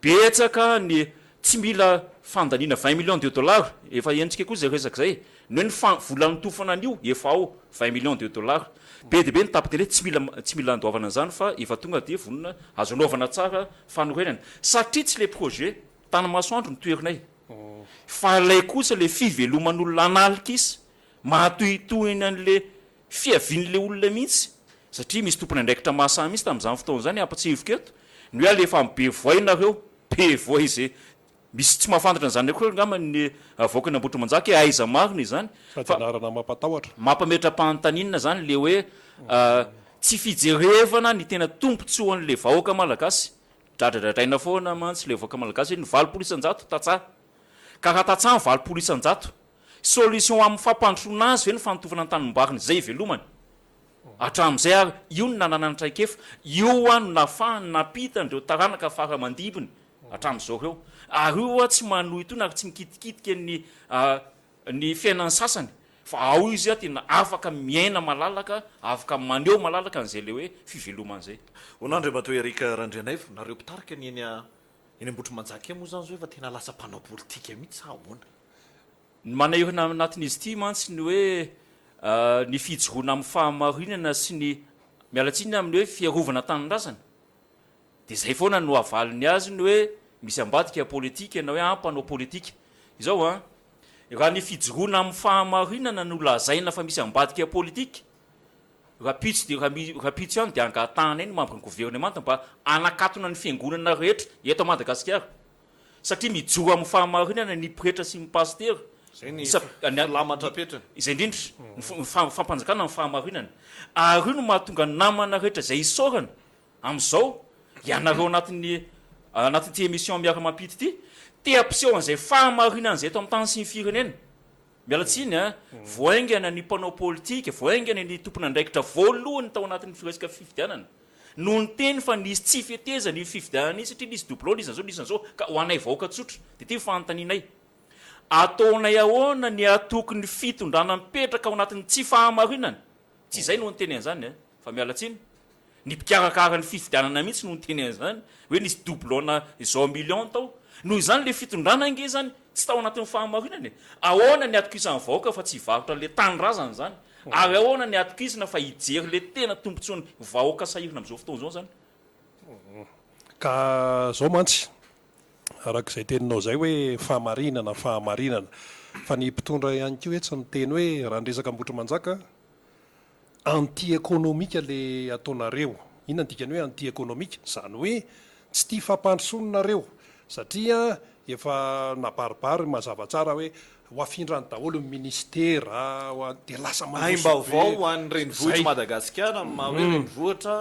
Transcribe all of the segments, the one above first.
Betsaka ny tsy mila fandaniana 20 millions de dollars, efa henontsika koa izay resaka izay, ny hoe ny fa vola notofana an'io efa ao 20 millions de dollars. Be dia be ny tapitele tsy mila tsy mila andoavana an'izany fa efa tonga dia vonona azo anaovana tsara fanorenana satria tsy le projet tany masoandro no toherinay fa ilay kosa le fiveloman'olona analikisa mahatohitohina an'le fiavian'le olona mihitsy satria misy tompon'andraikitra mahasahy mihitsy tamin'izany fotoana izany ampatsiahiviko eto ny hoe alefa any Bevoay nareo, Bevoay izay misy tsy mahafantatra an'izany akory angamba ny vahoakan' Ambohitrimanjaka hoe aiza marina izany Sady fa anarana mampatahotra. Mampametra-panontaniana izany le hoe tsy fijerevana ny tena tombontsoan'le vahoaka malagasy, dradradradraina foana mantsy le vahoaka malagasy hoe ny 80% tantsaha, ka raha tantsaha ny 80%, Solution amin'ny fampandrosoana azy ve ny fanotofana ny tanimbariny izay ivelomany? Hatramin'izay ary io no nananany traikefa, io hoa no nahafahany nampita an'ireo taranaka fara aman-dimbiny hatramin'izao ireo. Ary io hoa tsy manohitohina ary tsy mikitikitika ny ny fiainan'ny sasany fa ao izy tena afaka miaina malalaka, afaka maneho malalaka an'izay ilay hoe fivelomana izay. Hono Andriamatoa Eric Randrianaivo, nareo mpitarika ny eny eny Ambohitrimanjaka eny moa izany izao efa tena lasa mpanao politika mihitsy sa ahoana? Ny manahirana anatin'izy ity mantsy ny hoe ny fijoroana amin'ny fahamarinana sy ny, miala tsiny amin'ny hoe fiarovana tanindrazana. Dia izay foana no avaliny azy ny hoe misy ambadika politika na hoe an mpanao politika. Izao an, raha ny fijoroana amin'ny fahamarinana no lazaina fa misy ambadika politika, rahampitso dia rahampitso ihany dia angatahanay ny membre ny gouvernemanta mba hanakatona ny fiangonana rehetra eto Madagasikara. Satria mijoro amin'ny fahamarinana ny pretra sy ny pasitera. Izay ny filamatra apetrany. Izay indrindra, ny fampanjakana ny fahamarinana. Ary io no mahatonga ny namana rehetra izay isaorana amin'izao, ianareo anatin'ny anatin'ity émission Miara-mampita ity, te hampiseho an'izay fahamarinana izay eto amin'ny tany sy ny firenena. Miala tsiny a, vao haingana ny mpanao politika, vao haingana ny tompon'andraikitra voalohany tao anatin'ny resaka fifidianana no niteny fa nisy tsy fetezana io fifidianana io satria nisy doublon, nisy an'izao, nisy an'izao, ka ho anay vahoaka tsotra dia ity ny fanontanianay, ataonay ahoana ny hatoky ny fitondrana mipetraka ao anatin'ny tsy fahamarinana? Tsy izay no niteny an'izany a, fa miala tsiny. Ny mpikarakara ny fifidianana mihitsy no niteny an'izany hoe nisy doublon-na izao millions tao. Noho izany ilay fitondrana ange izany tsy tao anatin'ny fahamarinana e. Ahoana ny hatokisan'ny vahoaka fa tsy hivarotra an'ilay tanindrazana izany? Ary ahoana ny hatokisana fa hijery ilay tena tombotsoan'ny vahoaka sahirana amin'izao fotoana izao izany? Ka izao mantsy, araka izay teninao izay hoe fahamarinana, fahamarinana. Fa ny mpitondra ihany koa etsy miteny hoe raha ny resaka Ambohitrimanjaka, Anti-économique le ataonareo. Inona ny dikany hoe anti-économique? Izany hoe tsy tia fampandrosoana nareo satria efa nabaribary mazava tsara hoe ho afindrany daholo ny ministera, dia lasa mandroso be. Aim-baovao ho an'ny renivohitr'i Madagasikara amin'ny maha hoe renivohitra.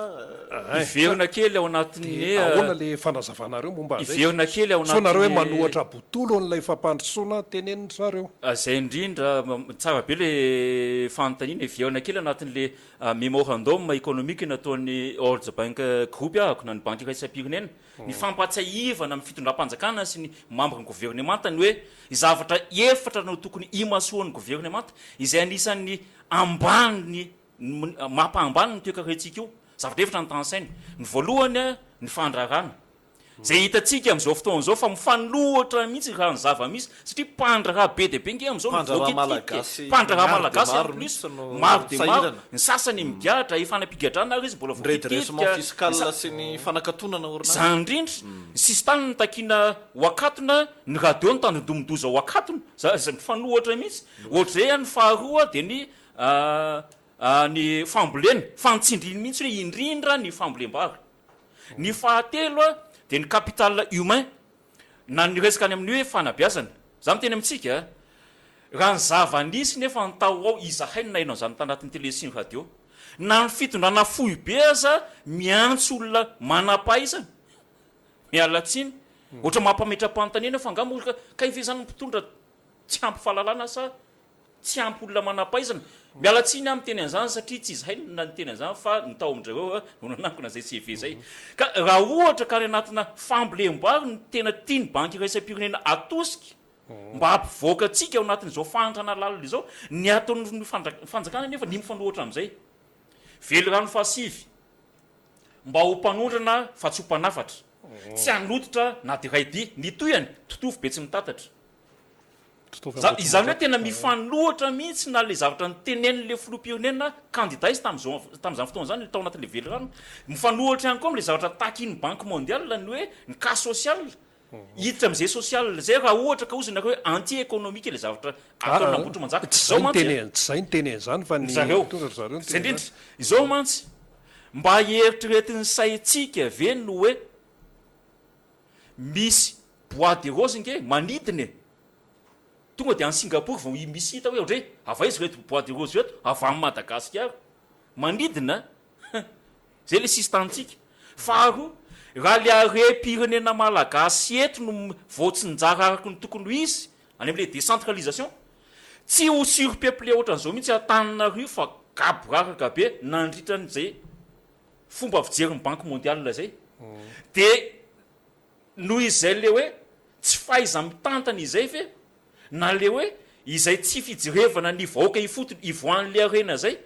Hiverina kely ao anatin'ny. Dia ahoana le fanazavanareo momba an'izay? Hiverina kely ao Sao nareo hoe anatin'ny. manohatra botolo an'ilay fampandrosoana tenenin-dry zareo? Zay indrindra, tsara be le fanontaniana, hiverina kely anatin'le memorandum économique nataon'ny World Bank Group ahako na ny banky iraisam-pirenena, ny fampahatsiahivana amin'ny fitondram-panjakana sy ny membre ny governemanta ny hoe zavatra efatra no tokony himasoan'ny governemanta izay anisan'ny ambany mampahambany ny toekarentsika io, zavatra efatra no tanisainy, ny voalohany ny fandrarana. Izay hitantsika amin'izao fotoana izao fa mifanohitra mihitsy raha ny zava-misy satria mpandraharaha be dia be nge amin'izao no voakitikita e! Mpandraharaha malagasy en plus maro dia maro, ny sasany migadra efa any am-pigadrana ary izy mbola voakitikitika, izany indrindra, ny sisintany no takiana ho akatona, ny radio no tandindomin-doza ho akatona, za mifanohitra mihitsy, ohatr'izay ny faharoa dia ny ny fambolena, fantsindriany mihitsy hoe indrindra ny fambolem-bary. Ny fahatelo dia ny capital humain na ny resaka any amin'ny hoe fanabeazana. Za miteny amintsika, raha ny zava-nisy nefa ny tao ao izahay no naheno an'izany tanatin'ny télé sy ny radio. Na ny fitondrana foibe aza miantso olona manam-pahaizana. Miala tsiny. Ohatra mampametra-panontaniana fa angaha moa kay ve izany ny mpitondra tsy ampy fahalalana sa Tsy ampy olona manam-pahaizana. Miala tsiny aho miteny an'izany satria tsy izahay no niteny an'izany fa ny tao amin-dry zareo no nanangona izay CV izay. Ka raha ohatra ka any anatina fambolem-bary no tena tian'ny Banky iraisam-pirenena atosika mba hampivoaka antsika ao anatin'izao fahantrana lalina izao, ny ataon'ny fanjakana anefa ny mifanohitra amin'izay. Velirano fahasivy, mba ho mpanondrana fa tsy ho mpanafatra. Tsy hanototra na dia iray dia. Ny tohiny, totofy be tsy mitatatra. Za, izany hoe tena mifanohitra mihitsy na le zavatra notenenin'le filoham-pirenena kandida izy tamin'izao tamin'izany fotoana izany tao anatin'le velirano. Mifanohitra ihany koa amin'le zavatra takian'ny banque mondiale ny hoe ny cas social. Hiditra amin'izay social izay raha ohatra ka hozy nareo hoe anti économique le zavatra ataon'Ambohitrimanjaka. Tsy Izao zay mantsy niteny, tsy zay niteny an'izany fa ny ry zareo. mpitondra ry zareo Izay niteny indrindra. an'izany. Izao mantsy, mba eritreretin'ny saintsika ve ny hoe misy bois de rose nge manidina e! Tonga dia any Singapour vao misy hita hoe ohatry hoe avy aiza ireto bois de rose ireto? Avy any Madagasikara. Manidina an! Zay le sisin-tanintsika. Faharoa, raha le harem-pirenena malagasy eto no voatsinjara araka ny tokony ho izy, any amle décentralisation, tsy ho surpeuplé ohatran'izao mihitsy Antananarivo fa gaboraraka be nandritra an'izay fomba fijerin'ny banque mondiale zay. Dia Noho izay le hoe tsy fahaiza-mitantana izay ve na le hoe izay tsy fijerevana ny vahoaka ifotony ivoahan'le harena zay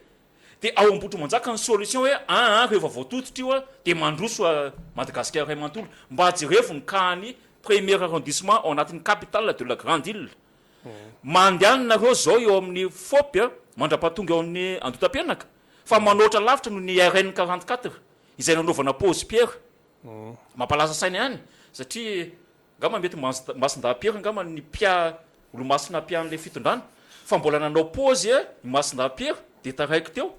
de ao Ambohitrimanjaka ny solution hoe aa rehefa voatototra io de mandroso Madagasikara iray manontolo. Mba jerevo ny cas ny premier arrondissement ao anatin'ny capitale de la grande ile. Mandehana nareo zao eo amin'ny fop mandrapahatonga eo amin'ny Andotapenaka fa manoatra lavitra noho ny RN 44 izay nanaovana pause pierre. Mampalasa saina ihany satria angamba mety Masindahy Pierre angamba ny mpia olomasina mpian'ilay fitondrana fa mbola nanao pause i Masindahy Pierre dia taraiky teo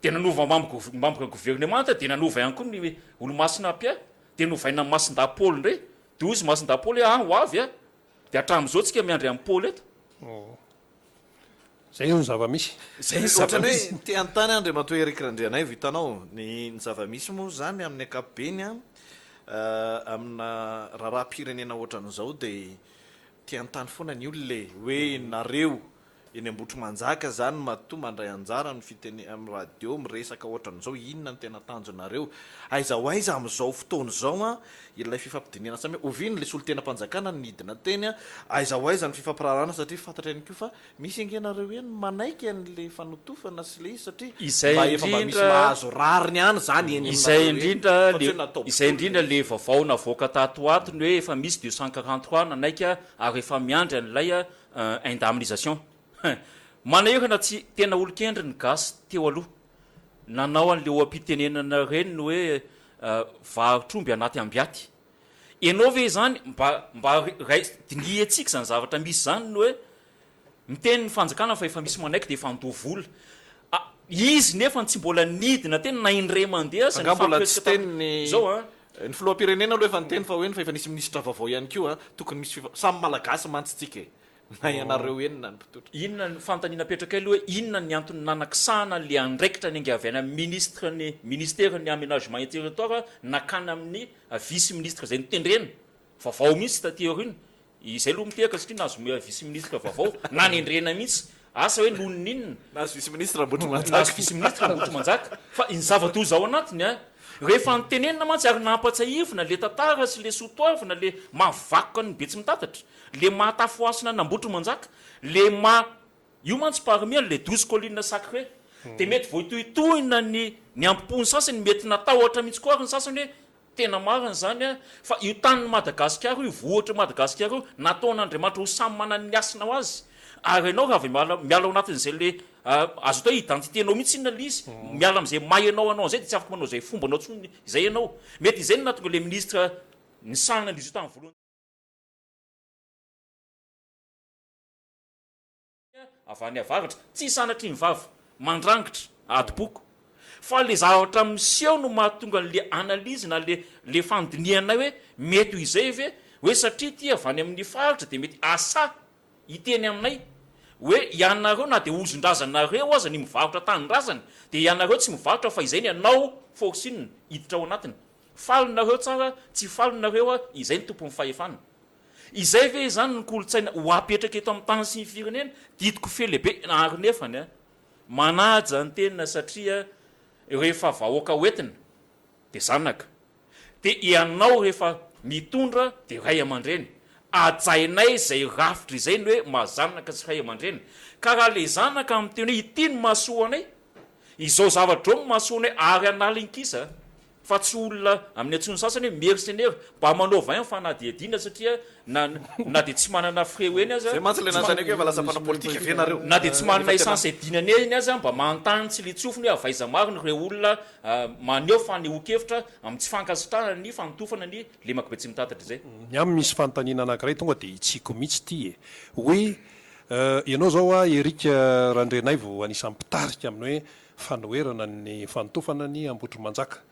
dia nanova membre membre gouvernemanta dia nanova ihany koa ny olomasina mpia dia novaina Masindahy Paoly indray dia hoy izy Masindahy Paoly hoe ah ho avy ah dia hatramin'izao tsika miandry an'i Paoly eto. Zay no zava-misy. Zay ny Ohatran'ny zava-misy. hoe te hanontany aho Andriamatoa Eric Randrianaivo, hitanao, ny ny zava-misy moa izany amin'ny ankapobeny an, amina raharaham-pirenena ohatran'izao dia te hanontany foana ny olona e, hoe nareo eny Ambohitrimanjaka izany matoa mandray anjara amin'ny fitene- amin'ny radio miresaka ohatran'izao, inona no tena tanjonareo? Aiza ho aiza amin'izao fotoana izao an ilay fifampidinihana samy, oviana ilay solontenam-panjakana no nidina teny an, aiza ho aiza ny fifampiraharahana satria fantatra ihany koa fa Misy ange nareo eny manaiky anle fanotofana sy le izy satria Izay mba efa mba misy indrindra mahazo rariny ihany zany eny Izay aminareo eny indrindra fa tsy le hoe natao izay botolo indrindra le le izy. vaovao navoaka tato ho ato ny hoe efa misy 243 nanaiky ary efa miandry an'ilay indemnisation. Manahirana tsy tena olon-kendry ny gasy teo aloha nanao an'le oha-pitenenana ireny ny hoe varotr'omby anaty ambiaty. Ianao ve izany mba mba rais dinihantsika izany zavatra misy izany ny hoe miteny ny fanjakana fa efa misy manaiky dia efa handoa vola. Ah, izy nefa tsy mbola nidina teny na indray mandeha aza Angaha mbola tsy nifampiresaka teny tamin'ny ny izao an. ny filoham-pirenena aloha efa niteny fa hoe fa efa nisy minisitra vaovao ihany koa an, tokony misy fifa samy malagasy mantsy tsika e, na ianareo eny na ny mpitondra. Inona ny fanontaniana apetrakay aloha hoe inona ny antony nanakisahana le andraikitra niainga avy any amin'ny ministre ny ministère ny aménagement et territoire nakana amin'ny vice ministre izay notendrena vaovao mihitsy taty aoriana izay aloha mitehaka satria nahazo vice ministre vaovao nanendrena mihitsy asa hoe noho ny inona Nahazo vice ministre Ambohitrimanjaka. Nahazo vice ministre Ambohitrimanjaka fa ny zava-doza ao anatiny an rehefa notenenina mantsy ary nampatsiahivina le tantara sy le soatoavina le maha vakoka an'ny Betsimitatatra le maha tafohasina an'Ambohitrimanjaka le maha io mantsy parmi an'le 12 collines sacrées de mety voatohitohina ny ny ampo-pon'ny sasany mety natahotra mihitsy koa ary ny sasany hoe Tena marina izany an! Fa io tanin'i Madagasikara io, vohitr'i Madagasikara io, nataon'Andriamanitra ho samy manana ny hasina ho azy. Ary ianao raha vao miala miala ao anatin'izay le azo atao hoe identité-nao mihitsy inona le izy, miala amin'izay maha ianao anao an'izay dia tsy afaka manao izay fombanao intsony izay ianao. Mety izay no nahatonga ilay ministre nisahana an'izy io tamin'ny voalohany. Avy any avaratra, tsy sanatria ny vava, mandrangitra, adim-poko. Fa le zavatra miseho no mahatonga an'le analyse na le le fandinihanay hoe mety ho izay ve? Hoe satria ity avy any amin'ny faritra dia mety asa hiteny aminay hoe ianareo na dia ozon-drazanareo aza ny mivarotra tanindrazana dia ianareo tsy mivarotra fa izay ny anao forcing hiditra ao anatiny. Faly nareo tsara, tsy faly nareo izay ny tompon'ny fahefana. Izay ve izany ny kolontsaina ho apetraka eto amin'ny tany sy ny firenena? Didiko fe lehibe ary nefany a! Manaja ny tena satria rehefa vahoaka ho entina dia zanaka. Dia ianao rehefa mitondra dia ray aman-dreny. Hajainay izay rafitra izay ny hoe maha zanaka sy ray aman-dreny. Ka raha le zanaka miteny hoe ity no mahasoa anay, izao zavatra izao no mahasoa anay ary hanala inkisa. Fa tsy olona amin'ny antsoin'ny sasany hoe mercenaire, mba manaova ihany fanadihadiana satria na na dia tsy manana frais ho eny aza, Zay mantsy le nanontaniako hoe efa lasa mpanao politika ve nareo? na dia tsy manana essence dinany eny aza mba manontany tsy le tsofiny hoe avy aiza marina ireo olona maneho fanehoan-kevitra amin'ny tsy fankasitrahana ny fanotofana ny lemaka Betsimitatatra izay. Ny ahy misy fanontaniana anankiray tonga dia hitsiko mihitsy ity e! Hoe ianao izao a Eric Randrianaivo anisan'ny mpitarika amin'ny hoe fanoherana ny fanotofana ny Ambohitrimanjaka.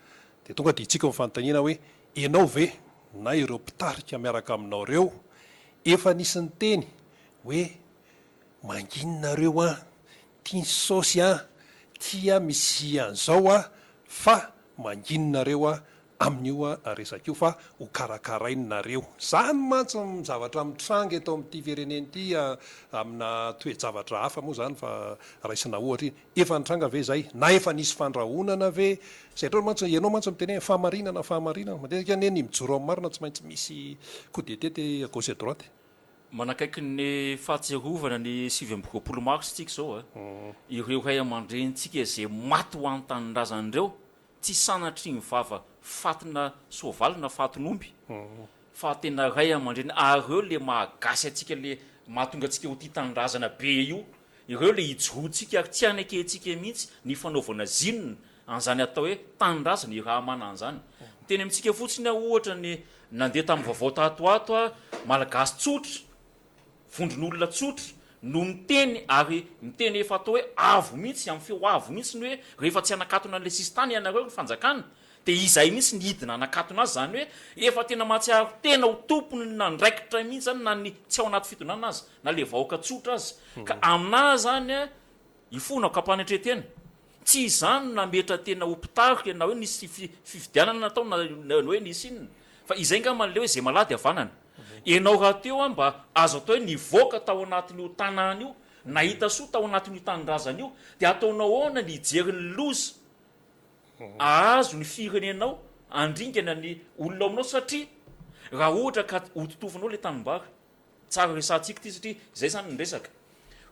Dia tonga dia hitsiko ny fanontaniana hoe ianao ve na ireo mpitarika miaraka aminao ireo efa nisy niteny hoe mangina nareo an, ty ny saosy an, ty an misy an'izao an fa mangina nareo an amin'io resaka io fa ho karakarainy nareo. Zany mantsy ny zavatra mitranga eto amin'ity firenena ity amina toe-javatra hafa moa zany fa raisina ohatra iny. Efa nitranga ve izay? Na efa nisy fandrahonana ve? Izay hatreo mantsy, ianao mantsy miteny hoe fahamarinana, fahamarinana. Matetika anie ny mijoro amin'ny marina tsy maintsy misy coup de tete à gauche et droite. Manakaiky ny fahatsiarovana ny 29 mars tsika izao a. Ireo ray aman-drenintsika izay maty ho an'ny tanindrazana ireo, Tsy sanatria ny vava fatina soavaly na fatin'omby fa tena ray aman-dreny ary ireo le maha gasy antsika le mahatonga antsika ho tia tanindrazana be io, ireo le ijoroantsika ary tsy anekentsika mihitsy ny fanaovana zinona an'izany atao hoe tanindrazana iraha-manana an'izany. Miteny amintsika fotsiny aho ohatra ny nandeha tamin'ny vaovao tato ho ato aho, malagasy tsotra, Vondron'olona tsotra no miteny ary miteny efa atao hoe avo mihitsy, amin'ny feo avo mihitsy ny hoe rehefa tsy hanakatona an'ilay sisintany ianareo ry fanjakana dia izahay mihitsy ny hidina hanakatona azy, izany hoe efa tena mahatsiaro tena ho tompon'andraikitra mihitsy izany na ny tsy ao anaty fitondrana aza na ilay vahoaka tsotra aza. Ka aminà izany Ifonako am-panetren-tena. Tsy izany no nametra tena ho mpitarika na hoe nisy fifidianana natao na hoe nisy inona. Fa izay angamba ilay hoe izay malady havanana. Ianao rahateo an mba azo atao hoe nivoaka tao anatin'io tanàna io, nahita soa tao anatin'io tanindrazana io, dia ataonao ahoana ny hijery ny loza ahazo ny firenenao, handringana ny olona ao aminao satria raha ohatra ka hototofanao ilay tanimbary. Tsara resahantsika ity satria izay izany ny resaka.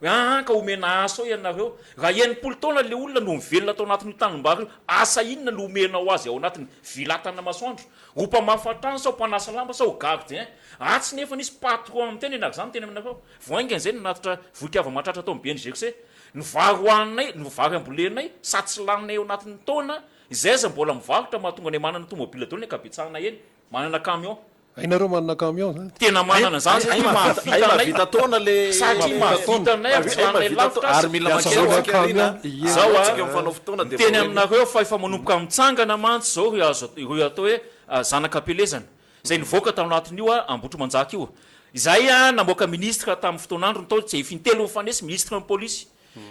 Hoe aa ka omena asa ao ianareo. Raha 60 taona ilay olona no mivelona tao anatin'io tanimbary io, asa inona no omenao azy ao anatin'ny villa Tanamasoandro? Ho mpamafa trano sa ho mpanasa lamba sa ho gardien? Atsy nefa nisy patron miteny e, za miteny aminareo. Vao haingana izay nanatitra vohikava mahatratra tao amin'ny BNGRC. Ny vary hohaninay, ny vary ambolenay, sady tsy laninay ao anatin'ny taona, izay aza mbola mivarotra mahatonga anay manana tomobile daholo ny ankabetsahanay eny. Manana camion. Hainareo manana camion zany? Tena manana zany satria mahavita anay. Mahavita taona le Satria mahavita anay ary tsy laninay lavitra aza. Ary mila mankeo tsika arina. Zao a, miteny aminareo fa efa manomboka mitsangana mantsy zao ireo azo ireo atao hoe zanak'ampielezana izay nivoaka tao anatin'io Ambohitrimanjaka io. Izay namoaka ministre tamin'ny fotoan'androny tao, tsy intelo nifanesy ministre ny polisy.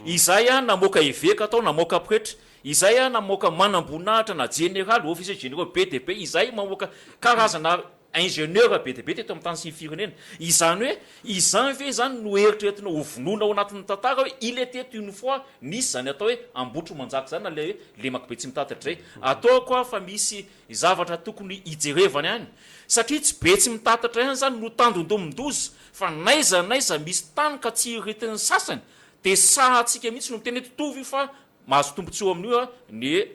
Izay namoaka eveka tao, namoaka pretra. Izay namoaka manamboninahitra na jeneraly, officiers généraux be dia be. Izay mamoaka karazana ingénieur be dia be teto amin'ny tany sy ny firenena. Izany hoe, izany ve izany no eritreretinao ho vonoina ao anatin'ny tantara hoe il était une fois nisy izany atao hoe Ambohitrimanjaka izany na ilay hoe Lemako Betsimitatatra izay. Ataoko aho fa misy zavatra tokony hijerevana ihany. Satria tsy Betsimitatatra ihany izany no tandindomin-doza fa n'aiza n'aiza misy tany ka tsy iritin'ny sasany dia sahantsika mihitsy no miteny hoe totovy io fa mahazo tombotsoa amin'io ny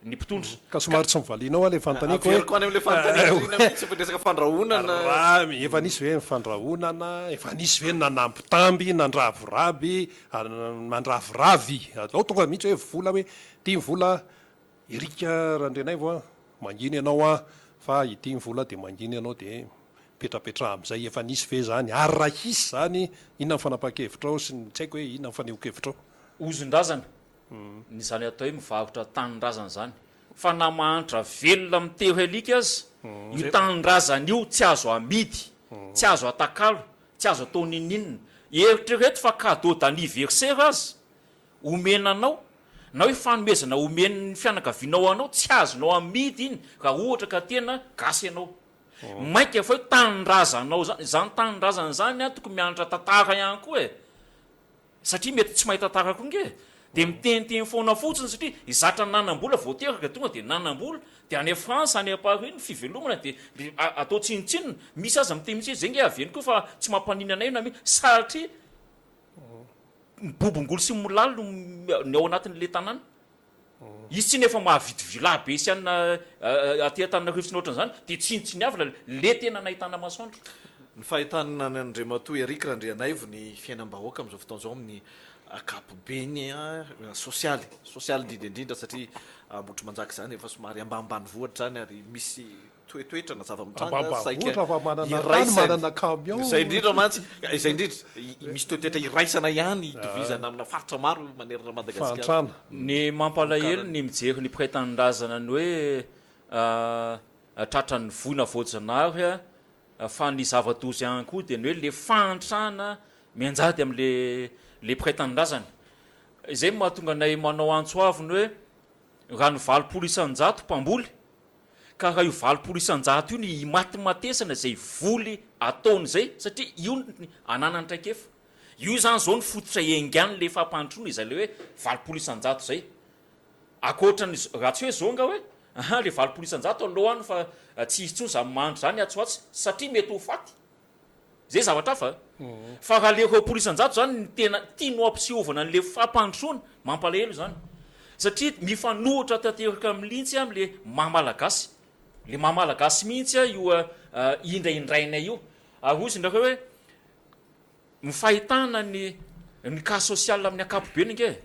ny mpitondra. Ka somary tsy novalianao aho ilay fanontaniako hoe. Averiko any amin'ilay fanontaniako iny mihitsy fa resaka fandrahonana. Raha efa nisy ve ny fandrahonana, efa nisy ve ny nanambitamby, nandravoraby, mandraviravy, ao tonga mihitsy hoe vola hoe ity ny vola Eric Randrianaivo a, mangina ianao an, fa ity ny vola dia mangina ianao dia mipetrapetraha amin'izay, efa nisy ve izany, ary raha hisy izany, inona ny fanapahan-kevitrao sy ny tsy haiko hoe inona ny fanehoan-kevitrao? Ozon-drazana ny izany atao hoe mivarotra tanindrazana izany, fa na mahantra velona mitery alika aza, io tanindrazana io tsy azo amidy, tsy azo atakalo, tsy azo atao n'inon'inona, eritrereto fa cadeau d'anniversaire aza omena anao, na hoe fanomezana omen'ny fianakavianao anao, tsy azonao amidy iny raha ohatra ka tena gasy ianao. Mainka fa hoe tanindrazanao zany, izany tanindrazana izany an tokony mianatra tantara ihany koa e! Satria mety tsy mahay tantara koa nge e! Dia miteniteny foana fotsiny satria zatra nanam-bola vao teraka tonga dia nanam-bola, dia any France, any Paris ny fivelomana dia atao tsinontsinona, misy aza miteny mihitsy hoe zay nge avy eny koa fa tsy mampaninona anay na satria Ny bobongolo sy ny molaly no ny ao anatin'ilay tanàna. Izy tsinona efa mahavidy villa be sy anona aty Antananarivo sy ny ohatran'izany dia tsinontsiniavina le tena nahitana masoandro. Ny fahitana an' Andriamatoa Eric Randrianaivo ny fiainam-bahoaka amin'izao fotoana izao amin'ny ankapobeny sosialy, sosialy indrindra indrindra satria Ambohitrimanjaka izany efa somary ambanimbanivohitra izany ary misy toetoetra na zava-mitranga saika iraisana, izay indrindra mantsy, izay indrindra, misy toetoetra iraisana ihany itovizana amina faritra maro manerana an'i Madagasikara. Ny mampalahelo ny mijery ny mpiray tanindrazana ny hoe tratran'ny voina voajanahary fa ny zava-doza ihany koa dia ny hoe le fahantrana mianjady amin'le le mpiray tanindrazana. Izay no mahatonga anay manao antso avo ny hoe raha ny 80% mpamboly ka raha io 80% io no imatimatesana izay voly ataony izay satria io no ananany traikefa. Io izany izao no fototra iaingan'le fampandrosoana izay le hoe 80% izay. Ankoatra ny raha tsy hoe zao nga hoe aha le 80% aleo any fa tsy hisy intsony zany mandry zany atsy ho atsy satria mety ho faty. Zay zavatra hafa a. Fa raha le 20% zany no tena tianao ampisehovana an'le fampandrosoana, mampalahelo izany. Satria mifanohitra tanteraka milintsy amle maha malagasy. Le maha malagasy mihintsy io indraindrainay io. Ary hozy nareo hoe Ny fahitana ny ny cas social amin'ny ankapobeny ange e!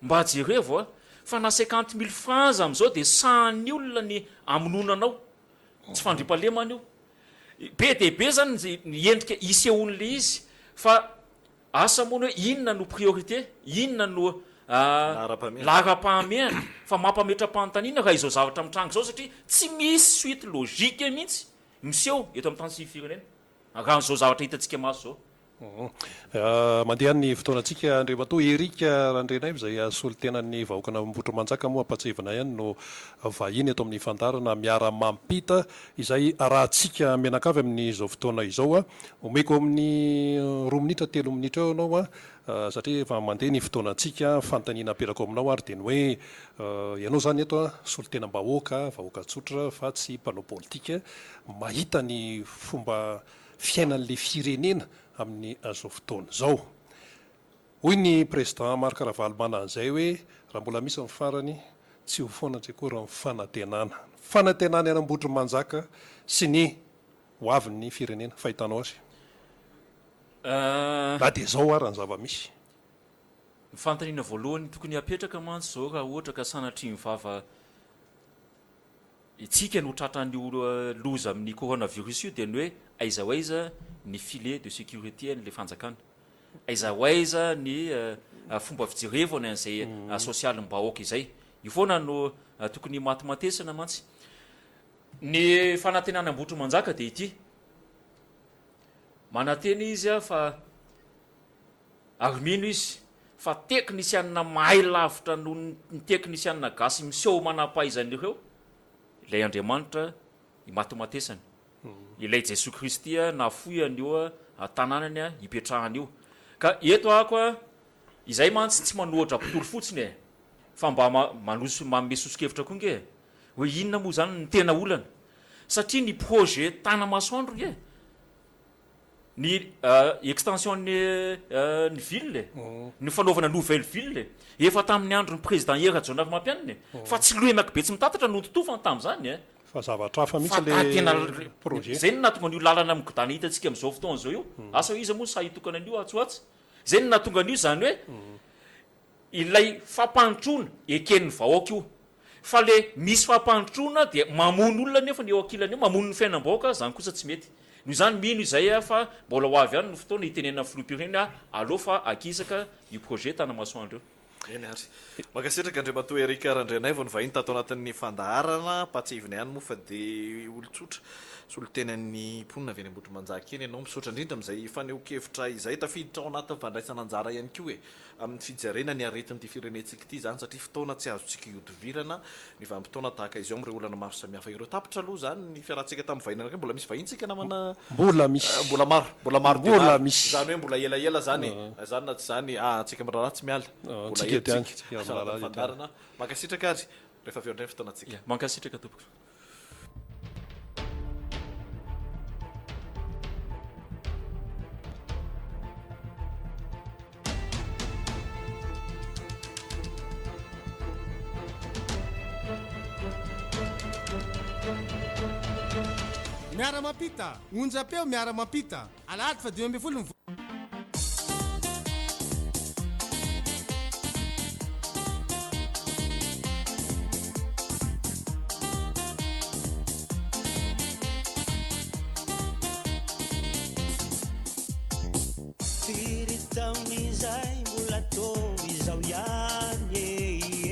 Mba jerevo a! Fa na cinquante mille francs aza amin'izao dia sahan'ny olona ny hamonoana anao. Tsy fandriampahalemana io. Be dia be zany ny endrika isehoan'ilay izy fa asa moa ny hoe inona no priorité, inona no laharam-pahamehana fa mampametra-panontaniana raha izao zavatra mitranga izao satria tsy misy suite logique mihitsy miseho eto amin'ny tany sy ny firenena. Raha izao zavatra hitantsika maso izao. Mandeha ny fotoanantsika Andriamatoa Eric Randrianaivo izay solontenan'ny vahoakan'Ambohitrimanjaka moa ampatsiahivina ihany no vahiny eto amin'ny fandaharana Miara-mampita izay arahantsika mianakavy amin'izao fotoana izao. Omeko amin'ny roa minitra telo minitra eo ianao satria efa mandeha ny fotoanantsika. Fanontaniana apetrako aminao ary dia ny hoe ianao izany eto solontenam-bahoaka, vahoaka tsotra fa tsy mpanao politika. mahita ny fomba fiainan'ilay firenena amin'izao fotoana izao. Hoy ny Président Marc Ravalomanana izay hoe raha mbola misy ny farany, tsy ho foana tsy akory ny fanantenana. Ny fanantenana eny Ambohitrimanjaka sy ny ho avin'ny firenena. Fahitanao azy? Na dia izao ara ny zava-misy. Ny fanontaniana voalohany tokony hapetraka mantsy izao raha ohatra ka sanatria ny vava Itsika no tratran'io loza amin'ny coronavirus io dia ny hoe aiza ho aiza ny filet de sécurité an'ilay fanjakana? Aiza ho aiza ny fomba fijerevana an'izay sosialim-bahoaka izay? Io foana no tokony himatimatesana mantsy. Ny fanantenana Ambohitrimanjaka dia ity, manantena izy fa ary mino izy fa teknisianina mahay lavitra noho ny teknisianina gasy miseho manam-pahaizana ireo ilay Andriamanitra imatimatesany, ilay Jesoa Kristy nahafoy an'io tanànany ipetrahany io. Ka eto ako izay mantsy tsy manohatra mpitory fotsiny e, fa mba manosy manome soso-kevitra koa nge e, hoe inona moa izany ny tena olana, satria ny projet Tanamasoandro nge Ny extension ny ny ville e, ny fanaovana nouvelle ville e, efa tamin'ny andron'ny président Hery Rajaonarimampianina e, fa tsy lemaka be tsy mitatatra no nototofany tamin'izany e. Fa zavatra hafa mihitsy le projet. Zay no nahatonga an'io lalana migodàna hitantsika amin'izao fotoana izao io, asa hoe iza moa no sahy hitokana an'io atsy ho atsy. Zay no nahatonga an'io izany hoe Ilay fampandroana eken'ny vahoaka io. Fa le misy fampandroana dia mamono olona nefa ny eo ankilany eo, mamono ny fiainam-bahoaka, zany kosa tsy mety. Noho izany mino izay aho fa mbola ho avy ihany ny fotoana hitenenan'ny filoham-pirenena aleo fa akisaka io projet Tanamasoandro io. Eny ary. Mankasitraka Andriamatoa Eric Randrianaivo nivahiny tato anatin'ny fandaharana. Ampahatsiahivina ihany moa fa dia olon-tsotra, solontenan'ny mponina avy eny Ambohitrimanjaka eny ianao. Misaotra indrindra amin'izay fanehoan-kevitra izay. Tafiditra ao anatin'ny fandraisana anjara ihany koa e. amin'ny fijerena ny aretin'ity firenentsika ity izany satria fotoana tsy azontsika ihodivirana ny vanim-potoana tahaka izao amin'ireo olana maro samihafa ireo. Tapitra aloha izany ny fiarahantsika tamin'ny vahiny anankiray. Mbola misy vahiny tsika namana? Mbola misy. Mbola maro, mbola maro dia maro. Izany hoe mbola elaela izany e. Na izany na tsy izany, ah, antsika miraharaha tsy miala. Mbola eto tsika. Azo anatin'ny fandaharana. Mankasitraka ary rehefa avy eo indray ny fotoanantsika. Mankasitraka tompoko. Miara-mampita, onjam-peo miara-mampita, alahady faha 15 ny. Firy taona izay mbola toa izao ihany e e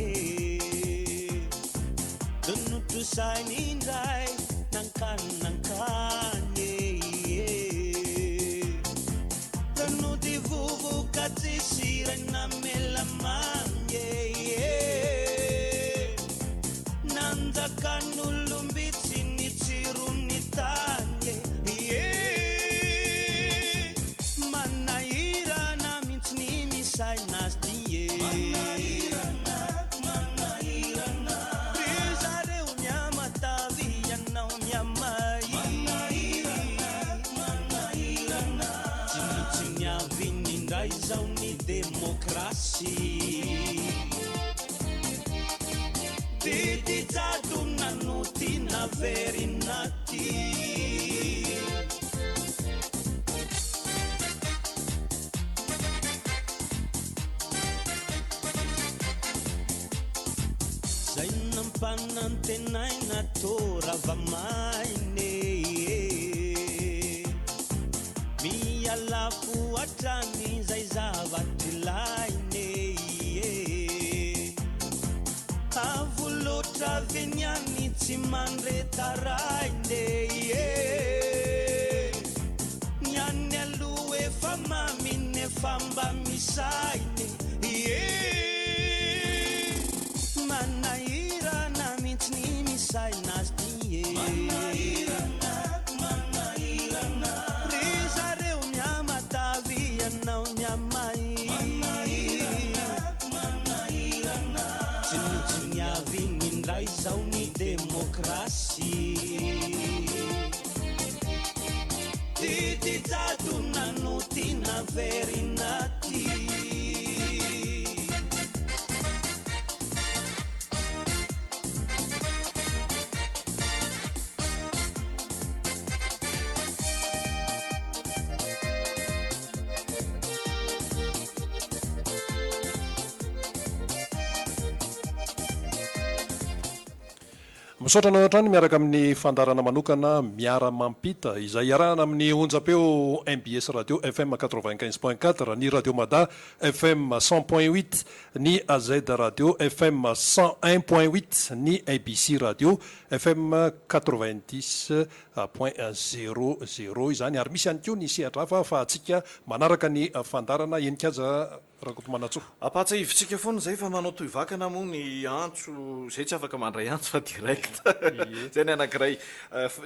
Notrosainy indray nankany nankany e e Nody vovoka tsisy iray namela mamy e e Nanjakan'olom-bitsy ny tsiron'ny tany e e Manahirana mintsy ny misaina azy ty e Manahirana, manahirana Ry zareo miamatavy ianao miamay Manahirana, manahirana Tsinontsiniaviny indray izao ny demokrasia Didy jadona no tiana averina aty. Zay nampanantenaina tô rava maina e. Miha lafo hatrany izay zavatr'ilaina e. Avo loatra ve ny any tsy mandre taraina e. Ny any aloha efa mamy nefa mba misaina e. Manahirana mintsy ny misaina azy ty e. Manahirana, manahirana. Ry zareo miamatavy ianao miamay. Manahirana, manahirana. Tsinontsiniaviny indray izao ny demokrasia. Didy jadona no tiana averina aty. Misaotra anao hatrany miaraka amin'ny fandaharana manokana Miara-mampita izay iarahana amin'ny onjam-peo mbs Radio FM 95 point 4, ny Radio Mada FM 100 point 8, ny AZ Radio FM 101 point 8, ny ABC Radio FM 90 point 0 zéro izany ary misy ihany koa ny sehatra hafa ahafahantsika manaraka ny fandaharana Heninkaja Rakotomanantsoa. Ampahatsiahivintsika foana izay fa manao tohivakana moa ny antso, izay tsy afaka mandray antso fa direct, izay ny anankiray,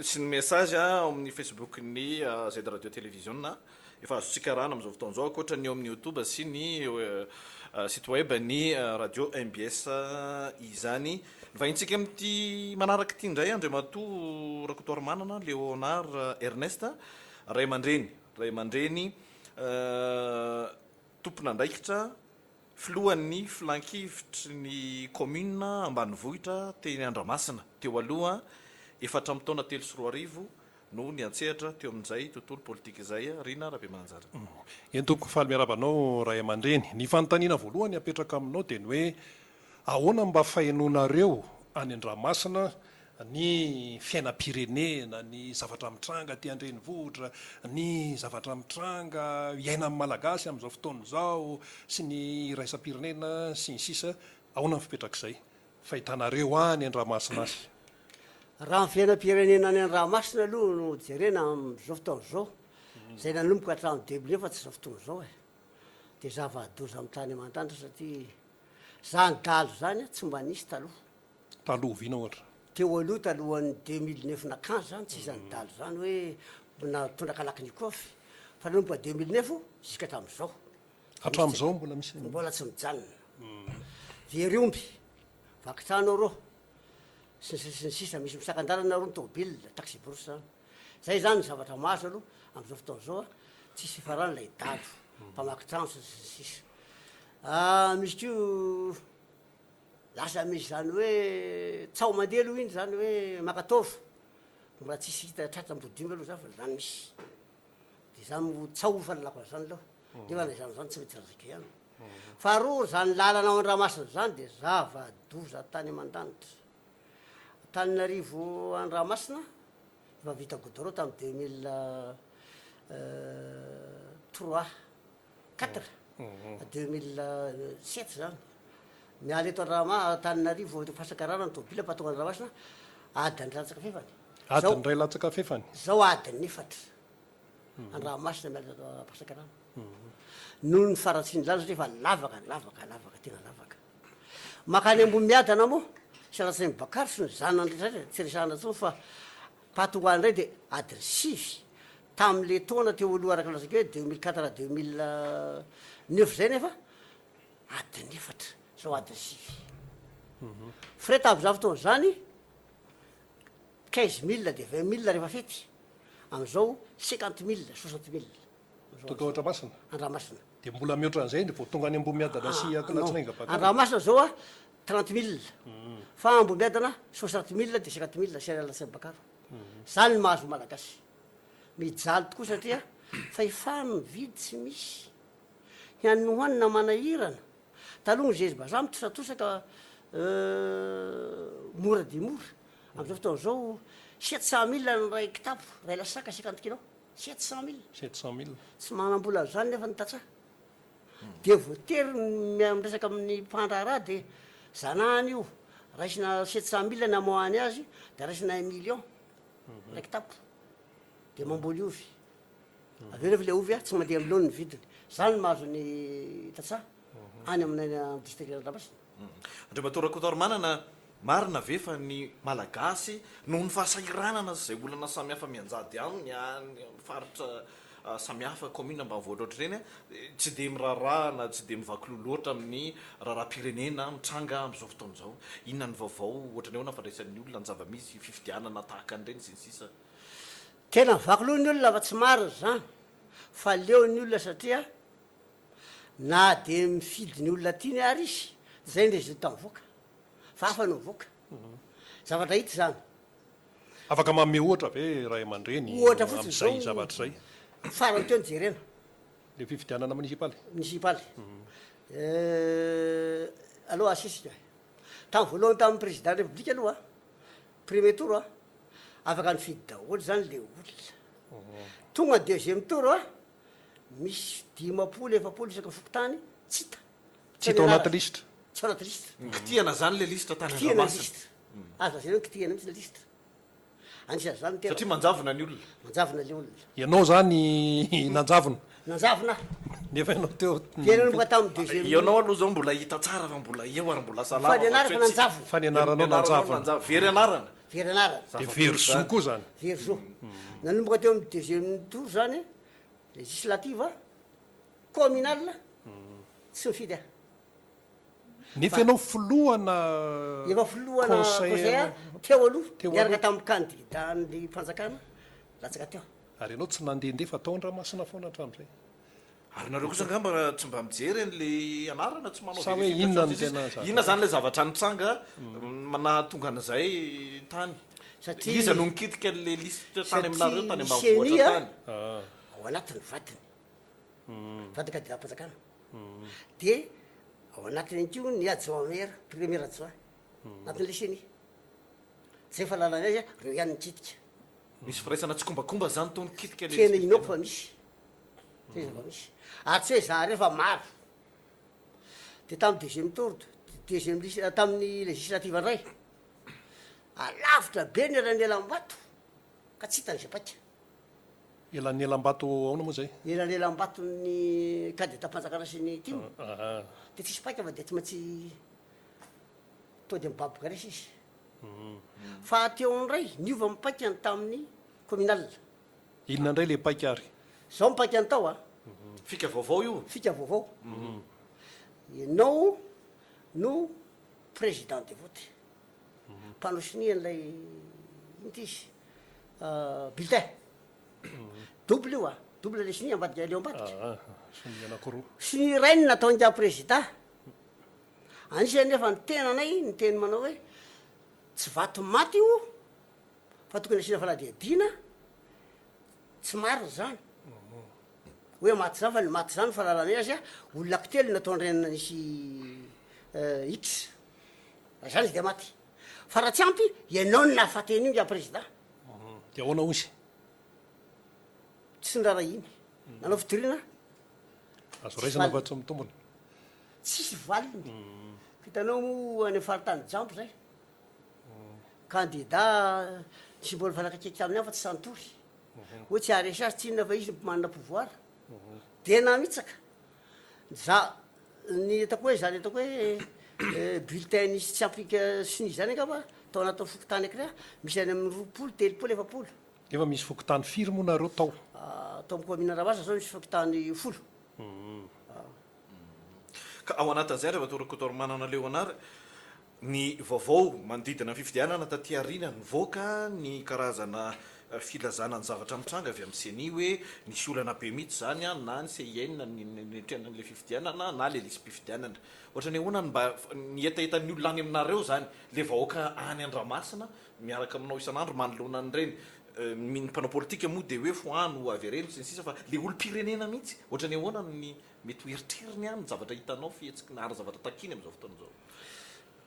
sy ny message ao amin'ny Facebook-n'ny AZ Radio Télévision efa azontsika arahana amin'izao fotoana izao ankoatra ny eo amin'ny YouTube sy ny site web ny Radio mbs izany. Ny vahintsika amin'ity manaraka ity indray Andriamatoa Rakotoarimanana Léonard Ernest, ray aman-dreny, ray aman-dreny Tompon'andraikitra, filohan'ny filankevitry ny kaominina ambanivohitra teny Andramasina teo aloha, efa hatramin'ny taona 2003 no niantsehatra teo amin'izay tontolo politika izay, Rina Rabemananjara. Eny tompoko, faly miarahaba anao ray aman-dreny. Ny fanontaniana voalohany apetraka aminao dia ny hoe ahoana mba fahenoanareo any Andramasina ny fiainam-pirenena, ny zavatra mitranga aty an-drenivohitra, ny zavatra mitranga iainan'ny Malagasy amin'izao fotoana izao sy ny iraisam-pirenena sy ny sisa Ahoana ny fipetrak'izay fahitanareo any Andramasina azy? Raha ny fiainam-pirenena any Andramasina aloha no jerena amin'izao fotoana izao, izay nanomboka hatramin'ny début nefa tsy izao fotoana izao e, dia zava-doza amin'ny tany aman-danitra satria izany dahalo izany tsy mba nisy taloha. Taloha oviana ohatra? Teo aloha talohan'ny 2009 nakany zany tsy izany dahalo zany hoe natondra kalachnikov fa nanomboka 2009 jusqu'à hatramin'izao. Hatramin'izao mbola misy? Mbola tsy mijanona. Very omby, vaky trano arô, sy ny sisa sy ny sisa, misy misakan-dalana arô ny tômôbila, taxi brousse zany. Zay zany ny zavatra mahazo aloha amin'izao fotoana izao a, tsisy fifarany ilay dahalo, mpamaky trano sy ny sisa sy ny sisa. Misy koa. Lasa misy zany hoe tsaho mandeha aloha iny zany hoe maka taova. Mbola tsisy hita tratra ambodimby aloha zany fa zany misy. De zany moa tsaho fahalalako an'zany aloha. Nefa na izany zany tsy mety lazaiko ihany. Faharoa zany lalana ao Andramasina zany de zava-doza tany aman-danitra. Antananarivo Andramasina efa vita goudron tamin'ny 2003 quatre, 2007 zany. Miala eto Andrama, Antananarivo eto Fasakarana ny tôbila fa tonga Andramasina adiny iray latsaka fahefany. Adiny iray latsaka fahefany. Zao adiny efatra Andramasina miala eto Fasakarana. Noho ny faharatsian'ny lalana satria efa lavaka, lavaka, lavaka, tena lavaka. Makany Ambohimiadana moa, sy Alatsinainy Bakary sy ny zanany rehetra rehetra, tsy resahana intsony fa pahatonga any indray dia adiny sivy tamin'le taona teo aloha araka ny lazaiko hoe 2004 à 2009 zay nefa adiny efatra zao adiny sivy. Frais tamin'izany fotoana izany 15 mille dia 20 mille rehefa fety, amin'izao 50 mille, 60 mille. Tonga ao Andramasina? Andramasina. Dia mbola mihoatra an'izay vao tonga any Ambohimiadana sy Antsinainga Bakary? Andramasina zao a 30 mille, fa Ambohimiadana 60 mille dia 50 mille sy Alatsinainy Bakary. Zany ny mahazo ny Malagasy. Mijaly tokoa satria fahefana mividy tsy misy. Ny hanina hohanina manahirana. Taloha ny zezi-bazaha mitosatosaka mora dia mora. Amin'izao fotoana izao 700 mille ny iray kitapo, iray lasaka 50 kilao. 700 mille. 700 mille. Tsy manam-bola an'izany nefa ny tantsaha. Dia voatery miresaka amin'ny mpandraharaha dia zanahany io, raisina 700 mille ny amoahany azy dia raisina un million iray kitapo. Dia mamboly ovy. Avy eo nefa ilay ovy tsy mandeha amin'ny laoniny ny vidiny. Izany no mahazo ny tantsaha any amin'ny distrikan'Andramasina. Andriamatoa Rakotoarimanana, marina ve fa ny Malagasy noho ny fahasahiranana sy izay olana samihafa mianjady aminy any amin'ny faritra samihafa, kaominina ambanivohitra ohatr'ireny, tsy dia miraharaha na tsy dia mivaky loha loatra amin'ny raharaham-pirenena mitranga amin'izao fotoana izao? Inona ny vaovao, ohatran'ny ahoana ny fandraisan'ny olona ny zava-misy, fifidianana tahaka an'ireny sy ny sisa? Tena mivaky loha ny olona fa tsy marina izany fa leo ny olona satria na dia mifidy ny olona tiany ary izy zay ny résultat mivoaka fa hafa no mivoaka. Zavatra hita izany. Afaka manome ohatra ve ray aman-dreny Ohatra fotsiny amin'izay izao zavatra izay? farany teo no jerena. Le fifidianana monisipaly? Monisipaly. Aloha asisika. Tamin'ny voalohany tamin'ny président république aloha, premier tour a, Afaka nifidy daholo zany le olona. Tonga deuxième tour a, misy 50, 40 isaky ny fokontany tsy hita. Tsy hita ao anaty lisitra. Tsy ao anaty lisitra. Kitihana zany le lisitra tany Kitihana ny Andramasina. lisitra. Azo lazaina hoe kitihana mihitsy le lisitra. Anisan'izany ny tena. Satria manjavona ny olona. Manjavona le olona. Ianao zany nanjavona. Nanjavona aho. Nefa ianao teo. Dia nanomboka tamin'ny deuxième. Ianao aloha zao mbola hita tsara fa mbola eo ary mbola salama Fa ny anarako nanjavona. Fa ny anaranao nanjavona. Very anarana. Very anarana. Dia very zo koa zany. Very zo. Nanomboka teo amin'ny deuxième tour zany, législative, communale, tsy nifidy aho. Nefa ianao filohana Efa filohana conseil conseil teo aloha, teo niaraka aloha. tamin'ny candidat-n'ny fanjakana latsaka teo. Ary ianao tsy nandehandeha fa tao Andramasina foana hatramin'izay. Ary nareo kosa angamba tsy mba mijery an'le anarana, tsy manao Sa hoe verification inona no sy sisa. tena zavatra. Inona zany le zavatra nitranga nahatonga an'izay tany? Satria Iza no nikitika an'le liste tany aminareo satria tany ny ambanivohitra ceni a, tany? ao anatin'ny vadiny, vadiny candidat-mpanjakana. Dia ao anatiny ihany koa ny adjoint maire, premier adjoint, anatin'ilay ceni. Zay fahalalana azy a, reo ihany nikitika. Misy firaisana tsikombakomba zany tao nikitika le Tena inoako fa misy. Zay zava-misy. Ary tsy hoe za irery fa maro. De tamin'ny deuxième tour, deuxième liste, tamin'ny législative indray, alavitra be ny elanelam-bato ka tsy hitan'izay paika. Elanelam-bato ahoana moa zay? Elanelam-baton'ny kandidat-mpanjakana sy ny tim. De tsisy paika fa de tsy maintsy tonga de mibaboka resy izy. Fa teo indray, niova ny paikany tamin'ny communal. Inona indray le paika ary? Zao ny paikany tao a. Fika vaovao io. Fika vaovao. Ianao no président de vote. Mpanao sonia an'ilay inona ty izy? Bulletin. Double io a. Double le sonia ambadika le ao ambadika. Aa, sonia anankiroa. Sonia iray no nataon'ingahy président. Anisany nefa ny tenanay niteny manao hoe tsy vato maty io. Fa tokony asiana fanadihadiana, tsy marina izany hoe maty izany fa ny maty izany ny fahalalanay azy a, olona akitelo nataon'ireny nisy X, raha izany izy dia maty. Fa raha tsy ampy, ianao no nahafaty an'io ingahy président. Dia ahoana hozy? Tsy niraharahiany. Nanao fitoriana. Azo raisina fa tsy mitombina. Tsisy valiny. Hitanao moa any amin'ny faritany Jambo zay. Kandida tsy mbola nifanakaiky aminy ihany fa tsy sahy nitory. Hoe tsy haharesy azy tsinona fa izy no manana pouvoir. Dia namitsaka. Za, ny ataoko hoe zany ataoko hoe bulletin nisy tsy ampy sonia zany angamba tao anatin'ny fokontany ankiray misy any amin'ny 20, 30, 40. Efa misy fokontany firy moa nareo tao? Tao amin'ny kaominina Ravaza zao misy fokontany folo. Ka ao anatin'izay Andriamatoa Rakotoarimanana Léonard, ny vaovao manodidina ny fifidianana taty aoriana nivoaka ny karazana filazana ny zavatra mitranga avy amin'ny ceni hoe nisy olana be mihitsy izany na ny CIN niatrehana an'ilay fifidianana na ilay lisi-pifidianana. Ohatran'ny ahoana ny mba ny hetahetan'ny olona any aminareo izany, ilay vahoaka any Andramasina miaraka aminao isan'andro manoloana an'ireny, ny mpanao politika moa dia hoe foano, avereno sy ny sisa fa ilay olom-pirenena mihitsy, ohatran'ny ahoana ny mety ho eritreriny any, ny zavatra hitanao, fihetsiky ary ny zavatra takiany amin'izao fotoana izao?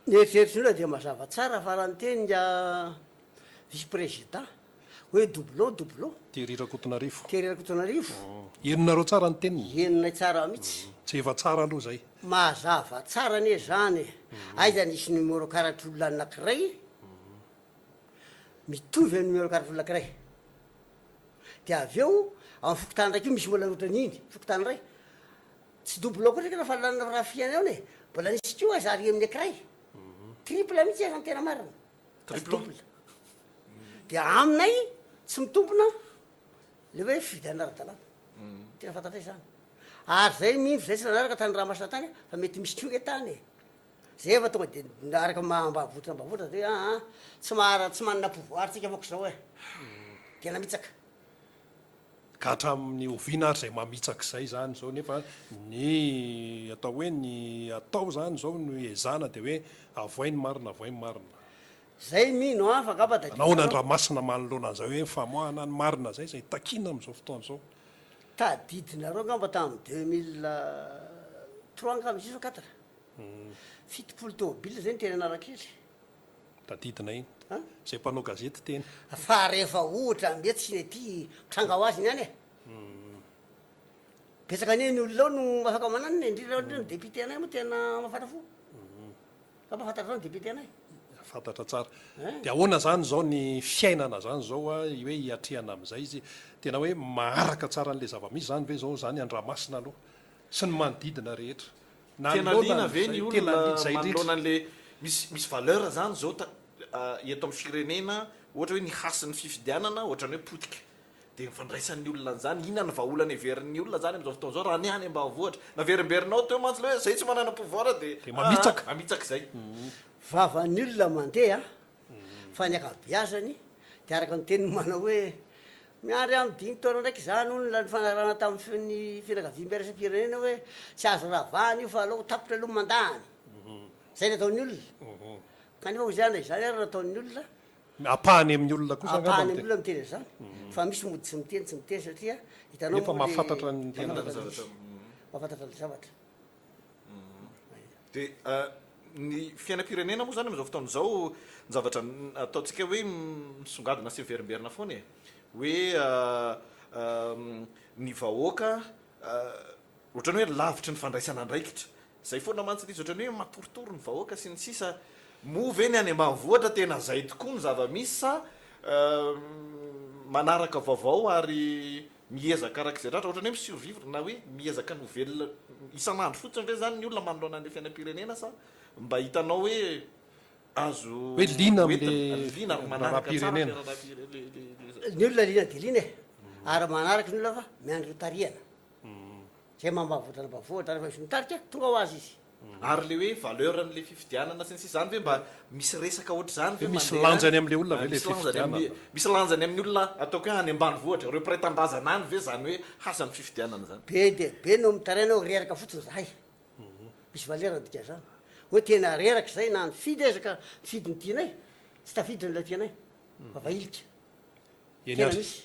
Ny eritreritry ny olona dia mazava tsara fa raha niteny nga vice président hoe doublon doublon. Thierry Rakotonarivo. Thierry Rakotonarivo. Henonareo tsara ny teniny? Henonay tsara mihitsy. Tsy efa tsara aloha izay. Mazava tsara anie izany e. Aiza nisy numéro karatr'olona anakiray mitovy amin'ny numéro karatr'olona anakiray. Dia avy eo amin'ny fokontany iray koa misy mbola ohatran'iny, fokontany iray. Tsy double koa ndraiky raha fahalalana raha fiainana eo e. Mbola nisy koa aza ary amin'ny ankiray. Triple mihitsy aza ny tena marina. Fa tsy double. Dia aminay tsy mitombina le hoe fifidianana ara-dalàna. Tena fantatray izany. Ary zay mino zay tsy nanaraka tany Rahamasina tany fa mety misy koa nge tany e. Zay efa tonga de araka ny maha ambanivohitra ambanivohitra de hoe aa tsy mahara tsy manana pouvoir tsika manko zao e. Dia namitsaka. Ka hatramin'ny oviana ary izay mamitsaka izay izany izao nefa ny atao hoe ny atao izany izao no ezahana dia hoe avoay ny marina avoay ny marina. Zay mino an fa angamba tadidinareo. Nahoana Andramasina manoloana an'izay hoe famoahana ny marina izay izay takiana amin'izao fotoana izao. Tadidinareo angamba tamin'ny 2003 angamba izy io sa quatre? 70 tômôbila zay ny teny Analakely. Tadidina iny. Izay mpanao gazety teny. Fa rehefa ohatra mety ny aty mitranga ho azy ny any e. Betsaka anie ny olona ao no afaka mananona e, indrindra indrindra ny député anay moa tena mafana fo. Angamba fantatrao ny député anay. Fantatra tsara. Dia ahoana izany izao ny fiainana izany izao a, hoe hiatrehana amin'izay izy? Tena hoe maharaka tsara an'ilay zava-misy izany ve izao izany Andramasina aloha sy ny manodidina rehetra? Tena liana ve ny olona manoloana an'le misy misy valeur zany zao ta eto amin'ny firenena ohatra hoe ny hasin'ny fifidianana ohatran'ny hoe potika de ny fandraisan'ny olona an'izany inona ny vahaolana heverin'ny olona zany amin'izao fotoana izao raha ny any ambanivohitra naverimberinao teo mantsy le hoe zay tsy manana pouvoir de De mamitsaka. mamitsaka zay. Vavan'ny olona mandeha fa ny ankabeazany dia araka ny teniny manao hoe miandry amin'ny dimy taona ndraiky izany hono ilay nifanarahana tamin'ny fianakaviambe iraisam-pirenena hoe tsy azo ravahana io fa aleo tapitra aloha ny mandahany. Izay ny ataon'ny olona. Kanefa hoy izy na izany ary no ataon'ny olona. Ampahany amin'ny olona kosa angamba Ampahany amin'ny olona miteny an'izany fa misy mody tsy miteny tsy miteny satria hitanao Nefa moa le mahafantatra ny tena mahafantatra ny mahafantatra ny zavatra. Dia ny fiainam-pirenena moa izany amin'izao fotoana izao, ny zavatra ataontsika hoe misongadina sy miverimberina foana e, hoe ny vahoaka ohatran'ny hoe lavitry ny fandraisana andraikitra, izay foana mantsy ilay izy, ohatran'ny hoe matoritory ny vahoaka sy ny sisa, moa ve ny any ambanivohitra tena izay tokoa ny zava-misy sa manaraka vaovao ary Miezaka araka izay tratra, ohatran'ny hoe mi-survivre na hoe miezaka ny ho velona isan'andro fotsiny ve izany ny olona manoloana an'ilay fiainam-pirenena sa mba hitanao hoe azo Hoe liana hoentina, amin'ilay liana ary manaraka tsara raharaham-pirenena. ilay Ny olona liana dia liana e, ary manaraka ny olona fa miandry ho tarihana. Izay maha-ambanivohitra an'ambanivohitra, rehefa misy mitarika, tonga ho azy izy. Ary le hoe valeur an'le fifidianana sy ny sisa zany ve mba misy resaka ohatr'izany ve Hoe misy mandeha any? lanjany amin'le olona ve le Misy lanjany amin'ny fifidianana? misy lanjany amin'ny olona ataoko hoe any ambanivohitra, ireo mpiray tanindrazana any ve zany hoe hasan'ny fifidianana zany? Be dia be no mitaraina hoe reraka fotsiny zahay. Misy valeur ny dikan'izany. Hoe tena reraka izay na nifidy aza ka nifidy ny tianay, tsy tafiditra ny ilay tianay fa vahilika. Eny Tena ary. misy.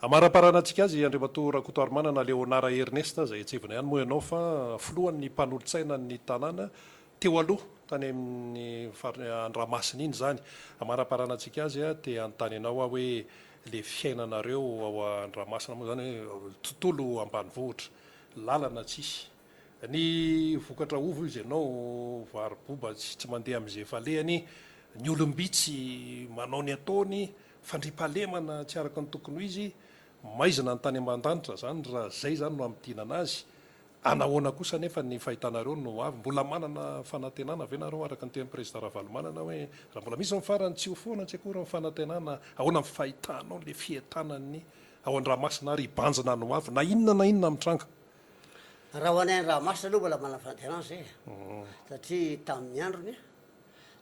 Amaramparanantsika azy Andriamatoa Rakotoarimanana Léonard Ernest izay hetsevina ihany moa ianao fa filohan'ny mpanolotsainan'ny tanàna teo aloha tany amin'ny faritra Andramasina iny izany. Amaramparanantsika azy te hanontany anao aho hoe le fiainanareo ao Andramasina moa izany hoe tontolo ambanivohitra, lalana tsisy, ny vokatra ovy hoy izy ianao vary boba tsy mandeha amin'izay falehany, ny olom-bitsy manao ny ataony, Fandriampahalemana tsy araka ny tokony ho izy, maizina ny tany amban-danitra zany raha zay zany no hamintinana azy, anahoana kosa anefa ny fahitanareo ny ho avy, mbola manana fanantenana ve nareo araka ny tenin'i Prezida Ravalomanana hoe raha mbola misy ny farany tsy ho foana tsy akory ny fanantenana, ahoana ny fahitanao le fientanan'ny ao Andramasina ary hibanjina ny ho avy na inona na inona mitranga? Raha ho anay Andramasina aloha mbola manana fanantenana zay e, satria tamin'ny androny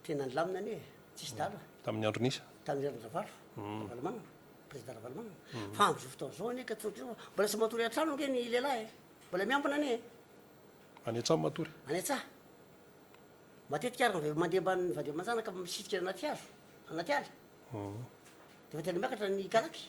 tena nilamina anie e, tsisy dalo e. Tamin'ny andron'iza? Tamin'ny andron-dRavalo, Ravalomanana, président Ravalomanana. Fa amin'izao fotoana izao anie ka tsotra izao, mbola tsy matory an-trano ange ny lehilahy e, mbola miambina anie e. Any an-tsaha matory? Any an-tsaha. Matetika ary ny vehivavy mandeha mban'ny vady aman-janaka misitrika anaty hazo, anaty ala. Dia efa tena miakatra ny kalaky.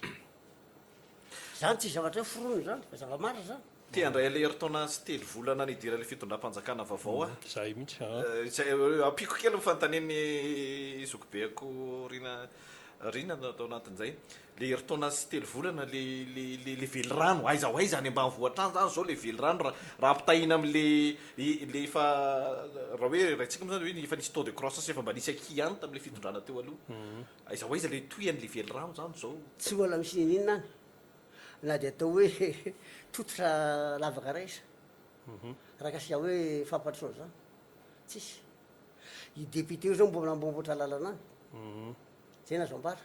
Izany tsy zavatra hoe foronina izany, fa zava-marina izany. Te handray an'ilay herintaona sy telo volana nidiran'ilay fitondram-panjakana vaovao aho. Izahay mihitsy an. Izay, ampiako kely ny fanontanian'ny zokibeako Rina, Rina tao anatin'izay. Ilay herintaona sy telo volana, ilay, ilay, ilay velirano, aiza ho aiza any ambanivohitra any izany izao ilay velirano raha, raha ampitahiana amin'ilay, ilay efa, raha hoe raintsika moa izany hoe efa nisy taux de croissance efa mba nisy acquis ihany tamin'ilay fitondrana teo aloha. Aiza ho aiza ilay tohian'ilay velirano izany izao? Tsy mbola misy n'inon'inona any. Na dia atao hoe tototra lavaka iray aza. Raha kasika hoe fampandrosoana izany, tsisy. Io député io zao mbola namboamboatra lalana any. Zay no azo ambara.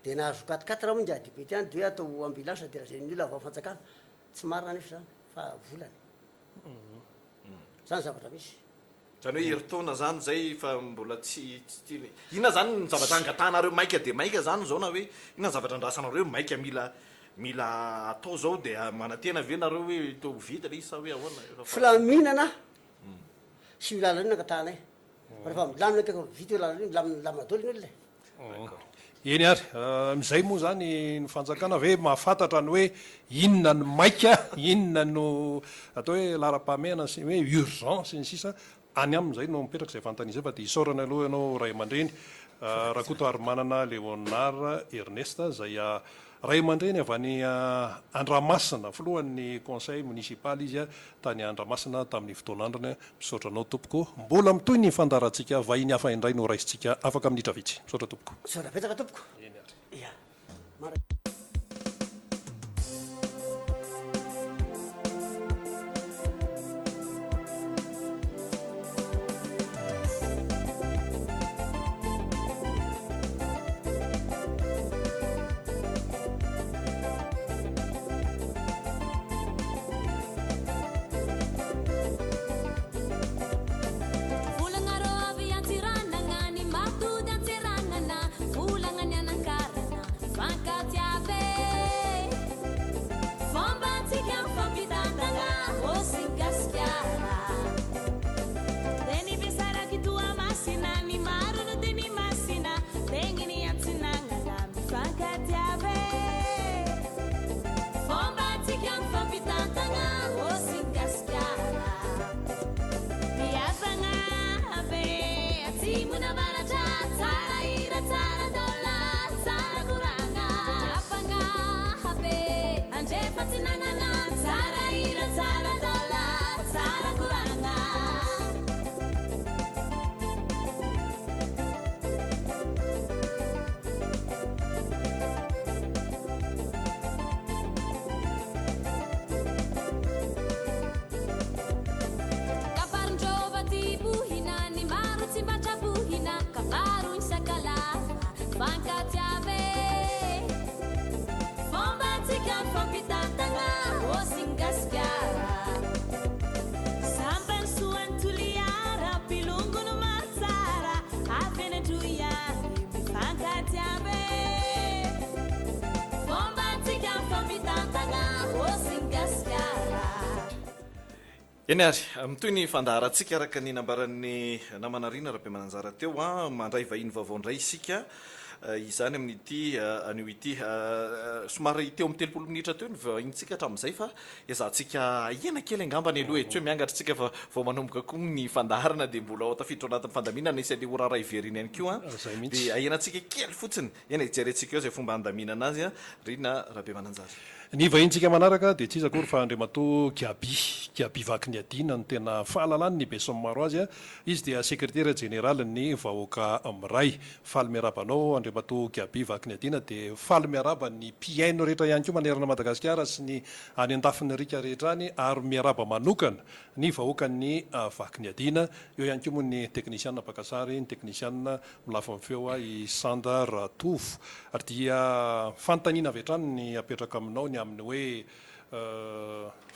Dia nahazo quatre quatre moa ingahy député any dia hoe atao ambulance dia lazain'ny olona avy amin'ny fanjakana. Tsy marina anefa izany fa volany. Zany zavatra misy. Zany hoe herintaona zany zay fa mbola tsy tsy inona zany ny zavatra angatahanareo maika dia maika zany zao na hoe inona ny zavatra andrasanareo hoe maika mila mila atao zao dia manantena ve nareo hoe to ho vita le izy sa hoe ahoana? Efa Filaminana sy io lalana io no angatahanay. Fa rehefa milamina ka vita io lalana io, milamina milamina daholo ny olona e. Eny ary, amin'izay moa izany ny fanjakana ve mahafantatra ny hoe inona no maika, inona no atao hoe laharam-pahamehana sy ny hoe urgent sy ny sisa, any aminy izay no mipetraka izay fanontaniana izay fa dia isaorana aloha ianao ray aman-dreny Rakotoarimanana Léonard Ernest izay ray aman-dreny avy any Andramasina, filohan'ny conseil municipal izy tany Andramasina tamin'ny fotoan'androny. Misaotra anao tompoko. Mbola mitohy ny fandaharantsika, vahiny hafa indray no raisintsika afaka minitra vitsy. Misaotra tompoko. Misaotra betsaka tompoko. Eny ary. Ia. Mara. Eny ary, mitohy ny fandaharantsika araka ny nambaran'ny namana Rina Rabemananjara teo, mandray vahiny vaovao indray isika. Izany amin'ity anio ity. Somary teo amin'ny 30 minitra teo ny vahintsika hatramin'izay fa ezahantsika ahena kely angambany aloha e. Tsy hoe miangatra isika fa vao manomboka koa ny fandaharana dia mbola ao tafiditra ao anatin'ny fandaminana isy an'ilay ora iray very iny ihany koa. Izay mihitsy. Dia ahenantsika kely fotsiny. Eny e, jerentsika eo izay fomba handaminana azy Rina Rabemananjara. Ny vahintsika manaraka dia tsy iza akory fa Andriamatoa Gaby, Gaby Vakiniadiana no tena fahalalan'ny besinimaro azy. Izy dia sekretera jeneralin'ny Vahoaka Miray. Faly miarahaba anao Andriamatoa Gaby Vakiniadiana dia faly miarahaba ny mpihaino rehetra ihany koa manerana Madagasikara sy ny any andafin'ny riaka rehetra any ary miarahaba manokana ny vahoakan'ny Vakiniadiana. Eo ihany koa moa ny teknisiana mpaka sary, ny teknisiana Milafon'ny feo ahy i Sanda Ratovo. Ary dia fanontaniana avy hatrany ny apetraka aminao ny amin'ny hoe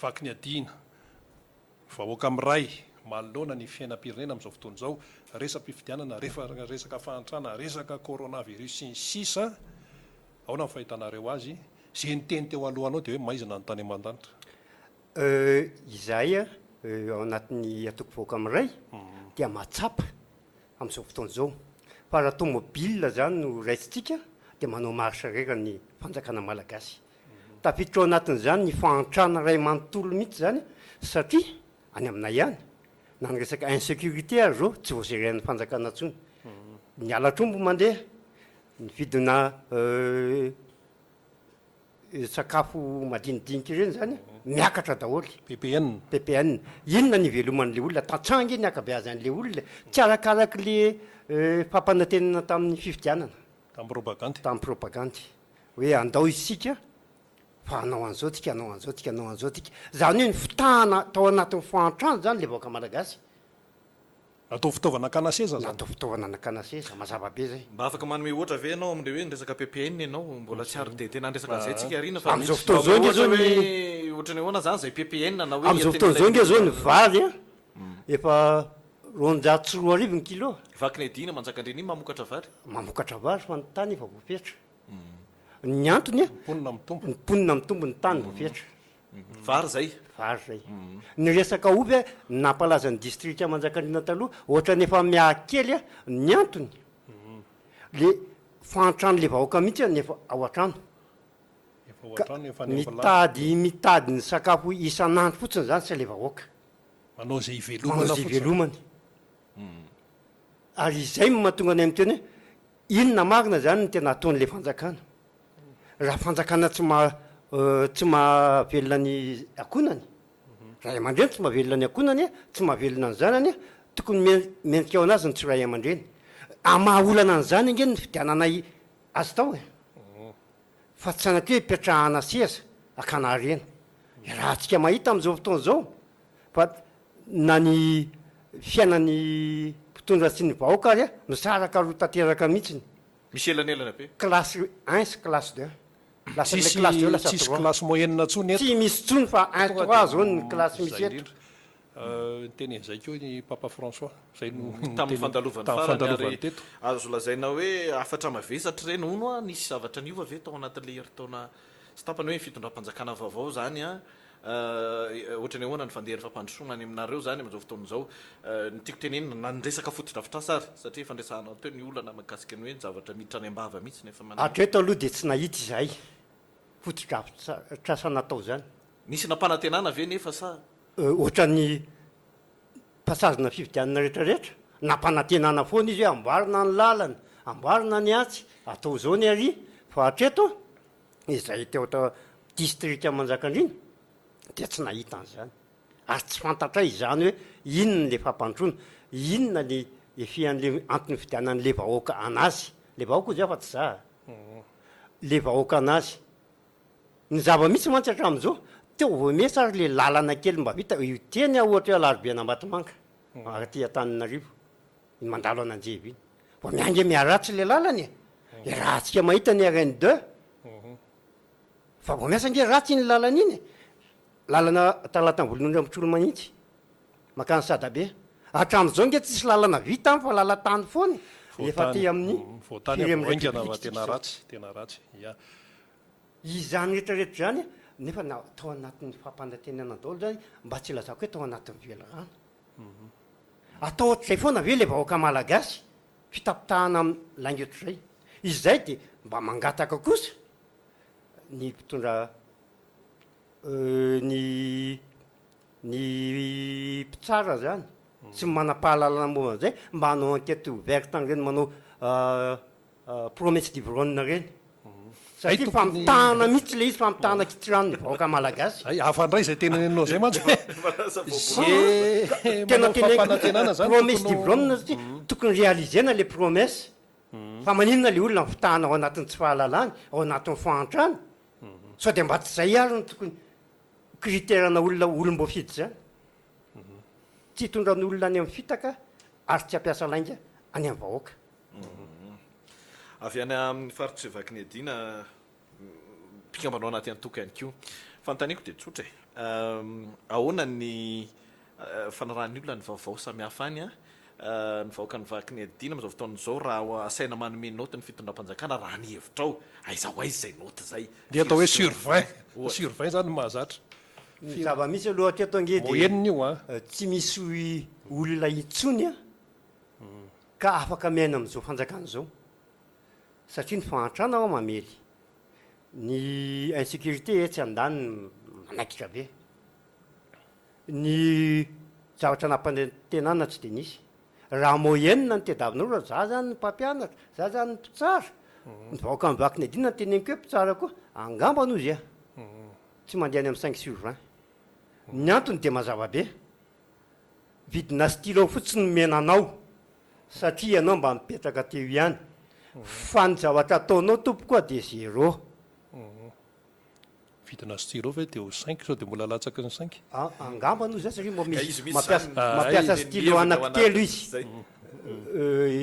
vaky ny adina, vahoaka miray manoloana ny fiainam-pirenena amin'izao fotoana izao, resa-pifidianana, resaka fahantrana, resaka coronavirus sy ny sisa Ahoana ny fahitanareo azy? Izay niteny teo alohanao dia hoe maizina ny tany aman-danitra. Izahay ao anatin'ny antoko Vahoaka Miray dia mahatsapa amin'izao fotoana izao. Fa raha tomobile izany no raisintsika dia manao marche arrière ny fanjakana malagasy. Tafiditra ao anatin'izany ny fahantrana iray manontolo mihitsy izany satria any aminay any na ny resaka insécurité ary izao tsy voageren'ny fanjakana intsony. Ny halatr'omby mandeha, ny vidina Sakafo madinidinika ireny zany miakatra daholo. Ppn. Ppn. Inona ny iveloman'le olona? Tantsaha ange ny ankabeazan'le olona e. Tsy arakarak'le fampanantenana tamin'ny fifidianana. Tamin'ny propagandy. Tamin'ny propagandy. Hoe andao isika fa hanao an'izao tsika, hanao an'izao tsika, hanao an'izao tsika. Zany hoe nifitahana tao anatin'ny fahantrana zany le vahoaka malagasy. Natao fitaovana nakana seza zany. Natao fitaovana nakana seza, mazava be zay. Mba afaka manome ohatra ve ianao amin'ilay hoe niresaka ppn ianao? Mbola tsy ary dia tena niresaka an'izay tsika Rina fa Amin'izao fotoana izao ange zao ny hoe ohatran'ny ahoana zany izay ppn na hoe Amin'izao fotoana izao ange zao ny vary a efa 2200 ny kilo. Vakinedina Manjakandriana iny mamokatra vary. Mamokatra vary fa ny tany efa voafetra. Ny antony a, Ny mponina mitombo. Ny mponina mitombo ny tany voafetra. Vary zay. Vary zay. Ny resaka ovy a, nampalaza ny distrika Manjakandriana taloha, ohatran'ny efa miaha kely a, ny antony, le fahantran'le vahoaka mihitsy no efa ao an-trano. Efa ao Ka an-trano efa any am-bilany. mitady mitady ny sakafo isan'andro fotsiny zany tsy le vahoaka. Manao izay hivelomana Manao izay fotsiny. hivelomany. Ary izay no mahatonga anay miteny hoe inona marina zany no tena ataon'le fanjakana. Raha fanjakana tsy maha tsy mahavelona ny ankohonany, ray aman-dreny tsy mahavelona ny ankohonany, tsy mahavelona ny zanany, tokony mendrika ho an'azy ny tsy ray aman-dreny. Hamaha olana an'izany ange ny nifidianana azy tao e! Fa tsy sanatria hoe hipetrahana seza hakana harena. Iarahantsika mahita amin'izao fotoana izao fa na ny fiainan'ny mpitondra sy ny vahoaka ary misaraka roa tanteraka mihitsy. Misy elanelana be. Classe un sy classe deux. Lasa ilay classe deux lasa trois. Tsisy classe moyenne intsony eto. Tsy misy intsony fa un trois zao ny classe misy eto. Niteny an'izay koa i Papa François. Izay no Tamin'ny fandalovany farany ary azo lazaina hoe hafatra mavesatra ireny hono an, nisy zavatra niova ve tao anatin'ilay herintaona sy tapany hoe fitondram-panjakana vaovao izany an, Ohatran'ny ahoana ny fandehan'ny fampandrosoana any aminareo izany amin'izao fotoana izao? Ny tiako tenenina, na ny resaka fotodrafitrasa ary, satria efa niresahanao teo ny olana mahakasika ny hoe ny zavatra miditra any am-bava mihitsy nefa manao. Hatreto aloha dia tsy nahita izahay fotodrafitrasa natao izany. Nisy nampanantenana ve nefa sa? Ohatran'ny passage-na fifidianana rehetra rehetra, nampanantenana foana izy hoe amboarina ny lalana, amboarina ny atsy, atao izao ny ary, fa hatreto izay teo tao distrika Manjakandriana dia tsy nahita an'izany ary tsy fantatray izany hoe inona le fampandrosoana, inona ny effet an'le antony nifidianan'le vahoaka anazy, le vahoaka hoy za fa tsy za a, le vahoaka anazy. Ny zava-misy mantsy hatramin'izao, teo vao mesa ary le lalana kely mba vita, io teny aho ohatra hoe Alarobia an'Ambatomanga aty Antananarivo, iny mandalo an'Anjeva iny, vao miainga miharatsy le lalana e, iarahantsika mahita ny RN deux, fa vao miasa ange ratsy iny lalana iny e, lalana Talata Ambolonondry Ambohitrolomahitsy mankany Sadabe, hatramin'izao ange tsisy lalana vita any fa lalan-tany foana e, efa aty amin'ny Voatany firy amin'ny vao haingana République fa tsika tena izao. ratsy, tena ratsy, ya. Izany rehetra rehetra izany nefa na tao anatin'ny fampanantenana daholo izany mba tsy ilazako hoe tao anatin'ny velirano. Atao ohatr'izay foana ve ilay vahoaka malagasy? Fitapitahana amin'ny lainga ohatr'izay. Izay dia mba mangataka kosa ny mpitondra ny ny mpitsara zany sy ny manam-pahalalana momba an'izay mba hanao enquête ouverte an'ireny manao promesse d'ivrogne ireny satria famitahana mihitsy le izy, famitahana kitsirano ny vahoaka malagasy. Hay, hafa indray izay teneninao izay mantsy hoe ze Tena manao teneniko fampanantenana zany promesse tokony ho d'ivrogne satria tokony réaliser-na le promesse fa maninona le olona mifitahana ao anatin'ny tsy fahalalany, ao anatin'ny fahantrana? Sao dia mba tsy izay ary no tokony critère-na olona olom-boafidy izany? Tsy hitondra ny olona any amin'ny fitaka ary tsy hampiasa lainga any amin'ny vahoaka. Avy any amin'ny faritr'i Vakiniadiana, mpikambana ao anaty antoko ihany koa. Fanontaniako dia tsotra e, ahoana ny fanarahan'ny olona ny vaovao samihafa any? Ny vahoakan'i Vakiniadiana amin'izao fotoana izao raha asaina manome naoty ny fitondram-panjakana raha ny hevitrao, aiza ho aiza izay naoty izay? Ny atao hoe sur 20, sur 20 izany no mahazatra. Ny zava-misy aloha hatreto ange dia Moyenne io an. tsy misy olona intsony an. Ka afaka miaina amin'izao fanjakana izao satria ny fahantrana ao mamely, ny insécurité etsy andaniny manaikitra be, ny zavatra nampanantenana tsy dia nisy. Raha moyenne no tediavinareo, raha za zany ny mpampianatra, za zany ny mpitsara, ny vahoaka mivaky ny adinina no teneniko hoe mpitsara koa, angambany hozy a, tsy mandeha any amin'ny cinq sur 20. Ny antony dia mazava be. Vidina stylo fotsiny nomena anao satria ianao mba mipetraka teo ihany fa ny zavatra ataonao tompoko a dia zéro. Vidina stylo ve dia ho cinq sao dia mbola latsaky ny cinq? Angamba aloha izay satria mba misy mampiasa mampiasa stylo anaky telo izy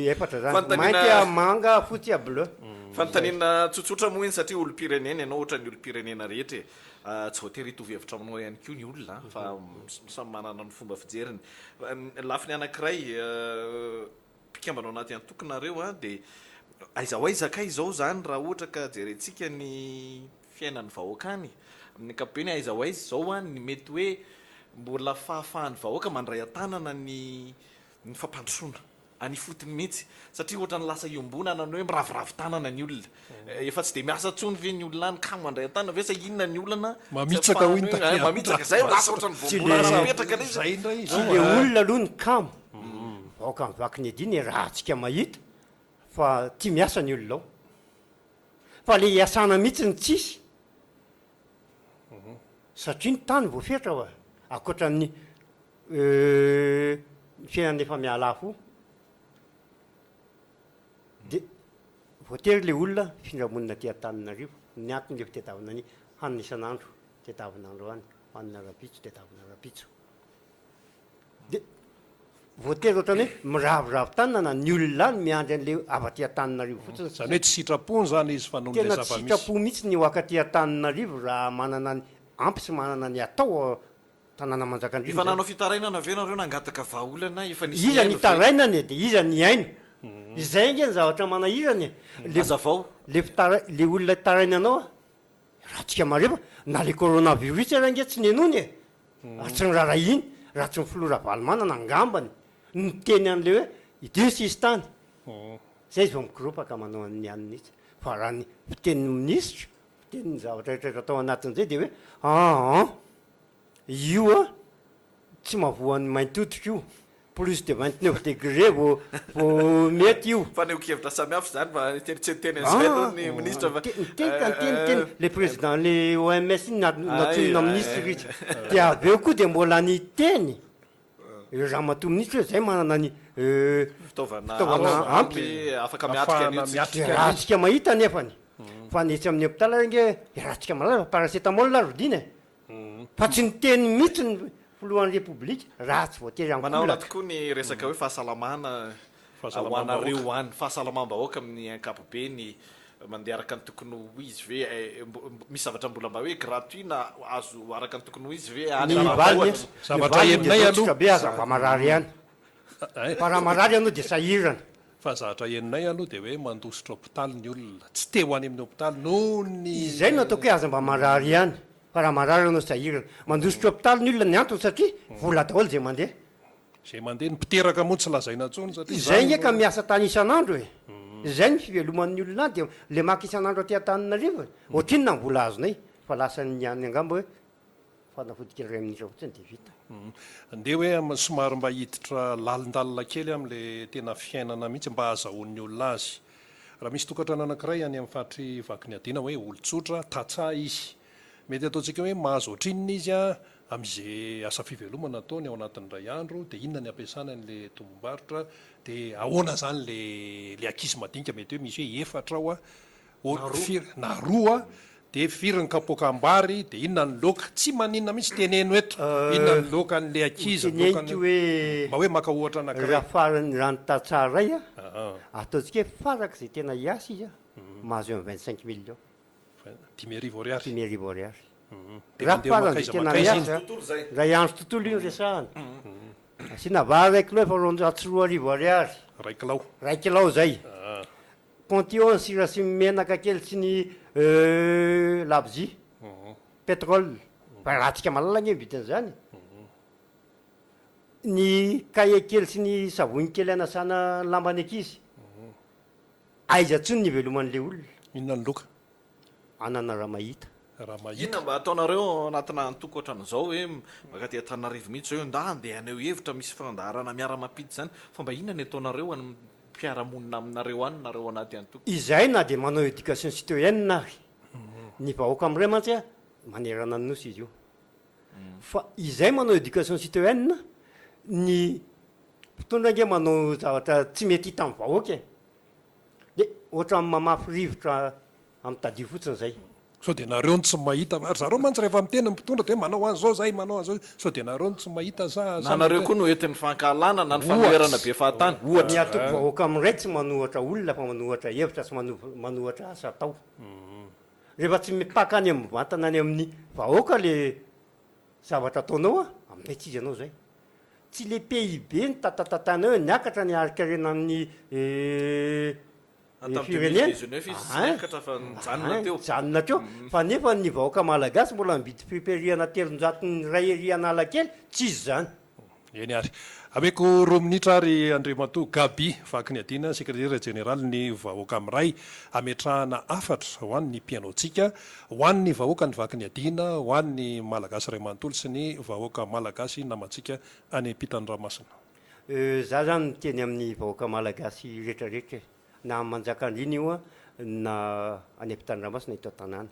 efatra zany mainty a manga fotsy a bleu. Fanontaniana tsotsotra moa iny satria olom-pirenena ianao ohatran'ny olom-pirenena rehetra e. Tsy voatery hitovy hevitra aminao ihany koa ny olona fa samy manana ny fomba fijeriny. Ny lafiny anankiray, mpikambana ao anaty antoko nareo dia aiza ho aiza kay izao izany raha ohatra ka jerentsika ny fiainan'ny vahoaka any? Amin'ny ankapobeny aiza ho aiza izao ny mety hoe mbola fahafahan'ny vahoaka mandray an-tanana ny fampandrosoana? any ifotony mihitsy satria ohatran'ny lasa iombonana ny hoe miraviravy tanana ny olona. Efa tsy dia miasa intsony ve ny olona any ka mandray an-tanana ve sa inona ny olana tsy Mamitsaka hoy ny ahafahany hoe taty mamitsaka izay lasa ohatran'ny voambolana mipetraka ilay izy. Izay indray Tsy izao le a. olona aloha ny kamo. Vahoaka mivaky ny adiny e raha tsika mahita fa tia miasa ny olona ao. Fa le iasana mihitsy no tsisy. Satria ny tany voafetra oa. Ankoatran'ny Ny fiainana efa mihalafo io dia voatery ilay olona mifindra monina aty Antananarivo. Ny antony dia fitadiavana ny hanina isan'andro, tadiavina androany, hohanina rahampitso, tadiavina rahampitso. Dia voatery ohatran'ny hoe miraviravy tanana ny olona any miandry an'ilay avy aty Antananarivo fotsiny sisa. Izany hoe tsy sitrapony izany izy fa noho ilay Tena tsy zava-misy. sitrapo mihitsy ny ho akaty Antananarivo raha manana ny ampy sy manana ny atao Tanàna Manjakandriana Efa izany. nanao fitarainana ve nareo nangataka vahaolana efa nisy Iza nihaino ve? nitarainana e, dia iza nihaino? Izay ange ny zavatra manahirana e. Le Hazavao. le fitara- le olona itarainanao a, raha tsika marefo, na le coronavirus ary ange tsy nenoina e, ary tsy noraharahiana, raha tsy ny filoha Ravalomanana angambany niteny an'le hoe idio ny sisintany, zay izy vao mikoropaka manao an'ny anona itsy, fa raha ny fitenin'ny minisitra, fitenin'ny zavatra rehetra rehetra tao anatin'izay dia hoe aa Io a, tsy mahavoa ny mainty hoditra io, plus de 29 degré vao vao mety io. Fanehoan-kevitra samihafa izany fa niteny teny an'izay aloha ny minisitra fa. Niteny ka niteny niteny, le président le OMS iny nantsoina minisitra izy, dia avy eo koa dia mbola niteny ramatoa minisitra hoe zay manana ny fitaovana ampy afaka miatrika an'io tsika. Dia raha tsika mahita anefany fa ny etsy amin'ny hôpital ary ange raha tsika mahalala fa paracétamol ary vidiana e. Fa tsy niteny mihitsy ny filohan'ny Repoblika raha tsy voatery Manahoana ankolaka. tokoa ny resaka hoe fahasalamana ho anareo any, fahasalamam-bahoaka amin'ny ankapobeny, mandeha araka ny tokony ho izy ve, misy zavatra mbola mba hoe gratuit na azo araka ny tokony ho izy ve any Ny valiny, ambanivohitra? ny Zavatra valiny dia henonay zao aloha. tsotra be aza mba marary ihany. Fa raha marary ianao dia sahirana. Fa zavatra henonay aloha dia hoe mandositra hopitaly ny olona, tsy te ho any amin'ny hopitaly noho ny. Izay no ataoko hoe aza mba marary ihany, fa raha marary ianao sahirana. Mandositra hopitaly ny olona, ny antony satria vola daholo izay mandeha. Izay mandeha, ny mpiteraka moa tsy lazaina intsony satria Izay izany ange ka no. miasa tany isan'andro e! Izay ny fiveloman'ny olona any dia le maka isan'andro aty Antananarivo e, ohatrinona ny vola azonay fa lasan'ny any angamba hoe fanafody kely iray minitra fotsiny dia vita. Ndeha hoe am somary mba hiditra lalindalina kely amle tena fiainana mihitsy mba ahazahoan'ny olona azy. Raha misy tokantrano anankiray any amin'ny faritr'i Vakiniadiana hoe olon-tsotra, tantsaha izy. Mety ataontsika hoe mahazo ohatrinona izy amin'izay asa fivelomana ataony ao anatin'ny iray andro, dia inona ny ampiasany an'ilay tombom-barotra, dia ahoana izany ilay ilay ankizy madinika mety hoe misy hoe efatra ao an, firy na roa, dia firy ny kapoakam-bary, dia inona ny laoka, tsy maninona mihitsy teneno eto, inona ny laokan'ilay ankizy, ny laokan'ny, Teneniko hoe mba hoe maka ohatra anankiray. Raha farany raha ny tantsaha iray an, ataontsika hoe farak'izay tena hiasa izy an, mahazo eo amin'ny 25 millions. 5000 ariary. 5000 ariary. Dia Raha mandeha farany mankaiza dia tena mankaiza iny? miasa, iray andro tontolo io no resahana. Asiana vary iray kilao efa 2200 ariary. Iray kilao. Iray kilao izay. Compte eo ny sira sy ny menaka kely sy ny labozia, pétrole. Fa raha antsika malala ange ny vidin'izany e. Ny kahie kely sy ny savony kely anasana lamban'ny ankizy. Aiza tsony ny iveloman'le olona? Inona ny loka? Anana raha mahita. Raha mahita. Inona mba ataonareo ao anatina antoko ohatran'izao hoe maka aty Antananarivo mihitsy zao hoe ndà andeha haneho hevitra misy fandaharana miara-mampita izany fa mba inona ny ataonareo ho an'ny mpiara-monina aminareo any nareo anaty antoko? Izahay na dia manao éducation citoyenne ary, ny vahoaka amin'ireo mantsy manerana ny nosy izy io. Fa izay manao éducation citoyenne, ny mpitondra ange manao zavatra tsy mety hitan'ny vahoaka e. Dia ohatran'ny mamafy rivotra amin'ny tadio fotsiny izay. Sao dia nareo no tsy mahita fa ry zareo mantsy rehefa miteny ny mpitondra dia hoe manao an'izao zahay, manao an'izao, sao dia nareo no tsy mahita sa Na nareo koa no entin'ny fankahalana na ny fanoherana be fahatany. Ohatra. Ny antoko vahoaka miray tsy manohatra olona fa manohatra hevitra sy manohatra asa atao. Rehefa tsy mipaka any amin'ny mivantana any amin'ny vahoaka le zavatra ataonao a, aminay tsy izy ianao zay. Tsy le PIB no tatatatanao hoe niakatra ny harin-karenan'ny firenena. Ain, ain, nijanona teo. Fa nefa ny vahoaka malagasy mbola mividy friperie ana 300 ny iray ery Analakely, tsy izy izany. Eny ary. Ameko roa minitra ary Andriamatoa Gaby Vakiniadiana, Sekretera Jeneralin'ny Vahoaka Miray, hametrahana hafatra ho an'ny mpihaino antsika, ho an'ny vahoakan'i Vakiniadiana, ho an'ny Malagasy iray manontolo sy ny vahoaka Malagasy namantsika any ampitan'ny ranomasina. Za zany miteny amin'ny vahoaka Malagasy rehetra rehetra e, na any Manjakandriana io na any ampitan'ny ranomasina eto an-tanàna.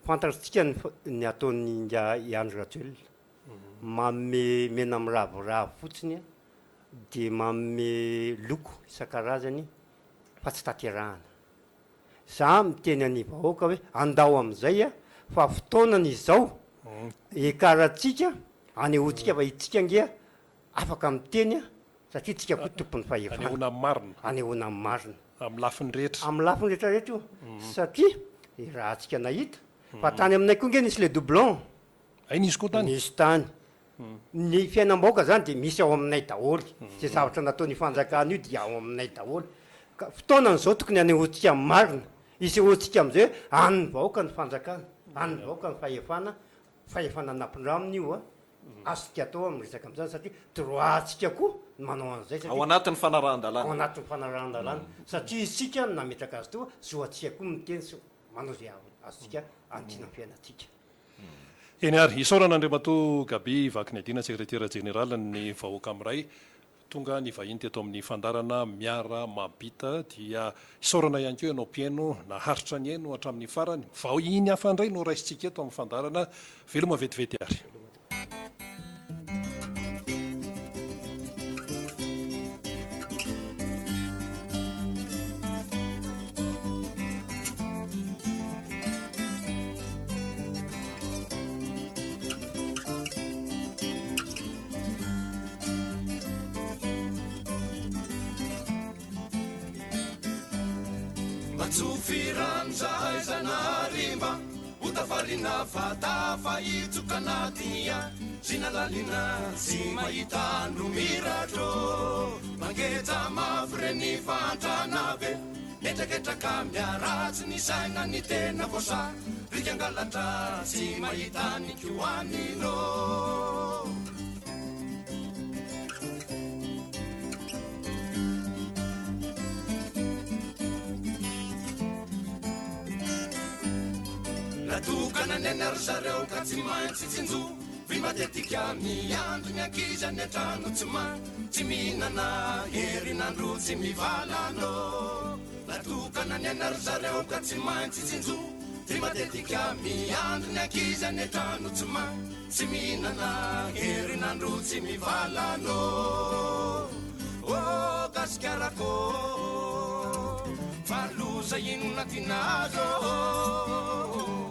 Fantatrtsika ny ataon'ny ingahy Andry Rajoelina. Manome mena miraviravy fotsiny dia manome loko isan-karazany fa tsy tanterahana. Za miteny an'i vahoaka hoe andao amin'izay fa fotoanany izao hiakarantsika anehoantsika fa itsika ange afaka miteny satria tsika koa tompon'ny fahefana. Anehoana ny marina. Anehoana ny marina. Amin'ny lafiny rehetra. Amin'ny lafiny rehetra rehetra io satria raha tsika nahita fa tany aminay koa ange nisy le doublon. Hay nisy koa tany? Nisy tany. Ny fiainam-bahoaka zany dia misy ao aminay daholo. Izay zavatra nataon'io fanjakana io dia ao aminay daholo. Ka fotoanany izao tokony hanehoantsika ny marina. Hisehoantsika amin'izay hoe an'ny vahoaka ny fanjakana, an'ny vahoaka ny fahefana, fahefana nampindramina io a. Azontsika atao amin'ny resaka amin'izany satria droit-ntsika koa ny manao an'izay satria Ao anatin'ny fanarahan-dalàna. Ao anatin'ny fanarahan-dalàna. Satria isika no nametraka azy teo, zo antsika koa miteny sy manao izay azontsika antiana amin'ny fiainantsika. Eny ary, isaorana Andriamatoa Gaby Vakiniadiana Sekretera Jeneralin'ny Vahoaka Miray tonga nivahiny teto amin'ny fandaharana Miara Mampita dia isaorana ihany koa ianao mpihaino naharitra nihaino hatramin'ny farany. Vahiny hafa indray no raisintsika eto amin'ny fandaharana. Veloma vetivety ary. Mba tsofy rano zahay Zanahary mba ho tafarina fa tafahitsoka anaty zina lalina tsy mahita no miratro mangeja mafy reny fahantrana be Mihetraketraka miharatsy ny saina ny tena voasarika angalatra tsy mahita ny kohanino. Natokana ny aina ry zareo ka tsy maintsy tsinjovy matetika miandry ny ankizy any an-trano tsy maintsy mihinana herinandro tsy mivalano Natokana ny aina ry zareo ka tsy maintsy tsinjovy matetika miandry ny ankizy any an-trano tsy maintsy mihinana herinandro tsy mivalano Oh Gasikarako Fa loza inona ty nahazo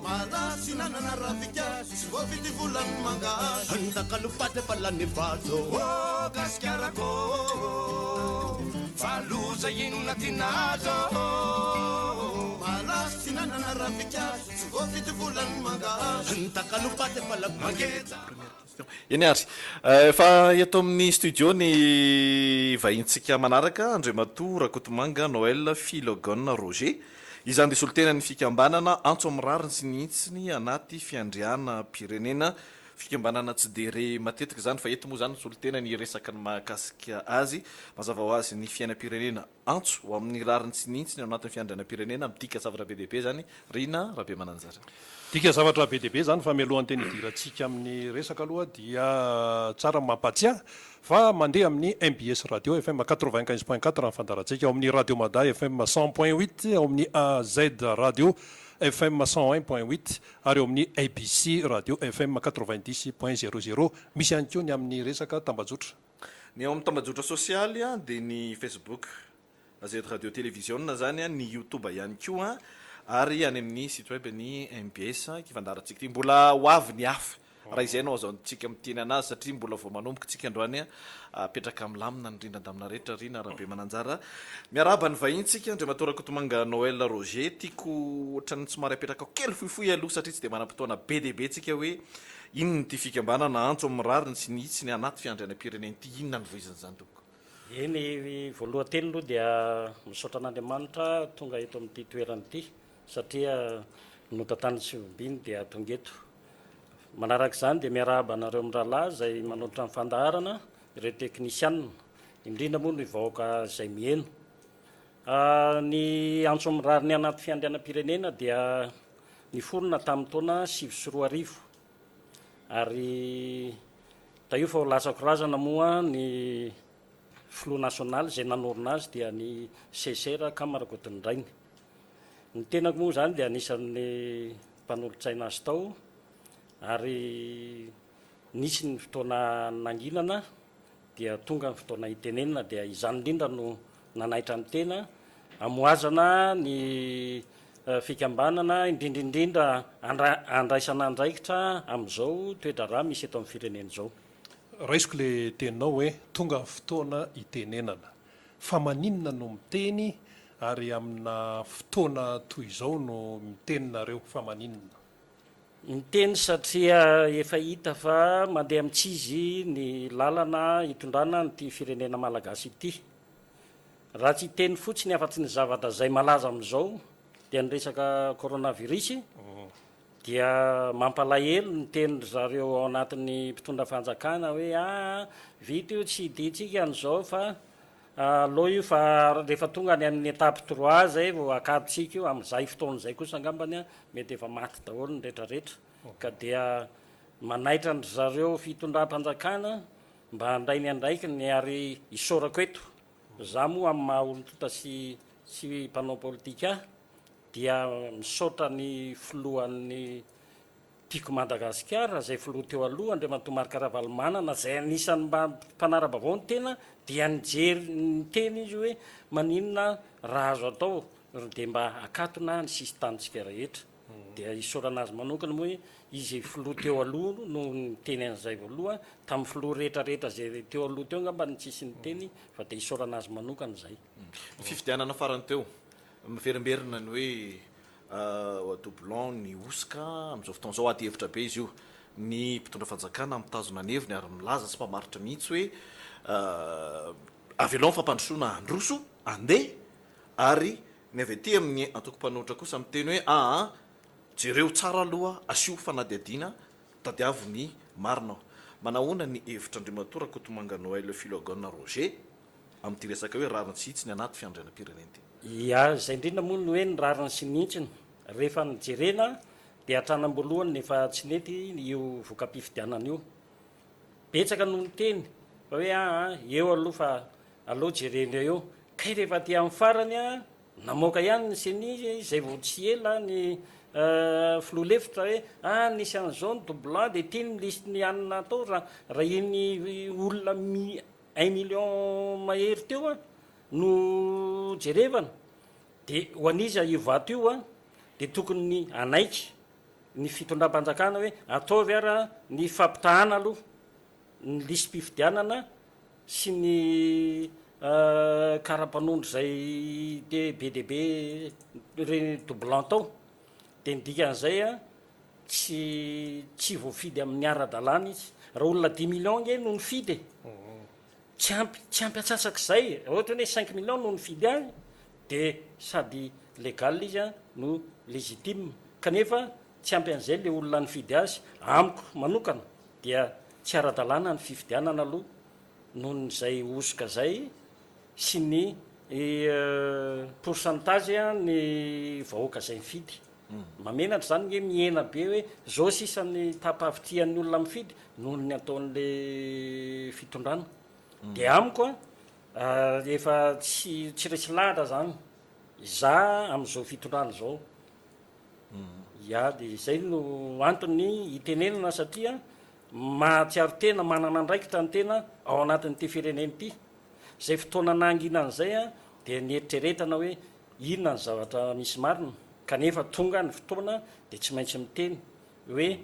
Malaso nanana ravinkazo Tsy voavidy volan'ny mangahazo Ny takalo faty efa lany vazo Oh Gasikarako Fa loza inona ty nahazo Malaso tsy nanana ravinkazo Tsy voavidy volan'ny mangahazo Ny takalo faty efa lany mangeja Eny ary. Efa eto amin'ny studio ny vahintsika manaraka, Andriamatoa Rakotomanga Noël Philogone Roger. Izany dia solontenan'ny fikambanana Antso amin'ny rariny sy ny hitsiny anaty fiandrianam-pirenena. Fikambanana tsy dia re matetika izany fa eto moa izany ny solontenany hiresaka ny mahakasika azy. Mazava ho azy ny fiainam-pirenena. Antso ho amin'ny rariny sy ny hitsiny ao anatin'ny fiandrianam-pirenena midika zavatra be dia be izany Rina Rabemananjara. Midika zavatra be dia be izany fa mialohan'ny tena hidirantsika amin'ny resaka aloha dia tsara ny mampahatsiahy fa mandeha amin'ny mbs Radio FM 95.4 ny fandaharantsika, ao amin'ny Radio Mada FM 100.8, ao amin'ny AZ Radio FM 101.8 ary ao amin'ny ABC Radio FM 90.00. Misy ihany koa ny amin'ny resaka tambajotra. Ny ao amin'ny tambajotra sosialy dia ny Facebook, AZ Radio Televiziona izany, ny Youtube ihany koa ary any amin'ny site web ny mbs ity fandaharantsika ity. Mbola ho avy ny hafa raha izay no azaontsika miteny anazy satria mbola vao manomboka isika androany. Apetraka milamina ny rindran-damina rehetra Rina Rabemananjara. Miarahaba ny vahintsika Andriamatoa Rakotomanga Noël Roger. Tiako ohatran'ny somary apetraka kely fohifohy aloha satria tsy dia manam-potoana be dia be tsika hoe Inona ity fikambanana antso amin'ny rariny sy ny hitsiny anaty fiandrianam-pirenena ity? Inona no voizin'izany tompoko? Eny, voalohan-teny aloha dia misaotra an'Andriamanitra tonga eto amin'ity toerana ity satria notantaniny sy ombiny dia tonga eto. Manaraka izany dia miarahaba anareo mirahalahy izay manolotra ny fandaharana, ireo teknisianina, indrindra moa ny vahoaka izay miheno. Ny antso amin'ny rariny anaty fiandrianam-pirenena dia niforona tamin'ny taona 2009 ary tahio fa ho lasako razana moa ny filoha nasionaly izay nanorina azy dia ny CSR Kama Rakotonindrainy. Ny tenako moa izany dia anisan'ny mpanolotsaina azy tao ary nisy ny fotoana nanginana dia tonga ny fotoana hitenenana dia izany indrindra no nanaitra ny tena hamohazana ny fikambanana indrindra indrindra andraisana andraikitra amin'izao toe-draharaha misy eto amin'ny firenena izao. Raisiko le teninao hoe tonga ny fotoana hitenenana. Fa maninona no miteny ary amina fotoana toy izao no miteny nareo? Fa maninona? Miteny satria efa hita fa mandeha amin'ny tsy izy ny lalana hitondrana an'ity firenena malagasy ity. Raha tsy hiteny fotsiny afa-tsy ny zavatra izay malaza amin'izao dia ny resaka coronavirus dia mampalahelo ny tenin-dry zareo ao anatin'ny mpitondra fanjakana hoe aa vita io tsy hidintsika an'izao fa Aleo io fa rehefa tonga any amin'ny étape trois zay vao akatontsika io, amin'izay fotoana izay kosa angambany mety efa maty daholo ny retraretra ka dia manaitra an-dry zareo fitondram-panjakana mba handray ny andraikiny ary isaorako eto, za moa amin'ny maha olon-tonta sy sy mpanao politika ahy dia misaotra ny filohan'ny Tiako Madagasikara, izay filoha teo aloha, Andriamatoa Marc Ravalomanana, izay anisan'ny mba mpanara-baovao ny tena, dia nijery, niteny izy hoe maninona raha azo atao dia mba akatona ny sisin-tanintsika rehetra. Dia isaorana azy manokana moa hoe izy filoha teo aloha no niteny an'izay voalohany, tamin'ny filoha rehetra rehetra izay teo aloha teo angamba no tsisy niteny fa dia isaorana azy manokana izay. Ny fifidianana farany teo, miverimberina ny hoe Doublon ny hosoka amin'izao fotoana izao, ady hevitra be izy io. Ny mpitondra fanjakana mitazona ny heviny ary milaza sy mpamaritra mihitsy hoe avelao ny fampandrosoana handroso, handeha, ary ny avy aty amin'ny antoko mpanohitra kosa miteny hoe aa jereo tsara aloha, asio fanadihadiana, tadiavo ny marina. Manahoana ny hevitr'Andriamatoa Rakotomanga Noël Philogone Roger? amin'ity resaka hoe rariny sy hitsiny anaty fiandrianam-pirenena ity. Ia, izay indrindra moa ny hoe ny rariny sy ny hitsiny. Rehefa nojerena dia hatrany am-boalohany efa tsy nety io voka-pifidianana io. Betsaka no niteny fa hoe aa eo aloha fa aleo jerena eo. Kay rehefa aty amin'ny farany a, namoaka ihany ny ceni izay vao tsy ela ny filoha lefitra hoe aa nisy an'izao ny doublant dia ity ny liste ny anona atao raha raha iny olona mi un million mahery teo a no jerevana dia ho an'iza io vato io a dia tokony hanaiky ny fitondram-panjakana hoe ataovy ara ny fampitahana aloha ny lisi-pifidianana sy ny kara-panondro izay te be dia be ireny doublant tao dia ny dikan'izay a tsy tsy voafidy amin'ny ara-dalàna izy. Raha olona dix millions ange no nifidy e, tsy ampy tsy ampy antsasak'izay, raha ohatra hoe cinq millions no nifidy azy dia sady légal izy a no légitime, kanefa tsy ampy an'izay le olona nifidy azy. Amiko manokana dia tsy ara-dalàna ny fifidianana aloha noho izay hosoka izay sy ny pourcentage ny vahoaka izay nifidy. Mahamenatra izany nge mihena be hoe zao sisa ny taham-pahavitrihan'ny olona mifidy noho ny ataon'le fitondrana. De amiko a efa tsy tsy resy lahatra zany za amin'izao fitondrana izao. Ya de izay no antony itenenana satria mahatsiaro tena manana andraikitra ny tena ao anatin'ity firenena ity. Izay fotoana nahanginana izay dia nieritreretana hoe inona ny zavatra misy marina kanefa tonga ny fotoana dia tsy maintsy miteny hoe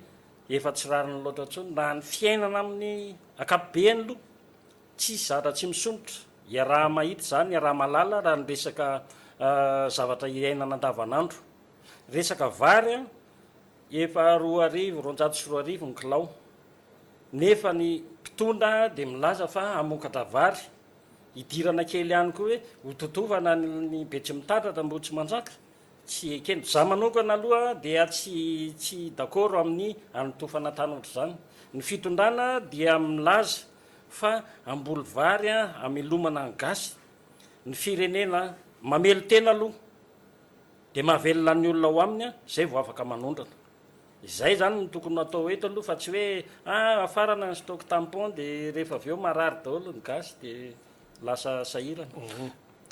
efa tsy rariny loatra intsony raha ny fiainana amin'ny ankapobeny aloha tsisy zavatra tsy misondrotra iaraha-mahita izany iaraha-mahalala raha ny resaka zavatra iainana andavanandro resaka vary an efa 2002 2002 ny kilao nefa ny mpitondra dia milaza fa hamokatra vary Hidirana kely ihany koa hoe ho totovana ny Betsimitatatra Ambohitrimanjaka? Tsy ekena. Za manokana aloha dia tsy tsy d'accord amin'ny hanotofana tany ohatr'izany. Ny fitondrana dia milaza fa hamboly vary hamelomana ny gasy. Ny firenena mamelon-tena aloha dia mahavelona ny olona ao aminy zay vao afaka manondrana. Izay izany no tokony ho atao eto aloha fa tsy hoe ah afarana ny stock tampon dia rehefa avy eo marary daholo ny gasy dia lasa sahirana.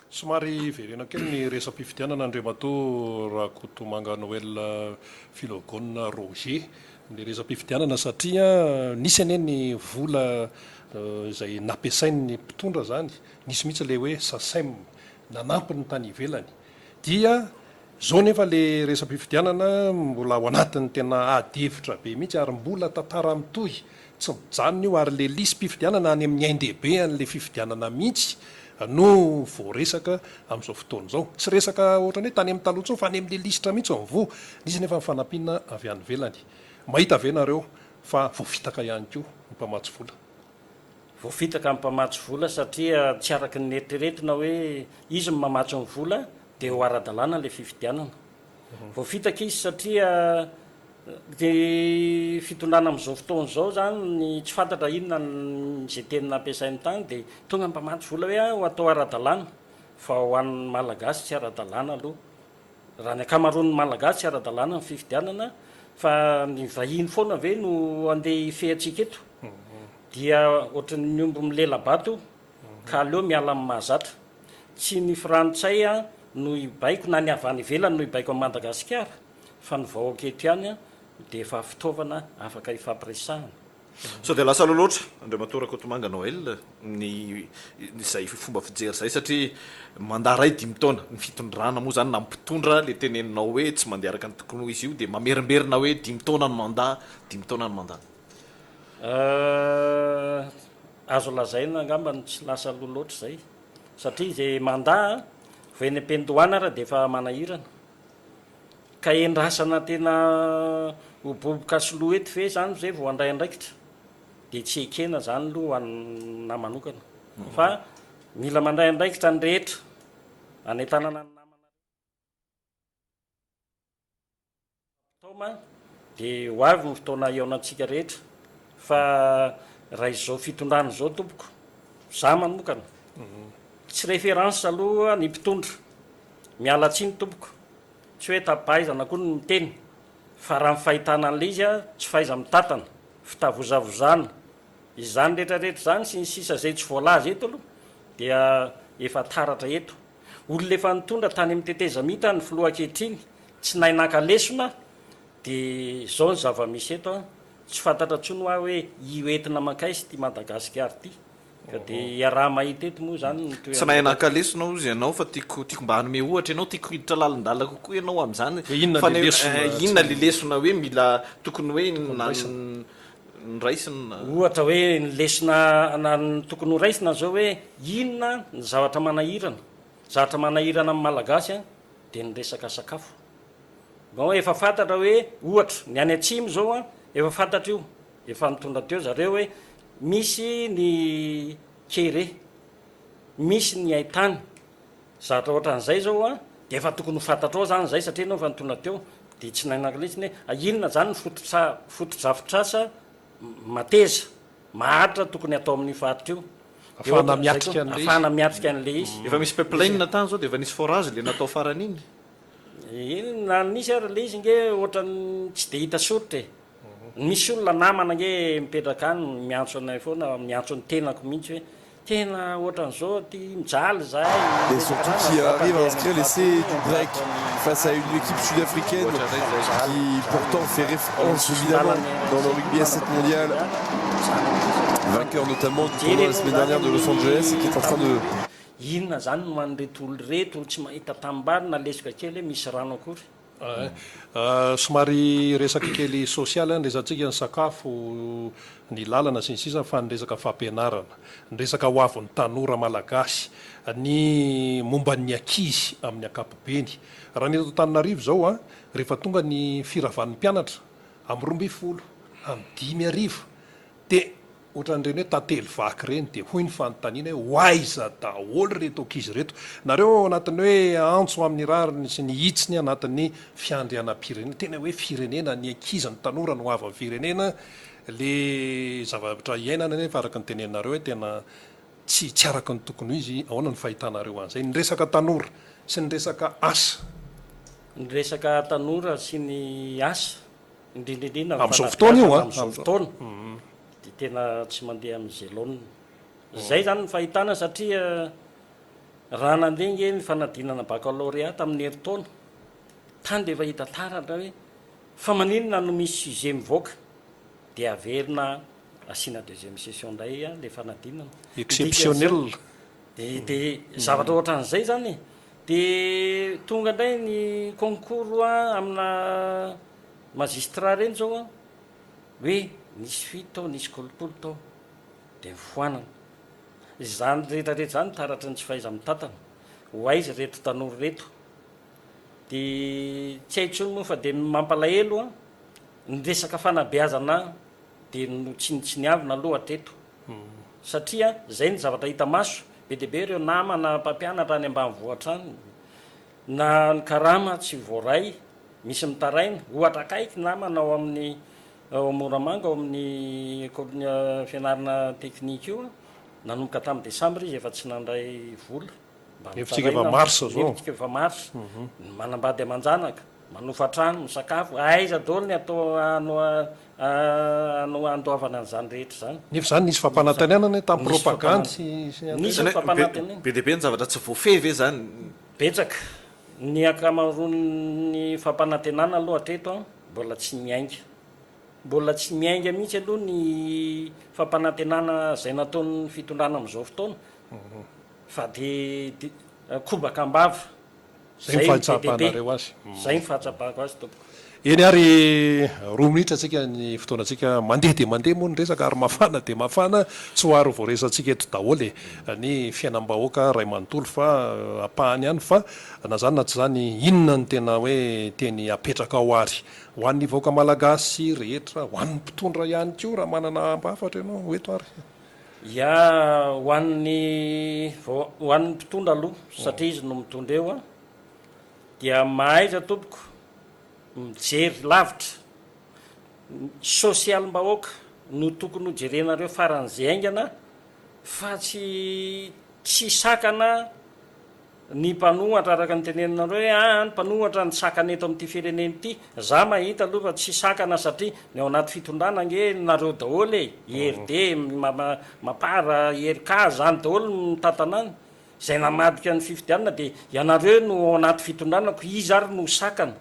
Somary hiverena kely ny resa-pifidianana Andriamatoa Rakotomanga Noël Philogone Roger ny resa-pifidianana satria nisy anie ny vola izay nampiasain'ny mpitondra izany, nisy mihitsy ilay hoe Sacem nanampy ny tany ivelany dia Zao nefa le resa-pifidianana mbola ao anatin'ny tena ady hevitra be mihitsy ary mbola tantara mitohy tsy mijanona io ary le lisi-pifidianana any amin'ny ain-dehibe an'le fifidianana mihitsy no voaresaka amin'izao fotoana izao. Tsy resaka ohatran'ny hoe tany amin'ny taloha intsony fa any amin'le lisitra mihitsy no voa. Nisy nefa ny fanampiana avy any ivelany. Mahita ve nareo fa voafitaka ihany koa ny mpamatsy vola? Voafitaka ny mpamatsy vola satria tsy araka ny neritreretina hoe izy no mamatsy ny vola dia ho ara-dalàna ilay fifidianana. Voafitaka izy satria ny fitondrana amin'izao fotoana izao izany ny tsy fantatra inona izay teny nampiasainy tany dia tonga ny mpamatsy vola hoe ho atao ara-dalàna fa ho an'ny Malagasy tsy ara-dalàna aloha. Raha ny ankamaroan'ny Malagasy tsy ara-dalàna ny fifidianana fa ny vahiny foana ve no andeha hifehy antsika eto? Dia ohatran'ny omby milela-bato io ka aleo miala amin'ny mahazatra. Tsy ny frantsay no hibaiko na ny avy any ivelany no hibaiko an'i Madagasikara fa ny vahoaka eto ihany dia efa fitaovana afaka hifampiresahana. Sao dia lasa aloha loatra Andriamatoa Rakotomanga Noël ny izay fomba fijery izay satria mandat iray dimy taona, ny fitondrana moa izany na ny mpitondra le teneninao hoe tsy mandeha araka ny tokony ho izy io dia mamerimberina hoe dimy taona ny mandat, dimy taona ny mandat. Azo lazaina angamba ny tsy lasa aloha loatra izay satria izay mandat vao eny am-piandohana ara dia efa manahirana. Ka endrasana tena ho boboka sy loha eto ve zany zay vao handray andraikitra? Dia tsy ekena zany aloha ho anà manokana fa mila mandray andraikitra ny rehetra anentanana ny namana rehetra dia ho avy ny fotoana hihaonantsika rehetra fa raha izao fitondrana izao tompoko za manokana tsy référence aloha ny mpitondra miala tsiny tompoko Tsy hoe tapaizana koa ny miteny. Fa raha ny fahitana an'ilay izy a, tsy fahaiza-mitantana, fitavozavozana, izany rehetra rehetra izany sy ny sisa izay tsy voalaza eto aloha dia efa taratra eto. Olona efa nitondra tany amin'ny tetezamita ny filoha ankehitriny, tsy nahay naka lesona dia izao ny zava-misy eto a, tsy fantatra intsony hoa hoe io entina mankaiza ity Madagasikara ity. Ka dia iaraha-mahita eto moa izany ny Tsy nahay naka lesona hozy ianao fa tiako tiako mba hanome ohatra ianao, tiako hiditra lalindalina kokoa ianao amin'izany Hoe inona fa le ny lesona eh, tsy inona le lesona hoe mila tokony hoe raisina. noraisina. Ohatra hoe ny lesona na ny tokony ho raisina izao hoe inona ny zavatra manahirana, zavatra manahirana amin'ny Malagasy an dia ny resaka sakafo. Bon efa fantatra hoe ohatra ny any atsimo izao an efa fantatra io, efa nitondra teo zareo hoe Misy ny kere, misy ny haintany, zavatra ohatran'izay izao an, dia efa tokony ho fantatrao izany izay satria ianao efa nitondra teo, dia tsy nainaka mihitsy ny hoe inona izany ny fototra fotodrafitrasa mateza, maharitra tokony hatao amin'io faritra io. Dia Afahana ohatran'izay miatrika koa, an'ilay izy. afahana miatrika an'ilay izy. Efa misy pipeline tany izao dia efa nisy forage ilay natao farany iny. Eny, na nisy ary ilay izy ange ohatran'ny tsy dia hita soritra e. Misy olona namana ange mipetraka any miantso anay foana, miantso ny tenako mihitsy hoe tena ohatran'izao aty mijaly izahay, Et surtout qui arrive à inscrire l'essai du break face à une équipe sud-africaine qui pourtant fait référence évidemment dans le rugby à 7 mondial. Vainqueur notamment du tournoi la semaine dernière de Los Angeles et qui est en train de Inona izany no an'ireto olona ireto tsy mahita tanimbary na lesoka kely hoe misy rano akory. Somary resaka kely sosialy ny resatsika, ny sakafo, ny lalana sy ny sisa fa ny resaka fampianarana, ny resaka ho avin'ny tanora malagasy, ny momba ny ankizy amin'ny ankapobeny. Raha ny eto Antananarivo izao an, rehefa tonga ny firavan'ny mpianatra amin'ny 12, amin'ny 5000 dia Ohatran'ireny hoe tantely vaky ireny dia hoy ny fanontaniana hoe ho aiza daholo ireto ankizy ireto? Nareo ao anatin'ny hoe antso amin'ny rariny sy ny hitsiny anatin'ny fiandrianam-pirenena, tena hoe firenena, ny ankizy, ny tanora no hoavin'ny firenena, le zavatra iainana anefa araka ny teneninareo hoe tena tsy tsy araka ny tokony ho izy, ahoana ny fahitanareo an'izay? Ny resaka tanora sy ny resaka asa. Ny resaka tanora sy ny asa, indrindra indrindra ny Amin'izao fotoana io fanabeazana an! amin'izao fotoana dia tena tsy mandeha amin'izay laoniny. Izay izany ny fahitana satria raha nandeha ange ny fanadinana baccalauréat tamin'ny herintaona, tany dia efa hita taratra hoe fa maninona no misy sujet mivoaka dia averina asiana deuxième session indray ilay fanadinana. Exceptionnel. Dia dia zavatra ohatran'izay izany e. Dia tonga indray ny concours amina magistrat ireny izao an, hoe nisy fuite tao, nisy kolikoly tao, dia nofoanana. Izany rehetra rehetra izany taratry ny tsy fahaiza-mitantana. Ho aiza ireto tanora ireto? Dia tsy hay intsony moa fa dia ny mampalahelo an, ny resaka fanabeazana dia notsinontsiniavina aloha hatreto. Satria izay ny zavatra hita maso, be dia be ireo namana mpampianatra any ambanivohitra any, na ny karama tsy voaray, misy mitaraina, ohatra akaiky namana ao amin'ny ao Moramanga ao amin'ny école fianarana teknika io, nanomboka tamin'ny desambra izy efa tsy nandray vola, mba Nefa tsika efa mitaraina, mars zao. nefa tsika efa mars, ny manambady aman-janaka, manofa trano, misakafo, aiza daholo ny atao ano no andoavana an'izany rehetra izany. Nefa izany nisy fampanantenana anie tamin'ny Nisy propagandy fampanante- sy sy ny Nisy ny fampanantenana. Be dia be ny zavatra tsy voafehy ve izany? Betsaka. Ny ankamaroan'ny fampanantenana aloha hatreto an, mbola tsy miainga. Mbola tsy miainga mihitsy aloha ny fampanantenana izay nataon'ny fitondrana amin'izao fotoana fa dia kobaka am-bava. Zay ny fahatsapanareo azy. Zay ny fahatsapako azy tompoko. Eny ary, roa minitra tsika ny fotoanantsika, mandeha dia mandeha moa ny resaka ary mafana dia mafana, tsy ho ary voaresantsika eto daholo e, ny fiainam-bahoaka ray manontolo fa ampahany ihany fa na zany na tsy zany inona no tena hoe teny apetrakao ary ho an'ny vahoaka malagasy rehetra, ho an'ny mpitondra ihany koa raha manana hafatra ianao, ho eto ary. Ya, ho an'ny vao ho an'ny mpitondra aloha satria izy no mitondra eo an, dia mahaiza tompoko mijery lavitra, ny sosialim-bahoaka no tokony ho jerenareo faran'izay haingana fa tsy tsy sakana. Ny mpanohatra araka ny teneninareo hoe aa ny mpanohatra ny sakana eto amin'ity firenena ity, za mahita aloha fa tsy sakana satria ny ao anaty fitondrana ange nareo daholo e, IRD, mapar, IRK, zany daholo no mitantana any, izay namadika ny fifidianana dia ianareo no ao anaty fitondrana ko iza ary no sakana?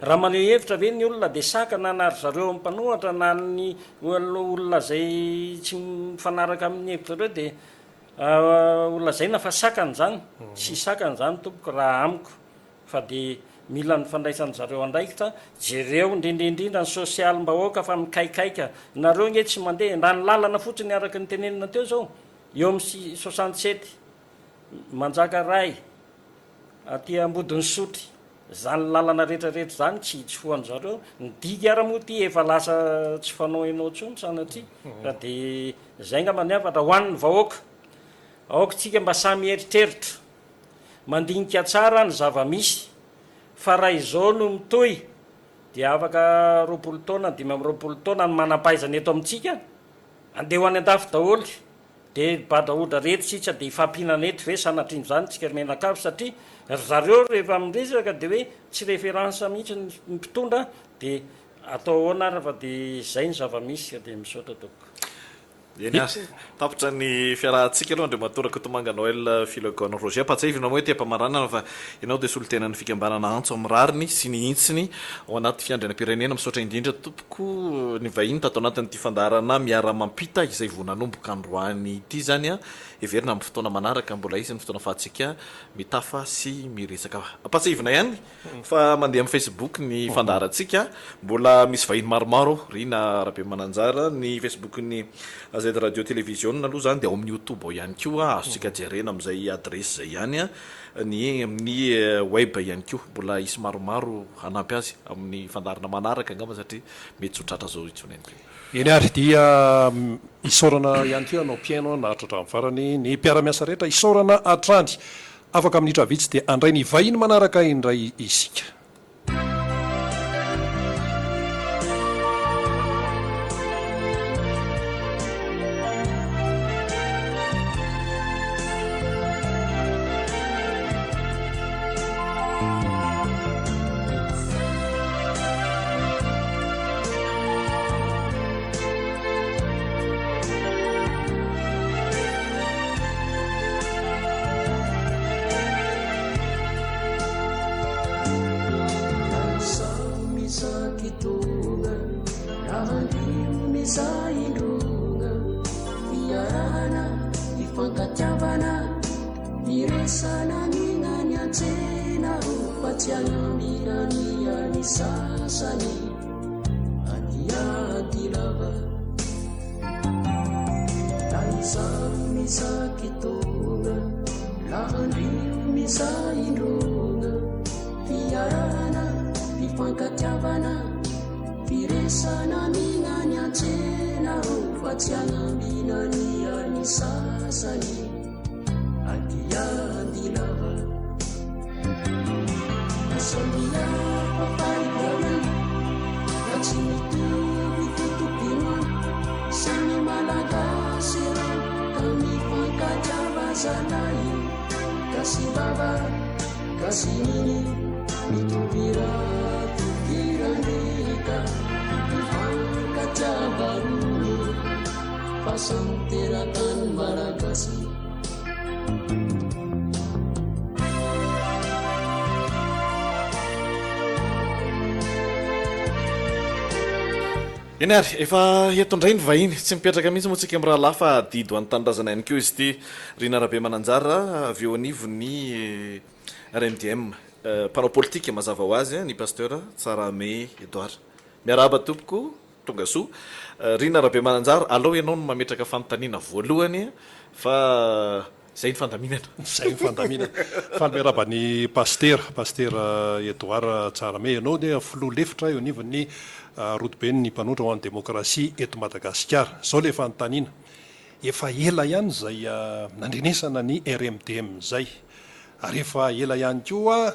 Raha maneho hevitra ve ny olona dia sakana na ry zareo mpanohatra na ny olona izay tsy mifanaraka amin'ny hevitrareo dia Ho lazaina fa sakana izany? Tsy sakana izany tompoko raha amiko fa dia mila ny fandraisan-dry zareo andraikitra, jereo indrindra indrindra ny sosialim-bahoaka fa mikaikaika, nareo ange tsy mandeha, raha ny lalana fotsiny araka ny tenenina teo izao, eo amin'ny 67 Manjakaray aty Ambodin'Isotry, izany lalana rehetra rehetra izany tsy hitsofohan-dry zareo, ny digy ara moa ity efa lasa tsy fanao enao intsony sanatria fa dia Izay angamba ny hafatra ho an'ny vahoaka. Aoka isika mba samy hieritreritra, mandinika tsara ny zava-misy, fa raha izao no mitohy dia afaka 20 taona, 25 taona ny manam-pahaizana eto amintsika handeha ho any an-dafy daholo, dia badrahodra reto sisa dia hifampihinana eto ve sanatrian'izany tsika ry mianakavy satria ry zareo rehefa miresaka dia hoe tsy référence mihitsy ny mpitondra dia Atao ahoana ary fa dia izay ny zava-misy ka dia misaotra tompoko. Eny ary. Tapitra ny fiarahantsika aloha Andriamatoa Rakotomanga Noël Philogone Roger. Ampahatsiahivina moa ety am-pamaranana fa ianao dia solontenan'ny fikambanana Antso amin'ny rariny sy ny hintsiny ao anaty fiandrianam-pirenena. Misaotra indrindra tompoko ny vahiny tato anatin'ity fandaharana Miara-mampita izay vao nanomboka androany ity izany. Heverina amin'ny fotoana manaraka mbola hisy ny fotoana afahantsika mitafa sy miresaka. Ampahatsiahivina ihany Fa mandeha amin'ny Facebook ny fandaharantsika. Mbola misy vahiny maromaro ao, Rina Rabemananjara. Ny Facebook-n'ny AZ Radio Televiziona aloha izany dia ao amin'ny YouTube ao ihany koa, azontsika jerena amin'izay adiresy izay ihany. Ny amin'ny web ihany koa. Mbola hisy maromaro hanampy azy amin'ny fandaharana manaraka angamba satria mety tsy ho tratra izao intsony ihany koa. Eny ary, dia isaorana ihany koa ianao mpihaino naharitra hatramin'ny farany, ny mpiara-miasa rehetra isaorana hatrany. Afaka minitra vitsy dia handray ny vahiny manaraka indray isika. Eny ary, efa eto indray ny vahiny. Tsy mipetraka mihitsy moa tsika mirahalahy fa adidy ho an'ny tanindrazana ihany koa izy ity. Rina Rabemananjara avy eo anivon'ny RMDM. Mpanao politika mazava ho azy ny Pasteur Tsarahame Edouard. Miarahaba tompoko. Tonga soa. Rina Rabemananjara, alao ianao no mametraka fanontaniana voalohany fa izay ny fandaminana. Izay ny fandaminana. Faly miarahaba an'i Pasitera, Pasitera Edouard Tsarahame. Ianao dia filoha lefitra eo anivon'ny Rodoben'ny Mpanohitra ho an'ny Demokrasia eto Madagasikara. Izao ilay fanontaniana, efa ela ihany izay nandrenesana ny RMDM izay, ary efa ela ihany koa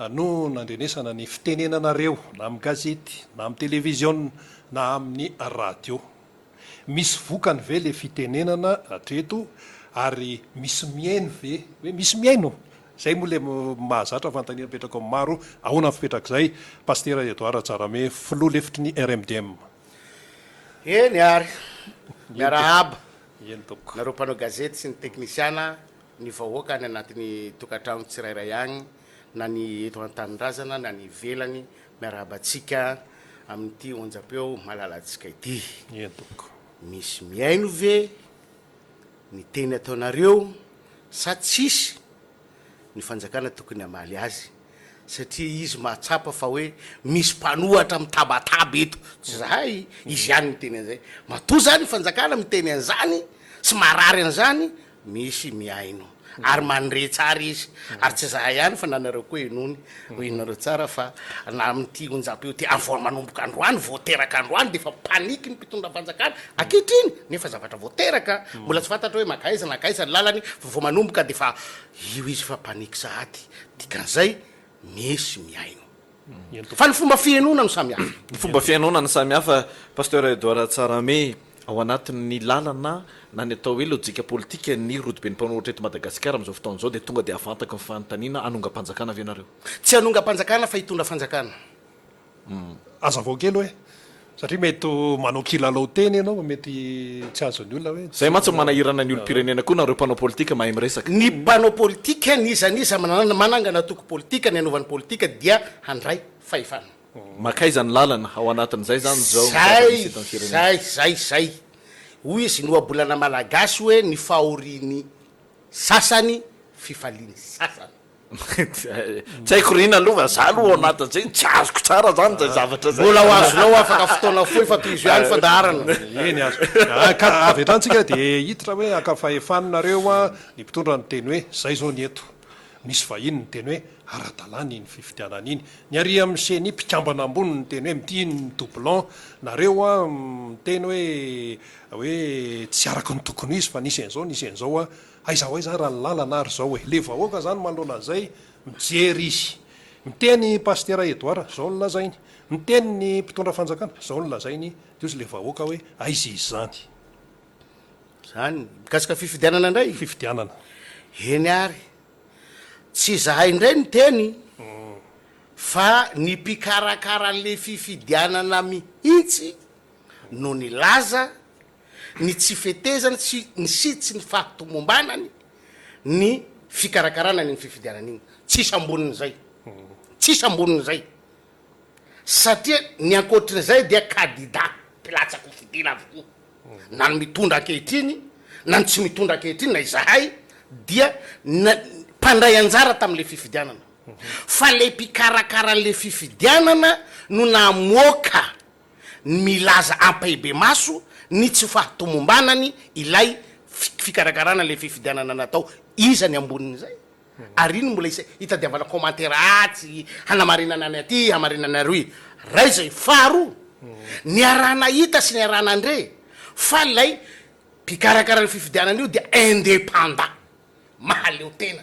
no nandrenesana ny fitenenanareo na amin'ny gazety, na amin'ny televiziona, na amin'ny radio. Misy vokany ve le fitenenana hatreto ary misy mihaino ve? Hoe misy mihaino? Izay moa ilay mahazatra fanontaniana apetrako amin'ny maro, ahoana ny fipetrak'izay? Pasitera Edouard Rajarame, filoha lefitry ny RMDM. Eny ary, miarahaba Eny tompoko. nareo mpanao gazety sy ny teknisiana, ny vahoaka any anatin'ny tokantrano tsirairay agny na ny eto an-tanindrazana na ny ivelany, miarahaba antsika amin'ity onjam-peo malalantsika ity. Eny tompoko. Misy mihaino ve ny teny ataonareo sa tsisy? Ny fanjakana tokony hamaly azy satria izy mahatsapa fa hoe misy mpanohatra mitabataba eto, tsy zahay, izy ihany miteny an'izay. Matoa zany ny fanjakana miteny an'izany sy marary an'izany, misy mihaino ary mandre tsara izy ary tsy zahay ihany fa na nareo koa henoiny, ho henonareo tsara fa na amin'ity onjampeo ity vao manomboka androany, vao teraka androany dia efa panique ny mpitondra fanjakana ankehitriny nefa zavatra vao teraka mbola tsy fantatra hoe mankaiza na aiza ny lalany fa vao manomboka dia efa io izy efa panique sahady, dikan'izay misy mihaino. Fa ny fomba fihenoana no samy hafa. Ny fomba fihenoana no samy hafa Pasteur Edouard Tsarahame, ao anatin'ny lalana na ny atao hoe lojika politika ny rodoben'ny mpanohitra eto Madagasikara amin'izao fotoana izao dia tonga dia avantako ny fanontaniana, hanongam-panjakana ve nareo? Tsy hanongam-panjakana fa hitondra fanjakana. Hazavao kely hoe, satria mety ho manao kilalao teny ianao mety tsy azon'ny olona hoe. Zay mantsy no manahirana ny olom-pirenena koa nareo mpanao politika mahay miresaka. Ny mpanao politika n'iza n'iza manangana antoko politika ny hanaovany politika dia handray fahefana. Mankaiza ny lalana ao anatin'izay zany zao ny Zay zava-misy eto amin'ny firenena. zay zay zay. Hoy izy ny ohabolana malagasy hoe ny fahorian'ny sasany fifalian'ny sasany. Tsy haiko ry ina aloha fa za aloha ao anatin'izay tsy azoko tsara zany zay zavatra zay. Mbola ho azonao afaka fotoana fohy fa tohizo ihany fandaharana. Eny azo. Ka avy hatrany tsika dia hiditra hoe haka fahefana nareo an, ny mpitondra niteny hoe zay zao ny eto. Nisy vahiny niteny hoe ara-dalàna iny fifidianana iny. Ny ary amin'ny ceni mpikambana ambony niteny hoe mitia ny doublon. Nareo an miteny hoe hoe tsy araka ny tokony ho izy fa nisy an'izao nisy an'izao an. Aiza ho aiza ary ny lalana ary zao e! Le vahoaka zany manoloana an'izay mijery izy. Miteny Pasitera Edouard, zao no lazainy. Miteny ny mpitondra fanjakana, zao no lazainy, de ozy le vahoaka hoe aiza izy zany? Zany, mikasika fifidianana indray? Fifidianana. Eny ary, tsy izahay indray niteny fa ny mpikarakara an'le fifidianana mihitsy no nilaza ny tsy fetezany sy ny sy tsy ny fahatomombanany ny fikarakarana an'iny fifidianana iny. Tsisy ambonin'izay. Tsisy ambonin'izay. Satria ny ankoatrin'izay dia kadida mpilatsaka ho fidiana avokoa. Na ny mitondra ankehitriny na ny tsy mitondra ankehitriny na izahay dia na mpandray anjara tamin'ilay fifidianana. Fa ilay mpikarakara an'ilay fifidianana no namoaka ny milaza ampahibemaso ny tsy fahatomombanany ilay fikarakarana ilay fifidianana natao, iza ny ambonin'izay? Ary iny mbola hitadiavana commentaire atsy hanamarinana ny aty hamarinana aroy, ray izay, faharoa niaraha-nahita sy niaraha-nandre fa ilay mpikarakara ny fifidianana io dia indépendant. Mahaleo tena.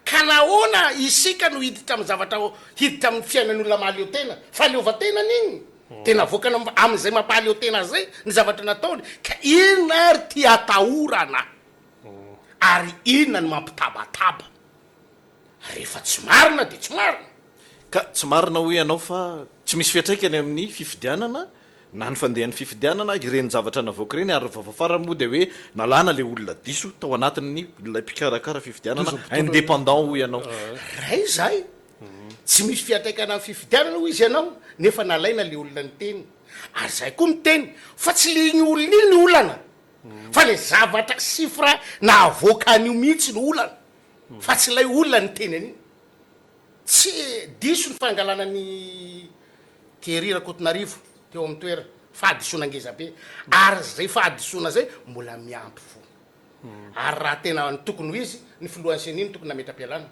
Ka nahoana isika no hiditra amin'ny zavatra hiditra amin'ny fiainan'ny olona mahaleo tena? Fahaleovantenany iny. Dia navoakany amin'izay mampahaleo tena azy izay ny zavatra nataony. Ka inona ary ity atahorana? Ary inona no mampitabataba? Rehefa tsy marina dia tsy marina. Ka tsy marina hoy ianao fa tsy misy fiantraikany amin'ny fifidianana na ny fandehan'ny fifidianana ireny zavatra navoaka ireny ary ny vaovao farany moa dia hoe nalana ilay olona diso tao anatin'ny ilay mpikarakara fifidianana indépendant hoy ianao. Ray izay, tsy misy fiantraikany amin'ny fifidianana hoy izy ianao nefa nalaina ilay olona niteny. Ary izahay koa miteny fa tsy ilay iny olona iny ny olana fa ilay zavatra chiffre nahavoaka an'io mihitsy no olana fa tsy ilay olona niteny an'io. Tsy diso ny fangalana an'i Thierry Rakotonarivo teo amin'ny toerana. Fahadisoana ngeza be. Ary izay fahadisoana izay mbola miampy fo. Ary raha tena ny tokony ho izy, ny filohan'ny Ceni no tokony nametra-pialana.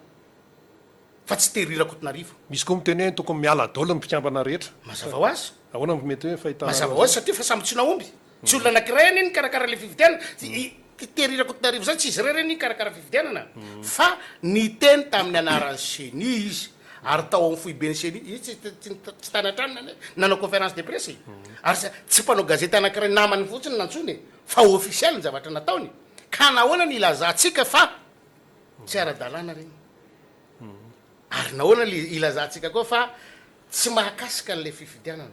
Fa tsy Thierry Rakotonarivo. Misy koa miteny hoe tokony miala daholo ny mpikambana rehetra. Mazava ho azy. Ahoana no mety hoe fahitanareo Mazava ho azy satria fa samy tsy nahomby. Tsy olona anakiray anie nikarakara ilay fifidianana. I Thierry Rakotonarivo izany tsy izy irery anie nikarakara fifidianana fa niteny tamin'ny anaran'ny Ceni izy ary tao amin'ny foiben'ny Ceni, izy tsy tsy tsy tany an-tranony anie nanao conférence de presse e. Ary tsy mpanao gazety anakiray namany fotsiny nantsoiny e, fa officiel ny zavatra nataony. Ka nahoana no ilazantsika fa tsy ara-dalàna ireny? Ary nahoana le ilazantsika koa fa tsy mahakasika an'ilay fifidianana.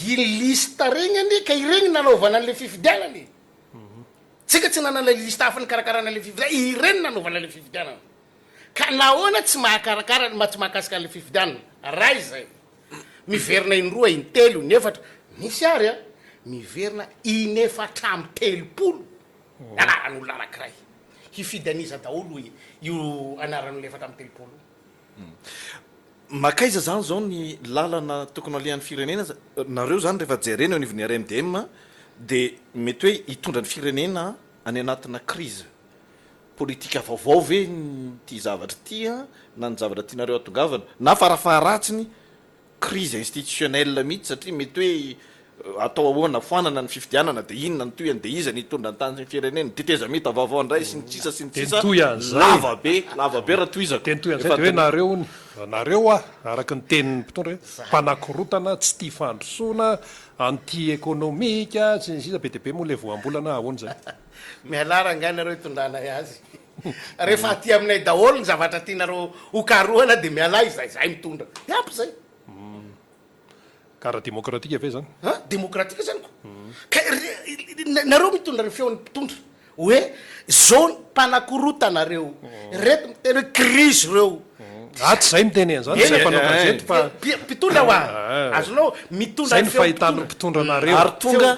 Iny liste regny anie ka iregny nanaovana an'ilay fifidianana e. Tsika tsy nanana liste hafa nikarakarana an'ilay fifidianana, ireny nanaovana ilay fifidianana. Ka nahoana tsy mahakarakara, tsy mahakasika an'ilay fifidianana? Ray izay. Miverina indroa, intelo, inefatra, misy ary an, miverina inefatr'amby telopolo ny anaran'olona anankiray. Hifidy an'iza daholo io anaran'olona 34 io? Mankaiza izany izao ny lalana tokony halehan'ny firenena? Nareo izany rehefa jerena eo anivon'ny RMDM dia mety hoe hitondra ny firenena any anatina crise politika vaovao ve ity zavatra ity na ny zavatra tianareo hatongavana na farafaharatsiny crise institutionnelle mihitsy satria mety hoe atao ahoana foanana ny fifidianana dia inona ny tohiny dia iza ny hitondra ny tany sy ny firenena, ny tetezamita vaovao indray sy ny sisa sy ny Dia sisa nitohy an'izay. Lava be, lava be raha tohizako. Dia nitohy an'izay Efa dia hoe adin'ny. nareo hono, nareo hoa, araka ny tenin'ny mpitondra hoe mpanakorontana, tsy tia fandrosoana, anti-économique, sy ny sisa Be dia be moa ilay voambolana, ahoana izay? Mialà rangahy nareo hitondranay azy. Rehefa aty aminay daholo ny zavatra tianareo ho karohana dia mialà izahay, izahay mitondra. Dia ampy izay. Ka raha demokratika ve zany? An? Demokratika zany ko. Ka nareo mitondra ny feon'ny mpitondra hoe zao ny mpanakorotana reo, reto miteny hoe crise reo. Ah tsy zay miteny an'izany, tsy zay mpanao gazety fa. Mpitondra hoa, azonao, mitondra ny feon'ny fahitan'ny mpitondra anareo. Ary tonga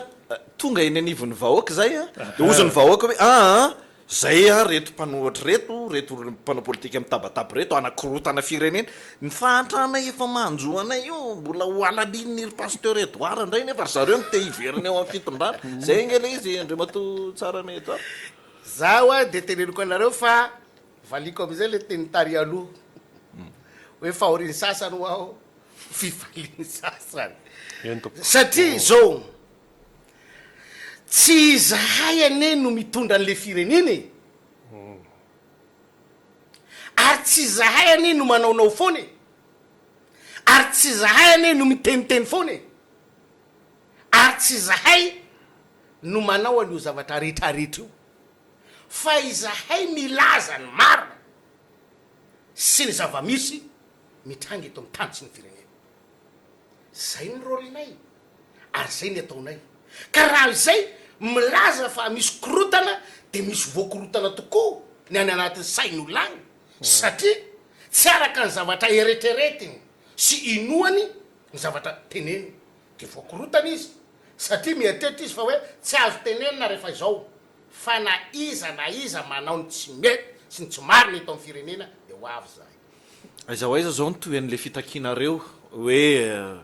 tonga eny anivon'ny vahoaka izay an, dia hozy ny vahoaka hoe aa Zay an reto mpanohatra reto, reto mpanao politika mitabataba reto hanakorotana firenena, ny fahantrana efa manjo anay io mbola ho halalin'ny ry Pasteur Edouard ndray nefa ry zareo no te hiverina eo amin'ny fitondrana, zay ange le izy Andriamatoa Tsarahame Edouard. Za hoa de teneniko anareo fa valiako amizay le teny tary aloha hoe fahorian'ny sasany ho aho fifalian'ny sasany satria zao Tsy izahay anie no mitondra an'le firenena e! Ary tsy izahay anie no manaonao foana e! Ary tsy izahay anie no miteniteny foana e! Ary tsy izahay no manao an'io zavatra rehetrarehetra io, fa izahay milaza ny marina sy ny zava-misy mitranga eto amin'ny tany sy ny firenena. Zay ny rôle-nay. ary zay ny ataonay. Ka raha izay milaza fa misy korotana de misy voakorotana tokoa ny any anatin'ny sain'olona any satria tsy araka ny zavatra eretreretiny sy inoany ny zavatra teneniny de voakorotana izy satria mieritreritra izy fa hoe tsy azo tenenina rehefa izao fa na iza na iza manao ny tsy mety sy ny tsy marina eto amin'ny firenena de ho avy zahay. Aiza ho aiza zao ny tohin'le fitakianareo hoe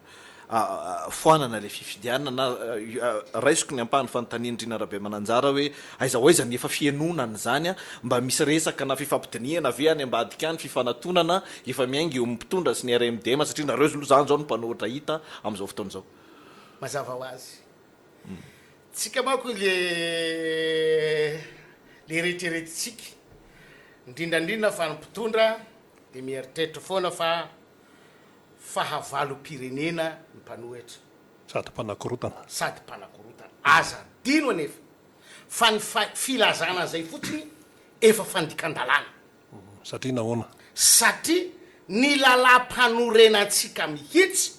foanana le fifidianana na raisiko ny ampahan'ny fanontanian'i Rina Rabemananjara hoe aiza ho aiza ny efa fihenoana an'izany mba misy resaka na fifampidinihana ve any ambadika any fifanatonana efa miainga eo amin'ny mpitondra sy ny RMDM satria nareo aloha zany zao no mpanohitra hita amin'izao fotoana izao. Mazava ho azy. Tsika manko le le eretreretintsika, indrindra indrindra fa ny mpitondra dia mieritreritra foana fa fahavalom-pirenena ny mpanohitra. Sady mpanakorotana. Sady mpanakorotana. Aza adino anefa fa ny filazana an'izay fotsiny efa fandikan-dalàna. Satria nahoana? Satria ny lalàm-panorenantsika mihitsy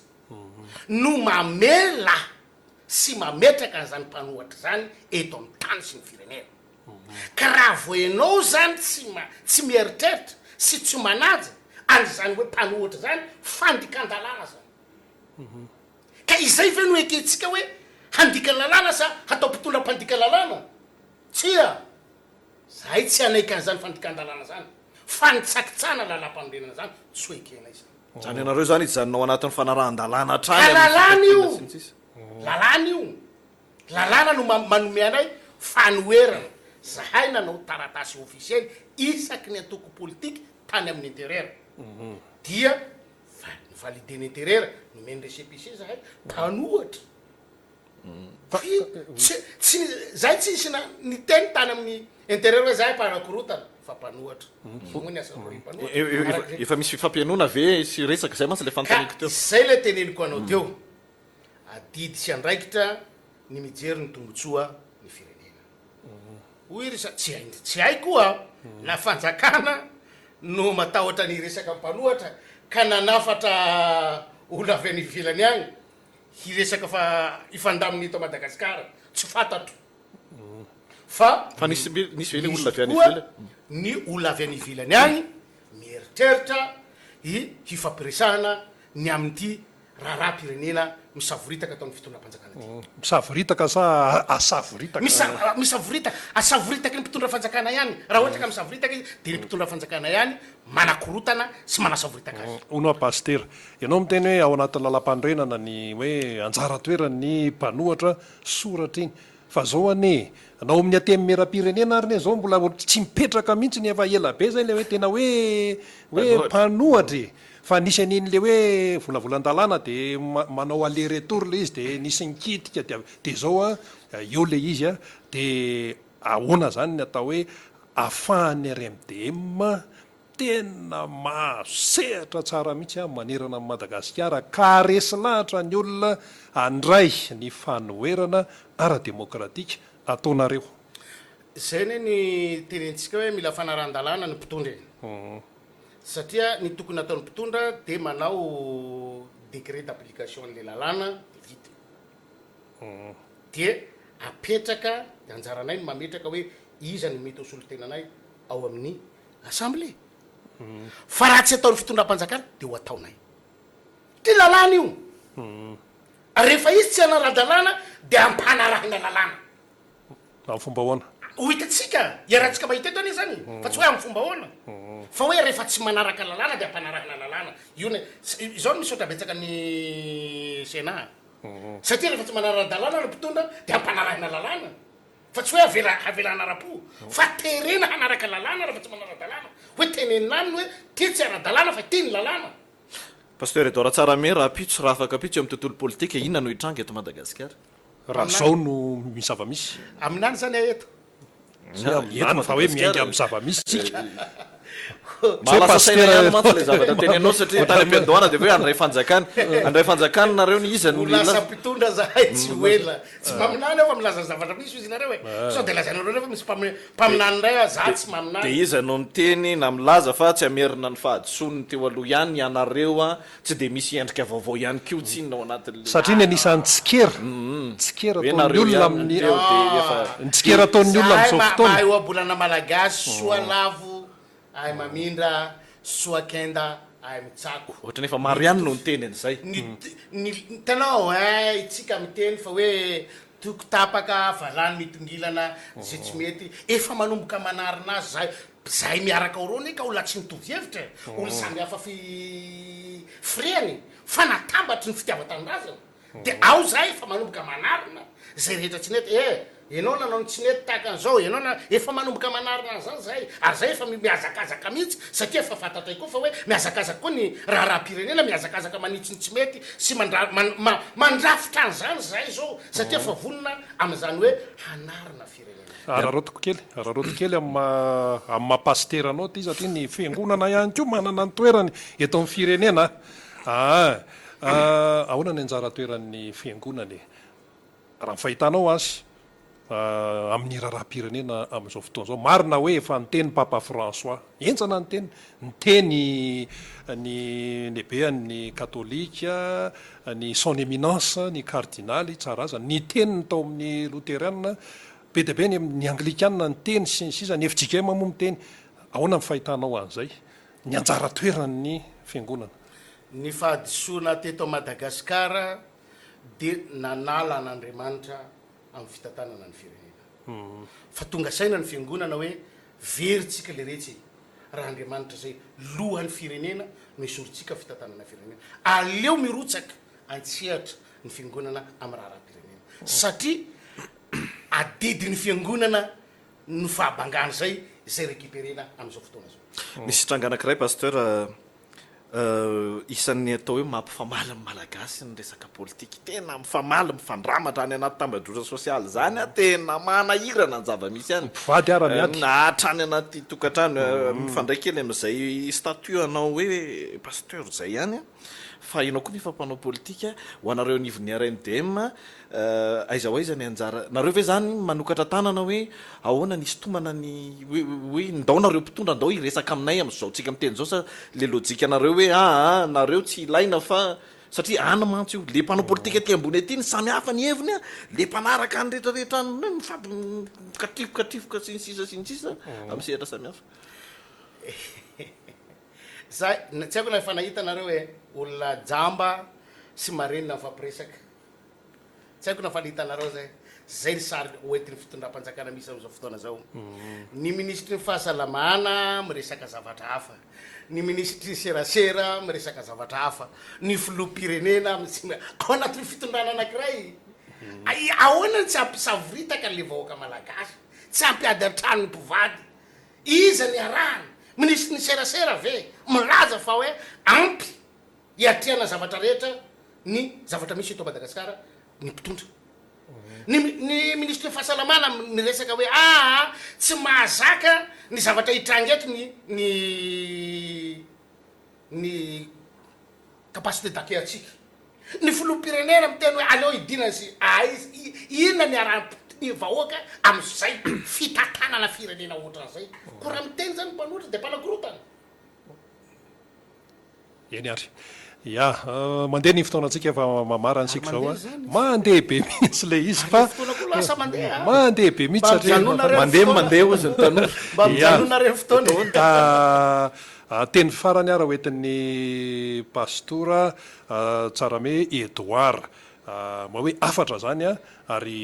no mamela sy mametraka an'izany mpanohatra izany eto amin'ny tany sy ny firenena. Ka raha vao ianao izany tsy ma, tsy mieritreritra sy tsy manaja an'izany hoe mpanohatra izany, fandikan-dalàna izany. Ka izay ve no ekentsika hoe handika lalàna sa hatao mpitondra mpandika lalàna? Tsia! Zahay tsy hanaiky an'izany fandikan-dalàna izany. Fanitsakitsahana lalàm-panorenana izany, tsy ho ekenay izany. Izany ianareo izany hijanona ao anatin'ny fanarahan-dalàna hatrany Ka amin'ny lalàna io! fitakiana sy ny sisa. Lalàna io! Lalàna no manome anay fanoherana. Zahay nanao taratasy ofisiely isaky ny antoko politika tany amin'ny interieur. Dia ni-valider-n'ny interieur, nomeny récépissé zahay, mpanohatra. Tsy, tsy, zahay tsisy na niteny tany amin'ny interieur hoe zahay mpanakorotana fa mpanohatra. Zay moa ny asan'ny mpanohatra. Araka izay. Efa misy fifampihainoana ve sy resaka? Zay mantsy ilay fanontaniako Ka teo. izay ilay teneniko anao teo. Adidy sy andraikitra ny mijery ny tombotsoa ny firenena. Hoy ry sa, tsy hainy, tsy haiko a, na fanjakana. no matahotra ny hiresaka amin'ny mpanohatra ka nanafatra olona avy any ivelany agny hiresaka fa hifandamina eto Madagasikara, tsy fantatro fa Fa nisy nisy ve le olona avy any koa ivelany? ny olona avy any ivelany agny mieritreritra hi hifampiresahana ny amin'ity raharaham-pirenena misavoritaka ataon'ny fitondram-panjakana ity. Misavoritaka sa asavoritaka? Misa- Misavoritaka, asavoritaky ny mpitondra fanjakana ihany, raha ohatra ka misavoritaka izy dia ny mpitondra fanjakana ihany manakorotana sy manasavoritaka azy. Hono hoa Pasitera, ianao miteny hoe ao anatin'ny lalampanorenana ny hoe anjara toeran'ny mpanohatra soratra iny, fa zao anie e, na ao amin'ny antenimierampirenena ary anie zao mbola tsy mipetraka mihitsy ny efa ela be zay le hoe tena hoe hoe mpanohatra e, fa nisy an'iny le hoe volavolan-dalàna de manao aller retour le izy de nisy nikitika de de zao an eo le izy an, de ahoana zany ny atao hoe afahan'ny RMDM Tena mahazo sehatra tsara mihitsy aho manerana an'i Madagasikara ka haharesy lahatra ny olona handray ny fanoherana ara-demokratika ataonareo. Izay anie ny tenentsika hoe mila fanarahan-dalàna ny mpitondra e. Satria ny tokony hataon'ny mpitondra dia manao décret d'application an'ilay lalàna dia vita. Dia apetraka, dia anjaranay ny mametraka hoe iza no mety ho solontenanay ao amin'ny Assemblée. Fa raha tsy ataon'ny fitondram-panjakana dia ho ataonay. Ty lalàna io. Rehefa izy tsy hanara-dalàna dia ampanarahina lalàna. Amin'ny fomba ahoana? Ho hitantsika, iarahantsika mahita eto anie izany, fa tsy hoe amin'ny fomba ahoana. Fa hoe rehefa tsy manaraka lalàna dia ampanarahina lalàna. Io ny, izao no misaotra betsaka ny Sénat. Satria rehefa tsy manara-dalàna ny mpitondra dia ampanarahina lalàna. Fa tsy hoe avela avela hanara-po fa terena hanaraka lalàna rehefa tsy manara-dalàna. Hoe tenenina aminy hoe ty tsy ara-dalàna fa ty ny lalàna. Pasteur Edouard Tsarahame, rahampitso, raha afaka ampitso eo amin'ny tontolo politika, inona no hitranga eto Madagasikara? Raha zao no ny zava-misy. Aminany zany aho eto. Tsy hoe aminany fa hoe miainga amin'ny zava-misy tsika. Mahalasa saina ihany mantsy ilay zavatra teneninao satria tany am-piandohana dia hoe handray fanjakana. Handray fanjakana nareo ny iza no Ho lasa mpitondra zahay tsy ho ela. Tsy maminany aho fa milaza ny zavatra misy hozy nareo e. Sao dia lazainareo indray fa misy mpaminany indray aho, za tsy maminany. Dia iza no miteny na milaza fa tsy hamerina ny fahadisoan'ny teo aloha ihany ianareo an? Tsy dia misy endrika vaovao ihany koa tsinona ao anatin'ilay. Satria ny anisan'ny tsikera, tsikera ataon'ny olona amin'ny, ny tsikera ataon'ny olona amin'izao fotoana. Zahay mahay ohabolana malagasy, soa lavo ahay mamindra, soa kenda ahay mitsako. Ohatran'ny efa maro ihany no niteny an'izay. Ny, ny, hitanao ein, itsika miteny fa hoe toko tapaka, valany mitongilana, izay tsy mety, efa manomboka manarina azy zahay. Zahay miaraka ao reo anie ka olona tsy mitovy hevitra e, olona samy hafa fi firehana e, fa natambatry ny fitiavan-tanindrazana, de ao zahay efa manomboka manarina zay rehetra tsy nety, eh enao nanao ny tsy nety tahaka an'izao, enao na, efa manomboka manarina an'izany zahay, ary zahay efa mihazakazaka mihitsy satria efa fantatray koa fa hoe mihazakazaka koa ny raharaham-pirenena, mihazakazaka manitsy ny tsy mety sy mandra man ma mandrafitra an'izany zahay zao satria efa vonona amin'izany hoe hanarina firenena. Araraotiko kely, araraotiko kely amin'ny maha amin'ny maha pasitera anao ity satria ny fiangonana ihany koa manana ny toerany eto amin'ny firenena aa. Ahoana ny anjara toeran'ny fiangonana e? Raha ny fahitanao azy amin'ny raharaham-pirenena amin'izao fotoana izao. Marina hoe efa niteny Papa François, henjana ny teniny, niteny ny lehibean'ny katolika, ny son eminence ny kardinaly Tsaraza, niteny ny tao amin'ny loteriana, be dia be ny ny anglikana niteny sy ny sisa, ny fjkm moa miteny, ahoana ny fahitanao an'izay, ny anjara toeran'ny fiangonana? Ny fahadisoana teto Madagasikara dia nanala an'Andriamanitra amin'ny fitantanana ny firenena. Fa tonga saina ny fiangonana hoe very tsika leretsy e! Raha Andriamanitra izay lohan'ny firenena no esorintsika fitantanana firenena. Aleo mirotsaka an-tsehatra ny fiangonana amin'ny raharaham-pirenena. Satria adidin'ny fiangonana no fahabangana izay izay recuperena amin'izao fotoana izao. Misy tranga anankiray Pasteur Isan'ny atao hoe mampifamaly ny Malagasy ny resaka politika. Tena mifamaly, mifandramatra any anaty tambajotra sosialy izany an, tena manahirana ny zava-misy any. Mpivady ara miady. Hatrany anaty tokantrano. Mifandray kely amin'izay statut anao hoe pasteur izay ihany an. Fa ianao koa nefa mpanao politika, ho anareo anivon'ny RMDM, aiza ho aiza ny anjara, nareo ve zany manokatra tanana hoe ahoana ny hisintomana ny hoe hoe ndao nareo mpitondra ndao hiresaka aminay amin'izao tsika miteny izao sa le lojikanareo hoe aa nareo tsy ilaina fa satria any mantsy io, le mpanao politika aty ambony aty ny samy hafa ny heviny a, le mpanaraka any rehetra rehetra any mifampi mikatrifokatrifoka sy ny sisa sy ny sisa amin'ny sehatra samy hafa. Za, tsy haiko na efa nahita nareo e, olona jamba sy marenina mifampiresaka. Tsy haiko na efa nihitanareo zay. Zay ny sary hoentin'ny fitondram-panjakana misy amin'izao fotoana izao. Ny minisitry ny fahasalamana miresaka zavatra hafa. Ny minisitry ny serasera miresaka zavatra hafa. Ny filoham-pirenena ao anatin'ny fitondrana anankiray. Ahoana no tsy hampisavoritaka an'ilay vahoaka malagasy? Tsy hampiady an-trano ny mpivady? Iza ny arahana? Minisitry ny serasera ve milaza fa hoe ampy hiatrehana zavatra rehetra ny zavatra misy eto Madagasikara ny mpitondra? Ny ny minisitry ny fahasalamana miresaka hoe aa tsy mahazaka ny zavatra hitranga eto ny ny ny capacité d'accueil antsika. Ny filoham-pirenena miteny hoe aleo hidinana sy aiza, inona ny arahan'ny vahoaka amin'izay fitantanana firenena ohatran'izay. Koa raha miteny izany ny mpanohitra dia mpanakorontana. Eny ary. Ya, mandeha ny fotoanantsika fa mamarana isika izao a. Mandeha be mihitsy ilay izy fa mandeha be mihitsy satria mandeha mandeha hozy ny tanora. Mba mijanona re ny fotoana e. Teny farany ary hoentin'ny Pastora Tsarame Edouard. Mba hoe hafatra izany ary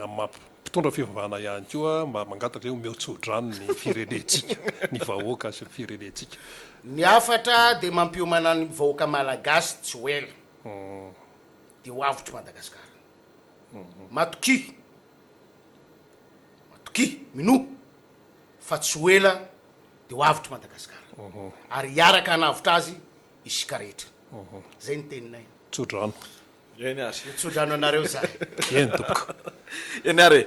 amin'ny maha mpitondra fivavahana ihany koa mba mangataka hoe omeo tso-drano ny firenentsika, ny vahoaka sy ny firenentsika. Ny hafatra dia mampiomana ny vahoaka malagasy tsy ho ela dia ho avotr'i Madagasikara. Matokia, matokia, minoa fa tsy ho ela dia ho avotr'i Madagasikara ary hiaraka hanavotra azy isika rehetra. Zay ny teninay. Tso-drano. Eny ary. Mitsodrano anareo zahay. Eny tompoko. Eny ary e.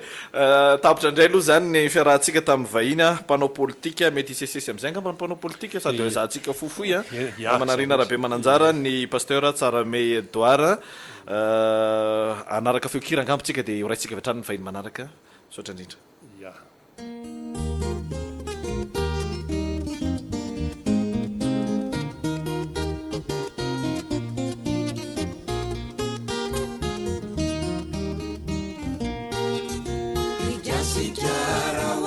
Tapitra indray aloha izany ny fiarahantsika tamin'ny vahiny a, mpanao politika, mety hisesisesy amin'izay angamba ny mpanao politika sady ezahantsika fohifohy a. Namana Rina Rabemananjara, ny Pasteur Tsarahame Edouard. Hanaraka feon-kira angamba tsika dia horaisintsika avy hatrany ny vahiny manaraka. Misaotra indrindra. Ya. Ry Gasikara ô,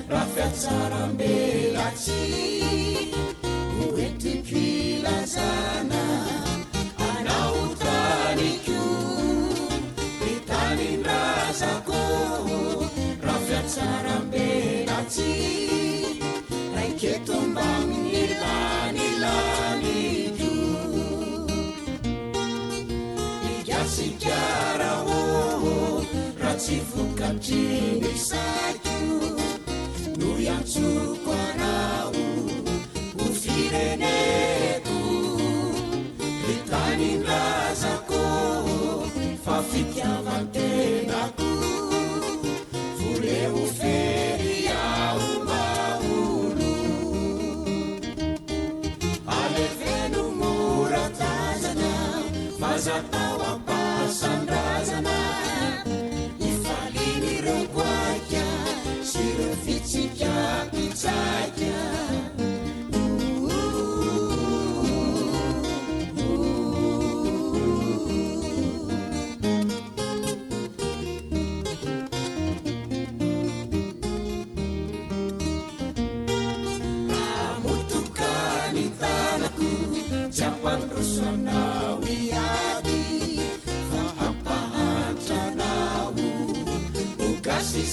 raha fiatsarambelatsihy no entiko ilazana anao taniko. Ry tanindrazako raha fiatsarambelatsihy raiketo mbamin'ny lanilaniko. Ry Gasikara ô, raha tsy vokatry ny saiko no iantsoko anao ho fireneko. Ry tanindrazako fa fitiavan-tenako Voleo fery aho mba olo Aleveno mora tazana F'aza atao am-pasan-drazana Ifalian'ireo goaika Sy ireo vitsika mpitsaika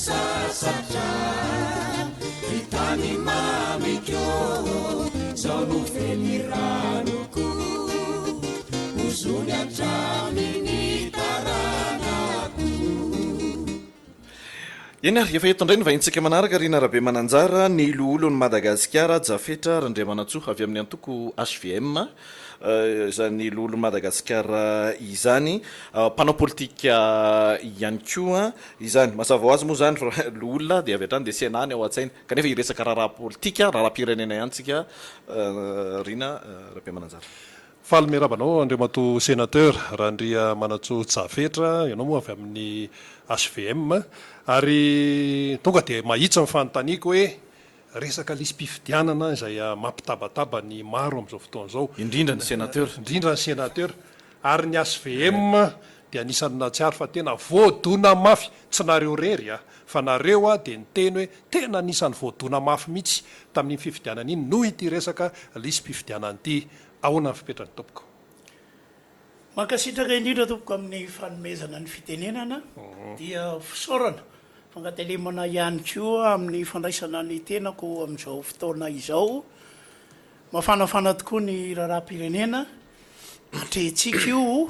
Sasatra Ry tany mamiko Zao no veliranoko Ozony hatramin'ny taranako. Eny ary, efa eto indray ny vahintsika manaraka, Rina Rabemananjara, ny loholon'i Madagasikara, Jafetra Randriamanantsoa avy amin'ny antoko hvm, izany loholon'i Madagasikara izany, mpanao politika ihany koa izany. Mazava ho azy moa izany fa loholona dia avy hatrany dia Sénat ny ao an-tsaina, kanefa hiresaka raharaha politika, raharaham-pirenena ihany tsika, Rina Rabemananjara. Faly miarahaba anao Andriamatoa Sénateur Randriamanantsoa Jafetra, ianao moa avy amin'ny HVM, ary tonga dia mahitsy ny fanontaniako hoe resaka lisi-pifidianana izay mampitabataba ny maro amin'izao fotoana izao. Indrindra ny Sénateur. Indrindra ny Sénateur. Ary ny HVM dia anisan'ny nahatsiaro fa tena voadona mafy, tsy nareo irery a, fa nareo a dia niteny hoe tena anisan'ny voadona mafy mihitsy tamin'iny fifidianana iny noho ity resaka lisi-pifidianana ity. Ahoana ny fipetrany tompoko? Mankasitraka indrindra tompoko amin'ny fanomezana ny fitenenana, dia fisaorana, fankatelemana ihany koa amin'ny fandraisana ny tenako amin'izao fotoana izao. Mafanafana tokoa ny raharaham-pirenena, atrehintsika io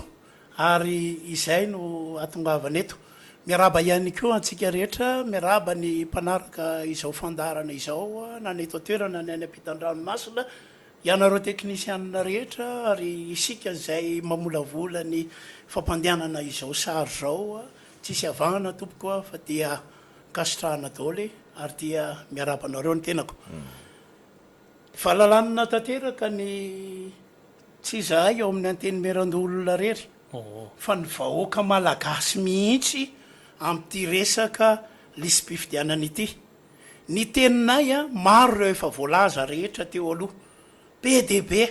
ary izay no ahatongavana eto. Miarahaba ihany koa antsika rehetra, miarahaba ny mpanaraka izao fandaharana izao na ny eto an-toerana na ny any ampitan-dranomasina, Ianareo teknisianina rehetra ary isika izay mamolavola ny fampandehanana izao sary izao, tsisy avahana tompoko a, fa dia ankasitrahana daholo ary dia miarahaba anareo ny tenako. Valalanina tanteraka ny tsy izahay ao amin'ny Antenimierandoholona irery fa ny vahoaka malagasy mihitsy amin'ity resaka lisi-pifidianana ity. Ny teninay a, maro ireo efa voalaza rehetra teo aloha, be dia be,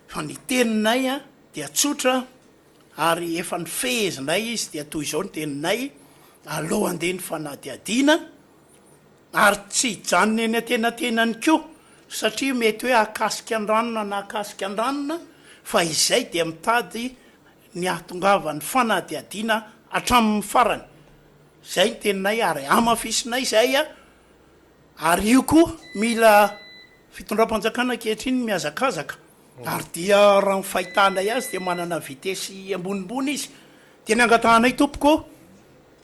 fa ny teninay a dia tsotra ary efa nifehezinay izy dia toy izao ny teninay, aleo andeha ny fanadihadiana ary tsy hijanona eny antenatenany koa satria mety hoe hahakasika an-dranona na hahakasika an-dranona fa izay dia mitady ny hahatongavan'ny fanadihadiana hatramin'ny farany. Zay ny teninay ary hamafisinay izay a! Ary io koa mila fitondram-panjakana ankehitriny mihazakazaka ary dia raha ny fahitanay azy dia manana vitesse ambonimbony izy dia ny angatahanay tompoko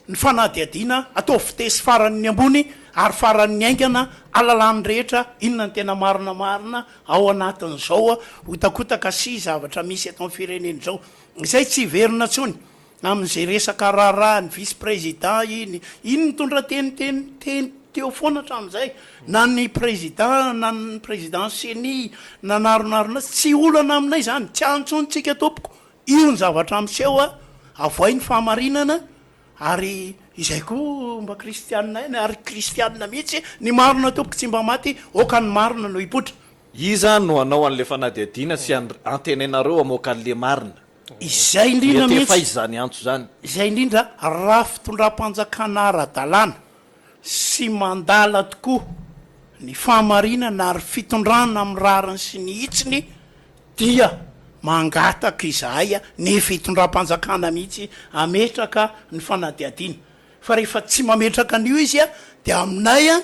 ny fanadihadiana atao vitesse faran'ny ambony ary faran'ny haingana alalan'ny rehetra inona ny tena marina marina ao anatin'izao hotakotaka sy zavatra misy eto amin'ny firenena izao izay tsy hiverina intsony Amin'izay resaka raharaha ny vice président iny, iny nitondra teny teny teny teo foana hatramin'izay, na ny président na ny président ceni nanaronarona azy, tsy olana aminay izany, tsy any intsony tsika tompoko, io ny zavatra miseho a, avoay ny fahamarinana ary izay koa mba kristianina ihany ary kristianina mihitsy, ny marina tompoko tsy mba maty, aoka ny marina no hipoitra. Iza no hanao an'le fanadihadiana sy antenainareo hamoaka an'le marina? Izay indrindra Mety efa mihitsy. izy izany antso izany. Izay indrindra, raha fitondram-panjakana ara-dalàna sy mandala tokoa ny fahamarinana ary fitondrana amin'ny rariny sy ny hitsiny dia mangataka izahay ny fitondram-panjakana mihitsy hametraka ny fanadihadiana. Fa rehefa tsy mametraka an'io izy dia aminay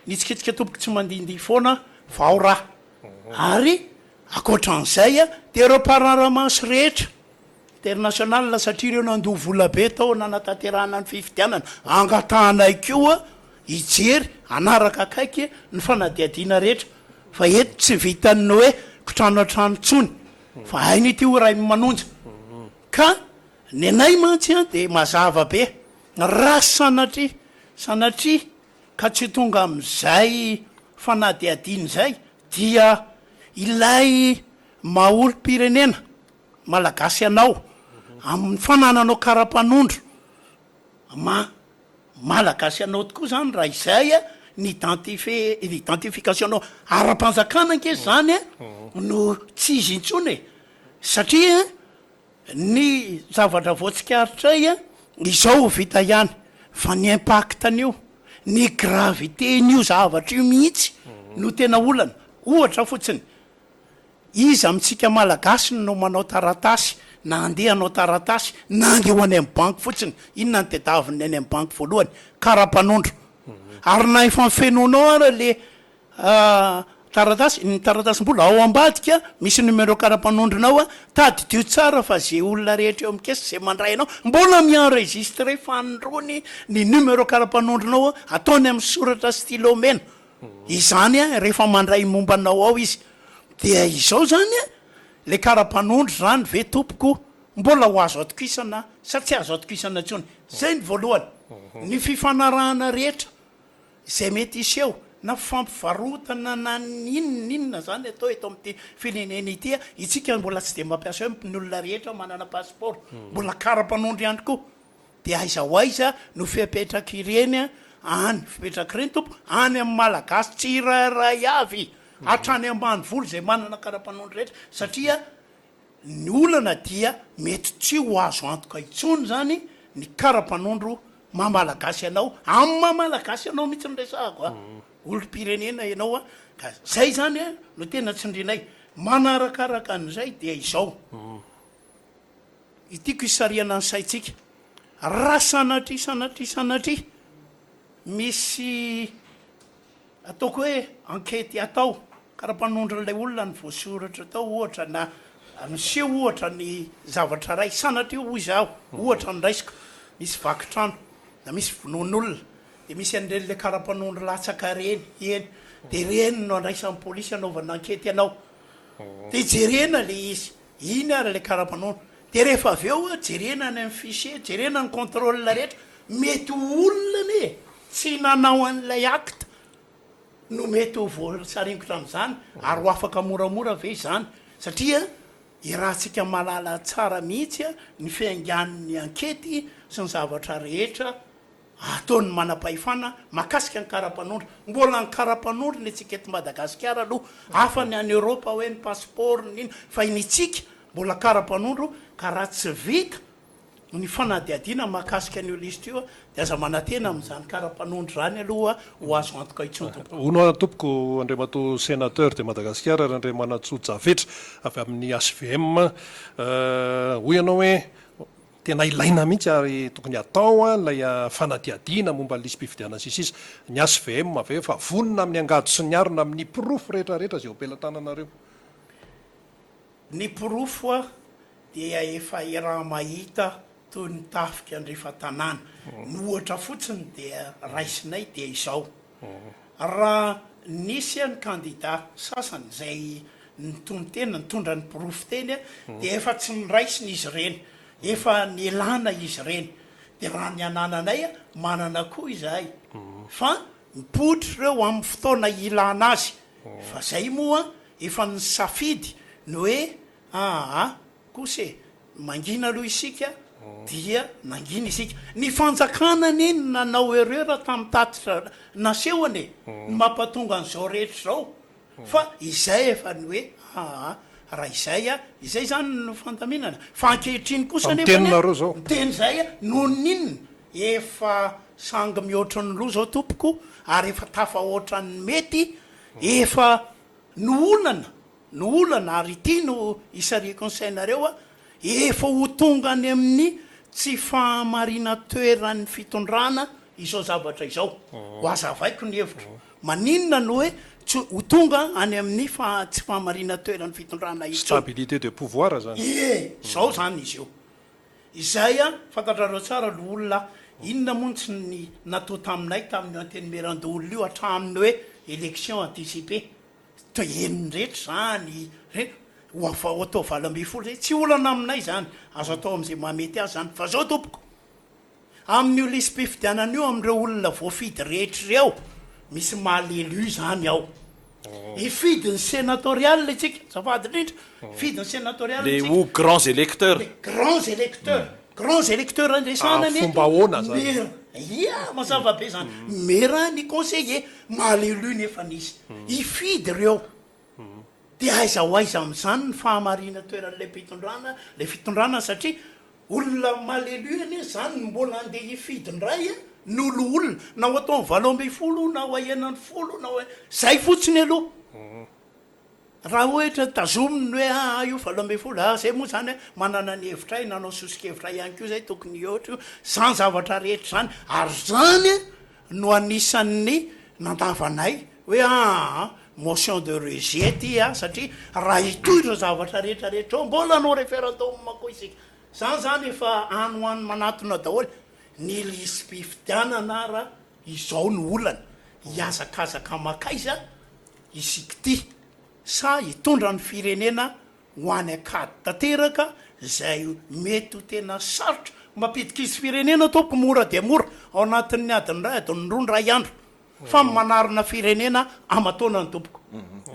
Nitsikitsika tompoko tsy mandihindihy foana vao raha. Ary ankoatran'izay dia ireo mpanara-maso rehetra international satria ireo nandoa vola be tao nanatanterahana ny fifidianana, angatahanay koa hijery hanaraka akaiky ny fanadihadiana rehetra fa eto tsy vitan'ny hoe kitrano an-trano intsony fa hainy ity ho Rainimanonja ka ny anay mantsy dia mazava be raha sanatria sanatria ka tsy tonga amin'izay fanadihadiana izay dia ilay maha olom-pirenena malagasy anao amin'ny fanananao kara-panondro maha malagasy anao tokoa izany raha izay ny identife- identification-nao ara-panjakana ange izany no tsy izy intsony e! satria Ny zavatra voatsikaritray izao ho vita ihany fa ny impact-n'io, ny gravité-n'io zavatra io mihitsy no tena olana. Ohatra fotsiny, iza amintsika Malagasy no manao taratasy na andeha hanao taratasy na andeha ho any amin'ny banky fotsiny, inona no tadiavin'ny any amin'ny banky voalohany? Kara-panondro. Ary na efa nofenoinao ara le Taratasy, ny taratasim-bola ao ambadika misy numéro kara-panondronao a, tadidio tsara fa ze olona rehetra eo amin'ny caisse ze mandray anao mbola mi-enregistrer fanindroany ny numéro kara-panondronao a, ataony amin'ny soratra stylo mena izany a, rehefa mandray momba anao ao izy, dia izao zany a, le kara-panondro zany ve tompoko mbola ho azo atokisana sa tsy azo atokisana intsony, zay ny voalohany, ny fifanarahana rehetra. izay mety hiseho. na fampivarotana na n'inona n'inona zany atao eto amin'ity firenena ity a, itsika mbola tsy de mampiasa hoe ny olona rehetra manana passeport, mbola kara-panondro ihany koa, de aiza ho aiza no fiapetrak'ireny any, fipetrak'ireny tompoko, any amin'ny malagasy tsirairay avy, hatrany ambanivolo izay manana kara-panondro rehetra, satria Ny olana dia mety tsy ho azo antoka intsony izany ny kara-panondro maha malagasy anao, amin'ny maha malagasy anao mihitsy no resahako a, olom-pirenena ianao a, ka zay izany a no tena tsindrinay. Manarakaraka an'izay dia izao, itiako hisarihana ny saintsika, raha sanatria sanatria sanatria misy Ataoko hoe ankety atao, kara-panondron'ilay olona ny voasoratra tao ohatra na miseho ohatra ny zavatra iray, sanatria hoy izaho, ohatra ny raisiko, misy vaky trano na misy vonoan'olona dia misy an'ireny ilay kara-panondro latsaka ireny, eny, dia ireny no andraisan'ny polisy anaovana ankety anao, dia jerena ilay izy, iny ary ilay kara-panondro, dia rehefa avy eo jerena any amin'ny fichier, jerena ny contrôle rehetra, mety ho olona anie e! Tsy nanao an'ilay acte no mety ho voasaringotra amin'izany ary ho afaka moramora ve izany satria iarahantsika mahalala tsara mihitsy ny fiaingan'ny ankety sy ny zavatra rehetra ataon'ny manam-pahefana mahakasika ny kara-panondro. Mbola ny kara-panondro ny antsika eto Madagasikara aloha, hafa ny any Europe hoe ny passeport ny inona fa ny antsika mbola kara-panondro ka raha tsy vita ny fanadihadiana mahakasika an'io lisitra io dia aza manantena amin'izany kara-panondro izany aloha ho azo antoka intsony tompoko. Hono hoa tompoko Andriamatoa Sénateur de Madagascar Randriamanantsoa Jafetra avy amin'ny HVM, hoy ianao hoe tena ilaina mihitsy ary tokony hatao ilay fanadihadiana momba ny lisi-pifidianana sy ny sisa. Ny HVM ve efa vonona amin'ny angady sy ny arina amin'ny porofo rehetra rehetra izay eo am-pelatananareo? Ny porofo dia efa iaraha-mahita toy ny tafika andrefan-tanàna. Ny ohatra fotsiny dia raisinay dia izao, raha nisy ny kandida sasany izay nitonon-tena, nitondra ny porofo teny dia efa tsy noraisina izy ireny, efa nialana izy ireny. Dia raha ny anananay, manana koa izahay fa mipoitra ireo amin'ny fotoana ilana azy. Fa izay moa efa nisafidy ny hoe aa kosa e, mangina aloha isika dia nangina isika. Ny fanjakana anie no nanao erreur tamin'ny tatitra nasehony e, no mampatonga an'izao rehetra izao fa izay efa ny hoe aa raha izay a, izay izany no fandaminana. Fa ankehitriny kosa anefa anie, miteny izay noho ny inona? Efa sangy mihoatra ny loha zao tompoko ary efa tafahoatra ny mety, efa no olana no olana ary ity no isarihiko ny sainareo a, efa ho tonga any amin'ny tsy fahamarinan-toeran'ny fitondrana izao zavatra izao, ho azavaiko ny hevitro, maninona no hoe tsy ho tonga any amin'ny faha tsy fahamarinan-toeran'ny fitondrana intsony. Stabilité de pouvoir zany. Ie, zao zany izy io. Izay an, fantatrareo tsara loholona inona moa no tsy ny natao taminay tamin'io antenimierandoholona io hatramin'ny hoe élection anticipée, toa henony rehetra izany, re, ho ava- ho atao 18 izay, tsy olana aminay izany, azo atao amin'izay mahamety azy izany, fa zao tompoko, amin'io lisi-pifidianana io, amin'ireo olona voafidy rehetra ireo, misy mal élu izany ao. Hifidy ny senatorial isika, azafady indrindra, hifidy ny senatorial Les isika. ou grands électeurs. Les grands électeurs, grands électeurs andresana Amin'ny ny fomba eto. ahoana zany? Mera, ia, mazava be zany. Mera ny conseiller, mal élu nefa nisy. Hifidy ireo. Dia aiza ho aiza amin'izany ny fahamarinan-toeran'ilay mpitondrana, ilay fitondrana satria olona mal élu anie izany no mbola andeha hifidy indray no loholona, na ho ataony 18 na ho ahenany folo na ho, izay fotsiny aloha. Raha ohatra tazominy ny hoe aa io 18, aa izay moa izany manana ny hevitray, nanao soso-kevitra ihany koa izay tokony hihoatra io, izany zavatra rehetra izany, ary izany no anisan'ny nandavanay hoe aa motion de rejet ty a, satria raha hitohy ireo zavatra rehetra rehetra ireo mbola hanao referendum koa isika, zany zany efa any ho any manatona daholo, ny lisi-pifidianana ara izao no olana, hihazakazaka makaiza isika ty sa hitondra ny firenena ho any an-kady tanteraka izay mety ho tena sarotra, mampidi-kizo firenena tompoko mora dia mora ao anatin'ny adiny iray, adiny roa, indray andro. Fa manarina firenena aman-taonany tompoko.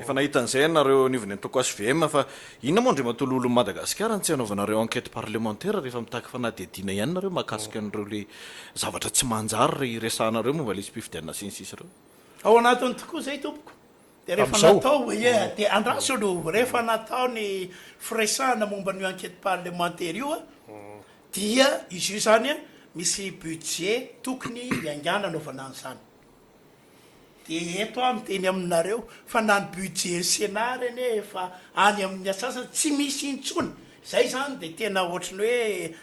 Efa nahita an'izay ianareo eo anivon'ny antoko hvm fa inona moa Andriamatoa Loholon'i Madagasikara no tsy hanaovanareo enquête parlementaire rehefa mitaky fanadihadiana ihany nareo mahakasika an'ireo le zavatra tsy manjary resahanareo momba ilay lisi-pifidianana sy ny sisa ireo? Ao anatiny tokoa izay tompoko. Dia rehefa natao, ie, dia andraso aloha, rehefa natao ny firesahana momba an'io enquête parlementaire io dia izy io izany misy budget tokony hiaingàna anaovana an'izany. Dia eto aho miteny aminareo fa na ny budget Sénat ary anie efa any amin'ny antsasany tsy misy intsony. Izay izany dia tena ohatry ny hoe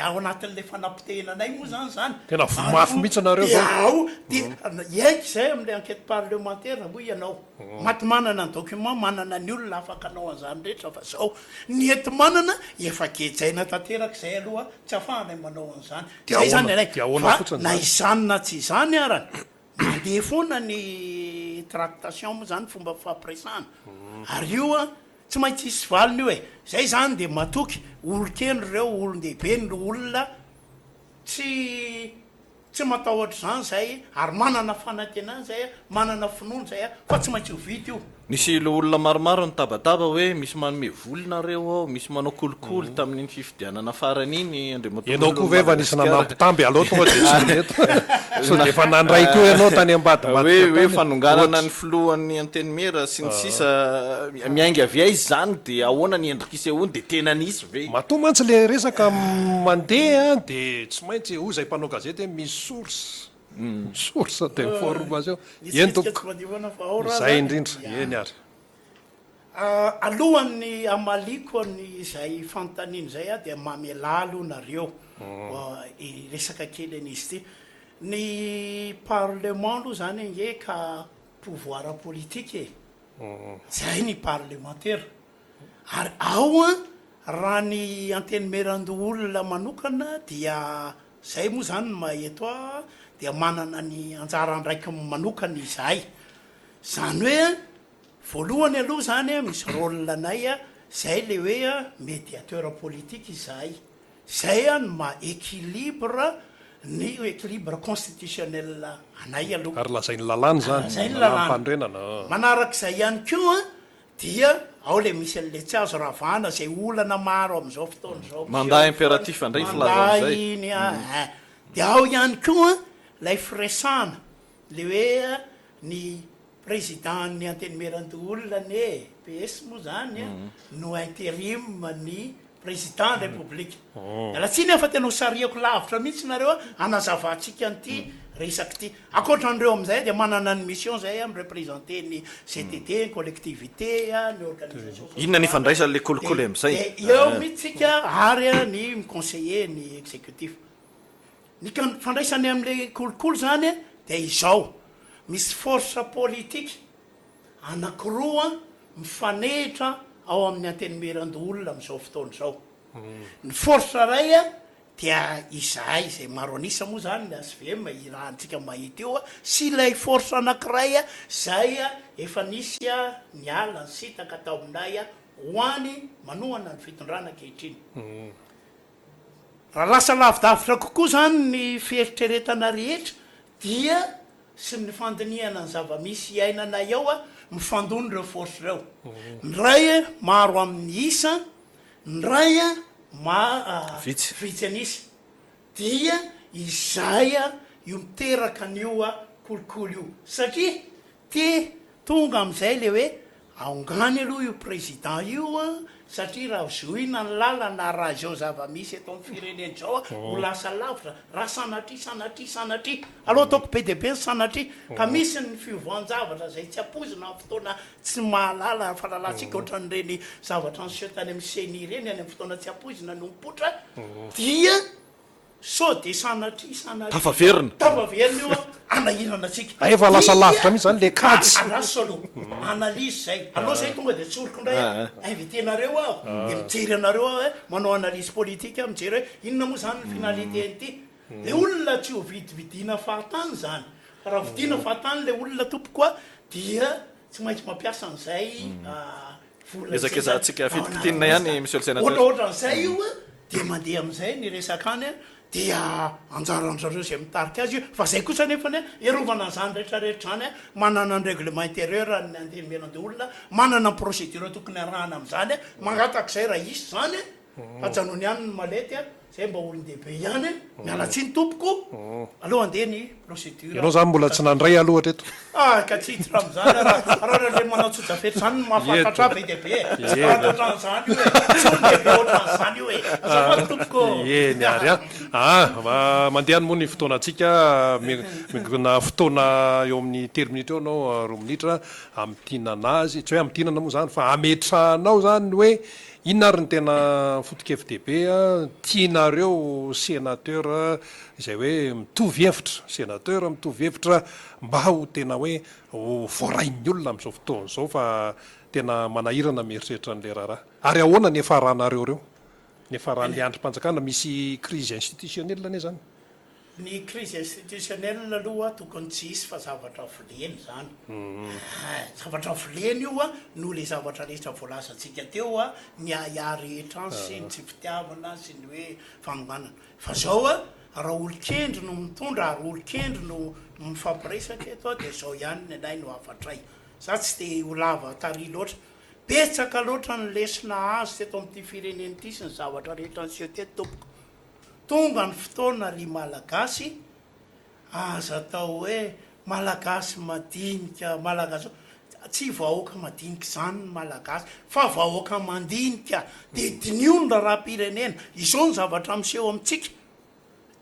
ao anatin'ilay fanapotehina anay moa izany izany. Tena voa mafy mihitsy nareo izao. Dia ao, dia hiaiky izay amin'ilay enquête parlementaire hoy ianao. Maty manana ny document, manana ny olona afaka hanao an'izany rehetra fa izao ny enti-manana efa gejaina tanteraka izay aloha tsy ahafahanay manao an'izany. Dia Izay izany ahoana, anay. dia ahoana Fa fotsiny na izany? izany na tsy izany arany, mandeha foana ny tractation moa izany, fomba fifampiresahana. Ary io an, tsy maintsy hisy valiny io e. Izay izany dia matoky, olon-kendry ireo, olon-dehibe ny loholona, tsy Tsy matahotra izany izahay ary manana fanantenana izahay, manana finoana izahay fa tsy maintsy ho vita io. Nisy loholona maromaro nitabataba hoe misy manome vola nareo ao, misy manao kolikoly tamin'iny fifidianana farany iny Andriamatoa Ianao koa Filohan'i ve efa nisy Madagasikara. nanambitamby aleo tonga dia tsy mety sao dia efa nandray koa ianao tany ambadimbadika Hoe hoe tany fanonganana ohatra. ny filohan'ny Antenimiera sy ny sisa Miainga avy aiza izany dia ahoana ny endrika isehoany dia tena nisy ve? Matoa mantsy le resaka mandeha dia tsy maintsy hoy izay mpanao gazety hoe misy source, source d'information. Eny tompoko, izay indrindra, eny ary. Alohan'ny hamaliako an'izay fanontaniana izay aho dia mamelà aloha nareo hiresaka kely an'izy ity. Ny parlement aloha izany ange ka pouvoir politique e! Izay ny parlemantera. Ary ao an, raha ny Antenimierandoholona manokana dia izay moa izany ny maha eto ahy dia manana ny anjara andraikiny manokana izahay. Izany hoe an, voalohany aloha izany an, misy rôle anay an, izay ilay hoe an, médiateur politique izahay. Izay an no maha équilibre ny équilibre constitutionnel anay aloha. Ary lazain'ny lalàna izany, Lazain'ny lalàna. lalàm-panorenana. Manarak'izay ihany koa an, Dia ao ilay misy an'ilay tsy azo ravana izay olana maro amin'izao fotoana izao miseho Mandat impératif indray ny filazana Mandat an'izay. iny an, eh. Dia ao ihany koa ilay firesahana, ilay hoe ny président-n'ny Antenimierandoholona anie, PS moa izany, no intérim ny Président ny République. Miala tsiny aho fa tena ho sarihako lavitra mihitsy nareo hanazavantsika an'ity resaka ity. Ankoatra an'ireo amin'izay dia manana ny mission izay mi-representer ny CTD, ny collectivité, ny organisation sociale. Inona ny ifandraisan'ilay kolikoly amin'izay? Dia eo mihitsy tsika ary ny mi-conseiller ny executif. Ny ifandraisany amin'ilay kolikoly izany dia izao, misy force politique anankiroa mifanehitra ao amin'ny Antenimierandoholona amin'izao fotoana izao. Ny force iray dia izahay izay maro an'isa moa izany ny HVM irahantsika mahita io sy ilay force anankiray izay efa nisy niala nisintaka tao aminay ho any manohana ny fitondrana ankehitriny. Raha lasa lavidavitra kokoa izany ny fieritreretana rehetra dia sy ny fandinihana ny zava-misy iainanay ao, mifandona ireo force ireo. Ny iray maro amin'ny isa, ny iray ma Vitsy. vitsy an'isa. Dia izay io miteraka an'io kolikoly io. Satria Te tonga amin'izay le hoe aongany aloha io président io an, satria raha zohina ny lalana raha izao zava-misy eto amin'ny firenena izao an, ho lasa lavitra raha sanatria sanatria sanatria, aleo ataoko be dia be ny sanatria, ka misy ny fiovan-javatra izay tsy ampoizina amin'ny fotoana tsy mahalala fahalalantsika ohatran'ireny zavatra niseho tany amin'ny ceni ireny any amin'ny fotoana tsy ampoizina no mipoitra dia Sao dia sanatria sanatria. Tafaverina. Tafaverina io an, hanahirana antsika. Hay efa lasa lavitra mihitsy zany le kajy. Andraso aloha, analyse zay. Aleo zay tonga dia tsoriko indray an, inviter-nareo aho, dia mijery anareo aho hoe manao analyse politique aho, mijery hoe inona moa zany ny finalité an'ity. Le olona tsy ho vidividiana fahatany zany, fa raha vidiana fahatany le olona tompoko a, dia tsy maintsy mampiasa an'izay vola izay. Ezakezahantsika fintipitinina ihany Monsieur le Sénateur. Ohatraohatran'izay io an, dia mandeha amin'izay ny resaka any an. Dia anjaran-dry zareo izay mitarika azy io, fa izay kosa anefany an, hiarovana an'izany rehetra rehetra izany an, manana ny règlement intérieur ny Antenimierandoholona, manana ny procédure tokony arahana amin'izany an, mangataka izay raha hisy izany an, ajanony ihany ny mallette an, izay mba olon-dehibe ihany an, miala tsiny tompoko, aleo handeha ny procédure. Ianao izany mbola tsy nandray aloha hatreto. Ah ka tsy hiditra amin'izany aho raha raha ilay manao tsojafetra izany no mahafantatra ahy be dia be e! Tsy bandy ohatran'izany io e! Tsy olon-dehibe ohatran'izany io e! Azafady tompoko ô! Eny ary an! Ah, mandeha any moa ny fotoanantsika, mingona fotoana eo amin'ny telo minitra eo ianao, roa minitra, hamintinana azy, tsy hoe hamintinana moa izany fa hametrahanao izany ny hoe inona ary ny tena foto-kevi-dehibe tianareo sénateur izay hoe mitovy hevitra, sénateur mitovy hevitra mba ho tena hoe ho voarain'ny olona amin'izao fotoana izao fa tena manahirana mieritreritra an'ilay raharaha. Ary ahoana ny hiafaranareo ireo? Ny hiafaran'ilay andrim-panjakana? Misy crise institutionnelle anie izany. Ny crise institutionnelle aloha tokony tsy hisy fa zavatra volena izany. Aa, zavatra volena io noho ilay zavatra rehetra voalazantsika teo, ny ahiahy rehetra any sy ny tsy fitiavana sy ny hoe fanonganana. Fa zao a, raha olon-kendry no mitondra ary olon-kendry no mifampiresaka eto a, dia zao ihany ny anay no hafatray. Za tsy te ho lava tary loatra. Betsaka loatra ny lesona azo teto amin'ity firenena ity sy ny zavatra rehetra niseho teto tompoko. Tonga ny fotoana ry Malagasy, aza atao hoe Malagasy madinika, Malagasy, tsy vahoaka madinika izany ny Malagasy fa vahoaka mandinika, dia diniho ny raharaham-pirenena, izao ny zavatra miseho amintsika,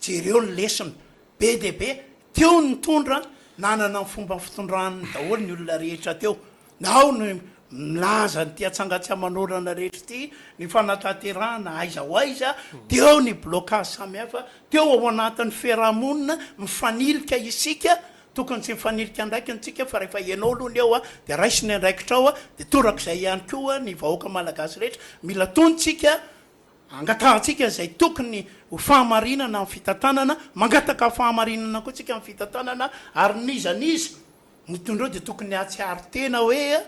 jereo ny lesona, be dia be, teo ny nitondra, nanana ny fomba fitondrany daholo ny olona rehetra teo, ao ny milaza an'ity atsangatsy aman'orana rehetra ity, ny fanatanterahana aiza ho aiza, teo ny blocage samihafa, teo ao anatin'ny fiarahamonina, mifanilika isika, Tokony tsy mifanilika andraikiny tsika fa rehefa ianao aloha ny eo dia raiso ny andraikitrao dia torak'izay ihany koa ny vahoaka malagasy rehetra mila tony tsika angatahantsika izay tokony ho fahamarinana amin'ny fitantanana mangataka fahamarinana koa tsika amin'ny fitantanana ary n'iza n'iza mitondra eo dia tokony hahatsiaro tena hoe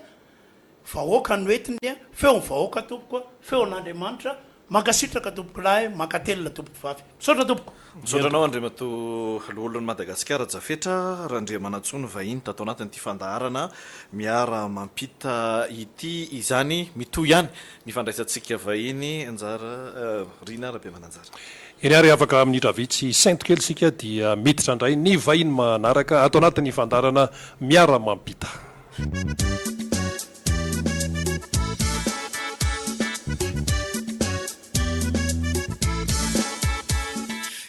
Vahoaka no entiny, feon'ny vahoaka tompoko, feon'Andriamanitra, mankasitraka tompoko lahy, mankatelina tompoko vavy. Misaotra tompoko. Misaotra anao Andriamatoa Loholon'i Madagasikara Jafetra Randriamanantsoa nivahiny tato anatin'ity fandaharana Miara Mampita ity izany. Mitohy ihany ny fandraisantsika vahiny Njara Rina Rabemananjara. Eny ary afaka minitra vitsy sento kely isika dia miditra indray ny vahiny manaraka ato anatin'ny fandaharana Miara Mampita.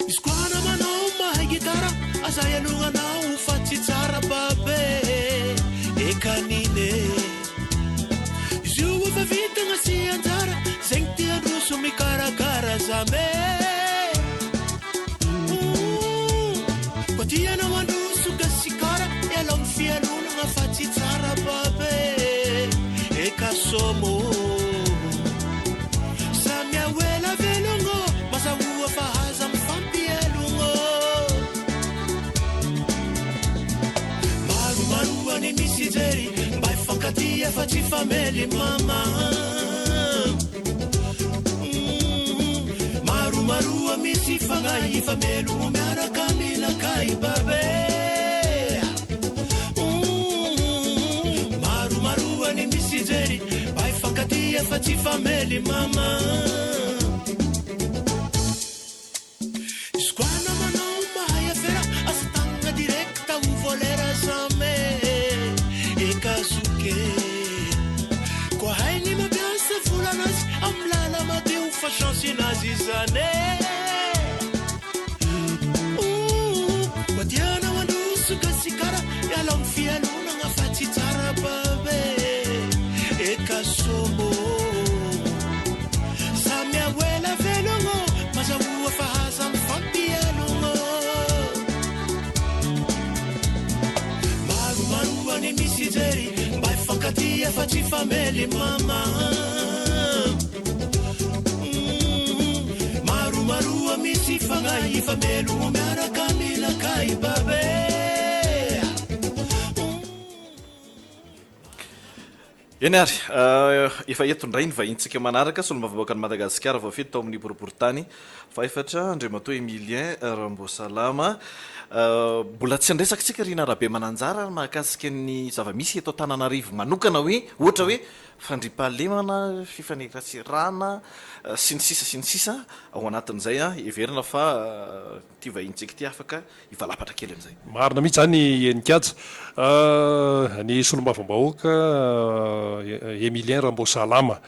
Izy koa namanao mahay gitara aza ialonanao fa tsy tsara babe e kanine Izy io efa vintagna sy anjara zegny te handroso mikarakara zame Koa tianao handroso gasikara ialao ny fialonagna fa tsy tsara babe e Eka somo Samia ho ela velogno mazahoa fa aza mifampialogno Maromaroa ny misy jery mba hifankatia fa tsy hifamely mama Maromaroa misy fagnahy hifamelogno miaraka milakay babe Maromaroa ny misy jery mba hifankatia fa tsy hifamely mama Izy koa namanao mahay afera aza tagnana direct ho volera jamais eka zoky e Koa hainy mampiasa volanazy am lala madio fa chance nazy izany e Ouh Koa tianao handroso gasikara ialao ny fialonagna fa tsy tsara babe Eka somo Samia ho ela velogno Mazahoa fa aza mifampialogno Maromaroa ny misy jery Mba hifankatia fa tsy hifamely mama Maromaroa misy fagnahy hifamelogno miaraka milakay babe. Eny ary, efa eto indray ny vahintsika manaraka, solombavambahoakan'i Madagasikara voafidy tao amin'ny boriborintany fahefatra, Andriamatoa Emilien Ramboasalama. Mbola tsy niresaka isika Rina Rabemananjara mahakasika ny zava-misy eto Antananarivo manokana hoe, ohatra hoe fandriampahalemana, fifaneraserana, sy ny sisa sy ny sisa, ao anatin'izay heverina fa ity vahintsika ity afaka hivalapatra kely amin'izay. Marina mihitsy izany Heninkaja. Ny solombavambahoaka Emilien Ramboasalama.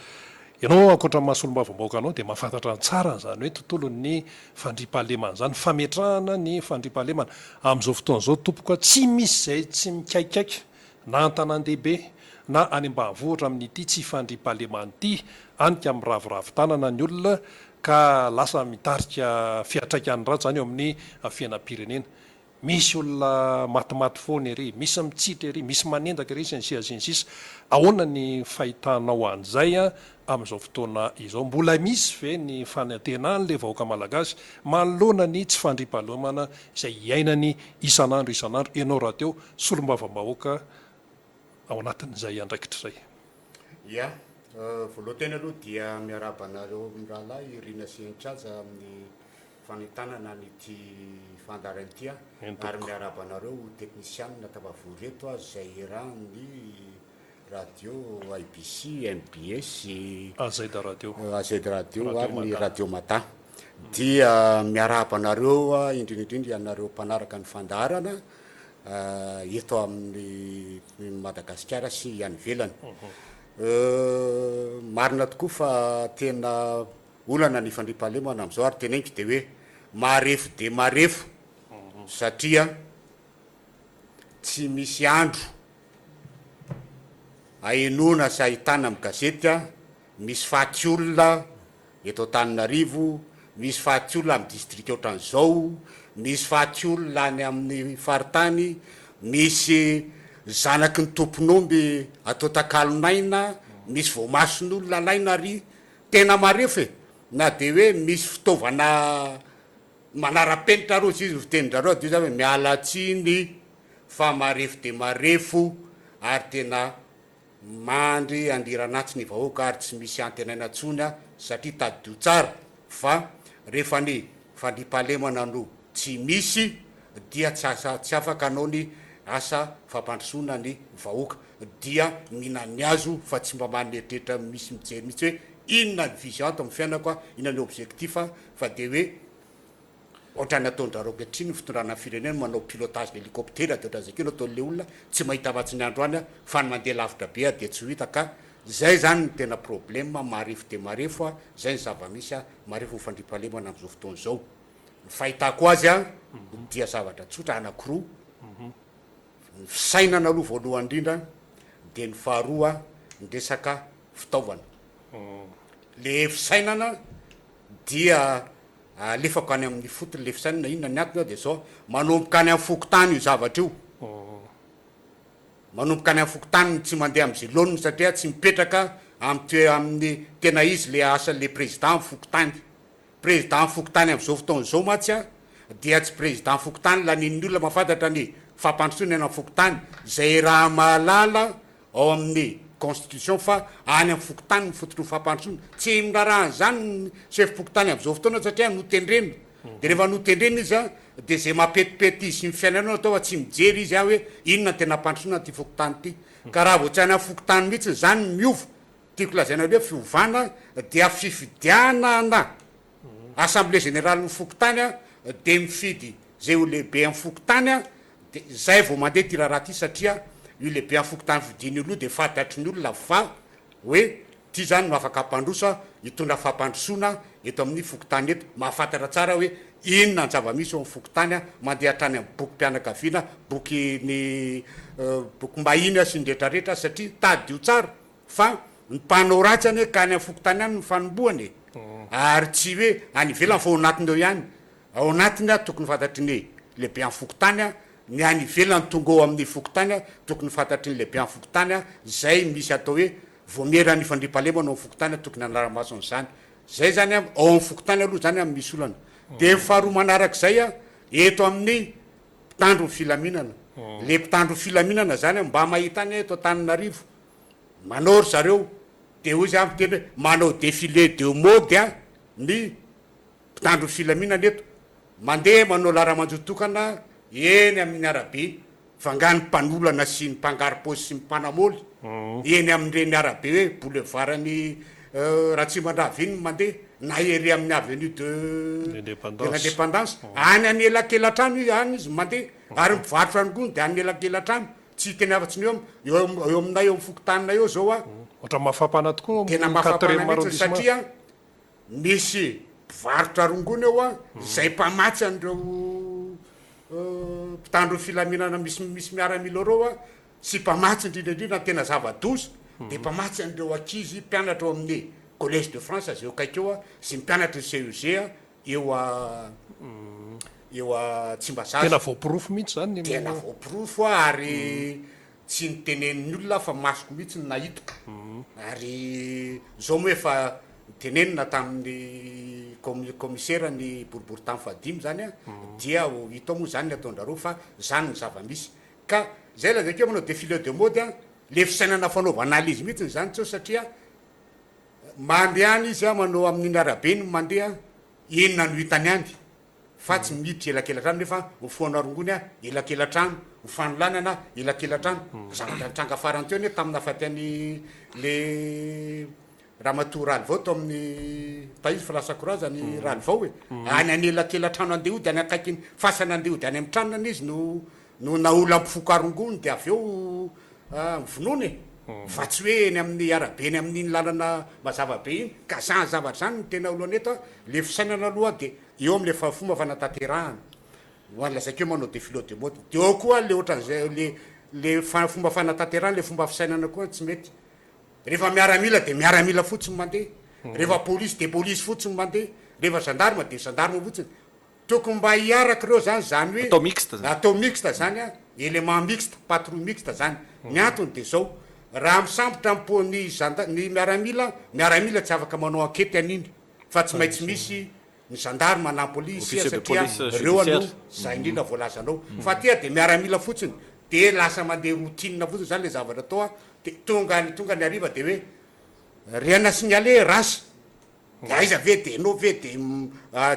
Ianao ankoatra ny maha solombavambahoaka anao dia mahafantatra tsara an'izany hoe tontolon'ny fandriampahalemana izany, fametrahana ny fandriampahalemana. Amin'izao fotoana izao tompoko a, tsy misy izay tsy mikaikaika na an-tanàn-dehibe na any ambanivohitra amin'ity tsy fandriampahalemana ity, any ka miraviravy tanana ny olona ka lasa mitarika fiantraikany ratsy izany eo amin'ny fiainam-pirenena. Misy olona matimaty foana ery, misy mitsitra ery, misy manendaka ery, sy ny sisa sy ny sisa. Ahoana ny fahitanao an'izay amin'izao fotoana izao? Mbola misy ve ny fanantenan'ilay vahoaka malagasy manoloana ny tsy fandriampahalemana izay iainany isan'andro isan'andro, ianao rahateo solombavambahoaka ao anatin'izay andraikitra izay? Ya, voalohanteny aloha dia miarahaba anareo mirahalahy Rina sy Heninkaja amin'ny fanentanana an'ity fandaharana ity aho ary miarahaba anareo teknisianina tafavory eto aho izay iarahan'ny radio IBC, MBS, AZ radio, AZ radio ary ny radio Mada. Dia miarahaba anareo aho indrindra indrindra ianareo mpanaraka ny fandaharana eto amin'ny Madagasikara sy any ivelany. Marina tokoa fa tena olana ny fandriampahalemana amin'izao ary teneniko dia hoe marefo dia marefo satria tsy misy andro ahenoana sy ahitana amin'ny gazety misy faty olona eto Antananarivo, misy faty olona amin'ny distrika ohatran'izao, misy faty olona any amin'ny faritany, misy zanaky ny tompon'omby atao takalon'aina, misy voamason'olona alaina ary Tena marefo e! Na dia hoe misy fitaovana manara-penitra ary hozy izy ny fitenin-drareo dia zany hoe miala tsiny fa marefo dia marefo ary tena mandry andriran'antsy ny vahoaka ary tsy misy antenaina tsony satria tadidio tsara fa rehefa ny fandriampahalemana no tsy misy dia tsy asa tsy afaka hanao ny asa fampandrosoana ny vahoaka dia mihinan'ny hazo fa tsy mba maneritreritra misy mijery mihitsy hoe inona ny vision ato amin'ny fiainako a, inona ny objectif a, fa dia hoe ohatran'ny ataon-dRareo ankehitriny ny fitondrana ny firenena manao pilotage d'hélicoptère dia ohatran'izay koa no ataon'ilay olona tsy mahita afa-tsy ny andro any fa ny mandeha lavitra be dia tsy ho hita ka zay zany no tena problème marefo dia marefo a, zay ny zava-misy a, marefo ny fandriampahalemana amin'izao fotoana izao. Ny fahitako azy an, dia zavatra tsotra anakiroa, ny fisainana aloha voalohany indrindra, dia ny faharoa ny resaka fitaovana. Le fisainana dia alefako any amin'ny fotony le fisainana, inona ny antony dia zao, manomboka any amin'ny fokontany io zavatra io, manomboka any amin'ny fokontany ny tsy mandeha amin'izay laoniny satria tsy mipetraka amin'ny toe- amin'ny tena izy le asan'le président amin'ny fokontany. Président fokontany amin'izao fotoana izao mantsy dia tsy président fokontany lanian'ny olona mahafantatra ny fampandrosoana eny amin'ny fokontany izay raha mahalala ao amin'ny constitution fa any amin'ny fokontany ny fototry ny fampandrosoana. Tsy miraharaha an'izany ny sefom-pokontany amin'izao fotoana satria notendrena dia rehefa notendrena izy dia izay mampetipety izy sy ny fiainana eo no atao fa tsy mijery izy hoe inona ny tena hampandrosoana an'ity fokontany ity. Ka raha vao tsy any amin'ny fokontany mihitsy izany ny miova Tiako lazaina hoe fiovana dia fifidianana assemblée générale ny fokontany dia mifidy zay ho lehibe amin'ny fokontany dia zay vao mandeha ity raharaha ity satria io lehibe amin'ny fokontany fidiana io aloha dia fantatry ny olona fa hoe ity zany no afaka hampandroso hitondra fampandrosoana eto amin'ny fokontany eto mahafantatra tsara hoe inona ny zava-misy eo amin'ny fokontany mandeha hatrany amin'ny bokim-pianakaviana boky ny bokim-bahiny sy ny retraretra satria tadidio tsara Fa ny mpanao ratsy anie ka any amin'ny fokontany any no fanombohana e! Ary tsy hoe any ivelany fa ao anatiny ao ihany. Ao anatiny a tokony fantatry ny lehibe amin'ny fokontany a, ny any ivelany tonga ao amin'ny fokontany a tokony fantatry ny lehibe amin'ny fokontany a, izay misy atao hoe vaomieran'ny fandriampahalemana ao amin'ny fokontany a tokony hanara-maso an'izany. Izay izany a, ao amin'ny fokontany aloha izany a misy olana. Dia ny faharoa manarak'izay a, eto amin'ny mpitandro ny filaminana. Le mpitandro ny filaminana izany a mba mahita anie eto Antananarivo. Manao ry zareo, dia hoy izy miteny hoe manao défilé de mode an ny mpitandro ny filaminana eto, mandeha manao laharamanjo tokana eny amin'ny arabe, fa nga ny mpanolana sy ny mpangaro-paosy sy ny mpanamoly eny amin'ireny arabe hoe boulevard-n'i Ratsimandrava iny no mandeha, na ery amin'ny avenue de de l'indépendance, any anelakelan-trano any izy no mandeha, ary ny mpivarotra rongony dia any anelakelan-trano, tsy hiteny afa-tsy ny eo am- eo aminay eo amin'ny fokontaninay eo izao an. Ohatran'ny mafampana tokoa ao Tena amin'ny mafampana quatrième mihitsy arrondissement. satria Misy mpivarotra rongony eo an, izay mpamatsy an'ireo mpitandro ny filaminana misy misy miaramila ireo an, sy mpamatsy indrindra indrindra ny tena zava-doza dia mpamatsy an'ireo ankizy mpianatra ao amin'ny collège de France izay eo akaiky eo an, sy ny mpianatry ny CEG eo eo Tsimbazaza. Tena voaporofo mihitsy izany ny. Tena voaporofo ary Tsy nitenenin'ny olona aho fa masoko mihitsy no nahitiko. Ary izao moa efa nitenenina tamin'ny commissaire ny boriborintany fahadimy izany an, dia ho hita ao moa izany ny ataon-drareo fa izany ny zava-misy. Ka izay lazaiko hoe manao défilé de mode an, le fisainana fanaovana analyse mihitsy izany tsy eo satria mandehana izy an, manao amin'iny arabe iny mandeha, inona no hitany any? fa tsy miditra elakelatrano nefa ho foana rongony a elakelatrano ho fanolanana elakelatrano zavatra nitranga farany teo anie tamin'ny nahafaty an'i le ramatoa Ralivao tao amin'ny Tahiry fa lasa koraza ny Ralivao e any anelakelatrano andeha hody any akaikin'ny fasana andeha hody any amin'ny tranony izy no no naolam-pifoka rongony dia avy eo vonoina e fa tsy hoe eny amin'ny arabe eny amin'iny lalana mazava be iny ka zany zavatra zany no tena olana eto a le fisainana aloha dia Eo amle fa fomba fanatanterahana, ho an'ny lazaiko hoe manao defile de mode, de eo koa le ohatran'izay le le fomba fanatanterahana, le fomba fisainana koa tsy mety. Rehefa miaramila de miaramila fotsiny mandeha, rehefa polisy de polisy fotsiny mandeha, rehefa gendarme de gendarme fotsiny. Tokony mba hiaraka ireo zany, zany hoe Atao mixte zany. Atao mixte zany an, élément mixte, patrouille mixte zany. Ny antony de zao, raha misambotra ny po- ny genda- ny miaramila, miaramila tsy afaka manao enquete an'iny. fa tsy maintsy misy ny gendarme na polisy Officier de satria police reo aloha judiciaire. zay indrindra voalazanao fa aty dia miaramila fotsiny de lasa mandeha routine fotsiny zany le zavatra atao a de tonga any tonga ny hariva de hoe rien à signaler rasy de aiza ve de enao ve de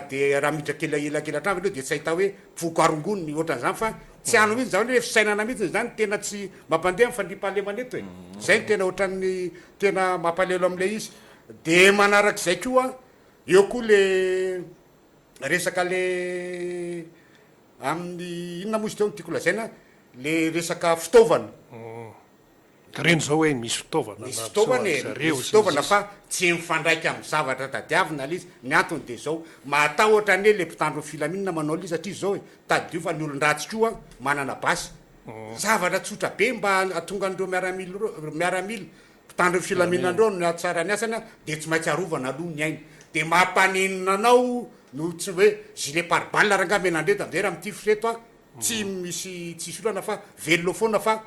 de raha miditra kely elakelantrano ve enao de tsy ahita hoe mpifoka rongony ny ohatran'izany fa tsy any mihitsy zany hoe fisainana mihitsy zany tena tsy mampandeha ny fandriampahalemana eto e zay no tena ohatran'ny tena mampalahelo am'le izy De manarak'izay koa, eo koa le resaka le amin'ny inona moa izy teo no tiako lazaina, le resaka fitaovana. Reny zao hoe misy fitaovana Misy fitaovana e, misy fitaovana fa tsy mifandraika amin'ny zavatra tadiavina le izy, ny antony de zao, mahatahotra anie le mpitandro ny filaminana manao le izy satria zao e, tadidio fa ny olon-dratsy koa manana basy, zavatra tsotra be mba hahatonga an'ireo miaramila ireo, miaramila Mpitandro ny filaminana ireo no hahatsara ny asany dia tsy maintsy arovana aloha ny ainy. Dia mampanenina anao no tsy hoe gilet par balle rangaha menandreta ve raha mitifitra eto a, tsy misy tsisy olana fa velona foana fa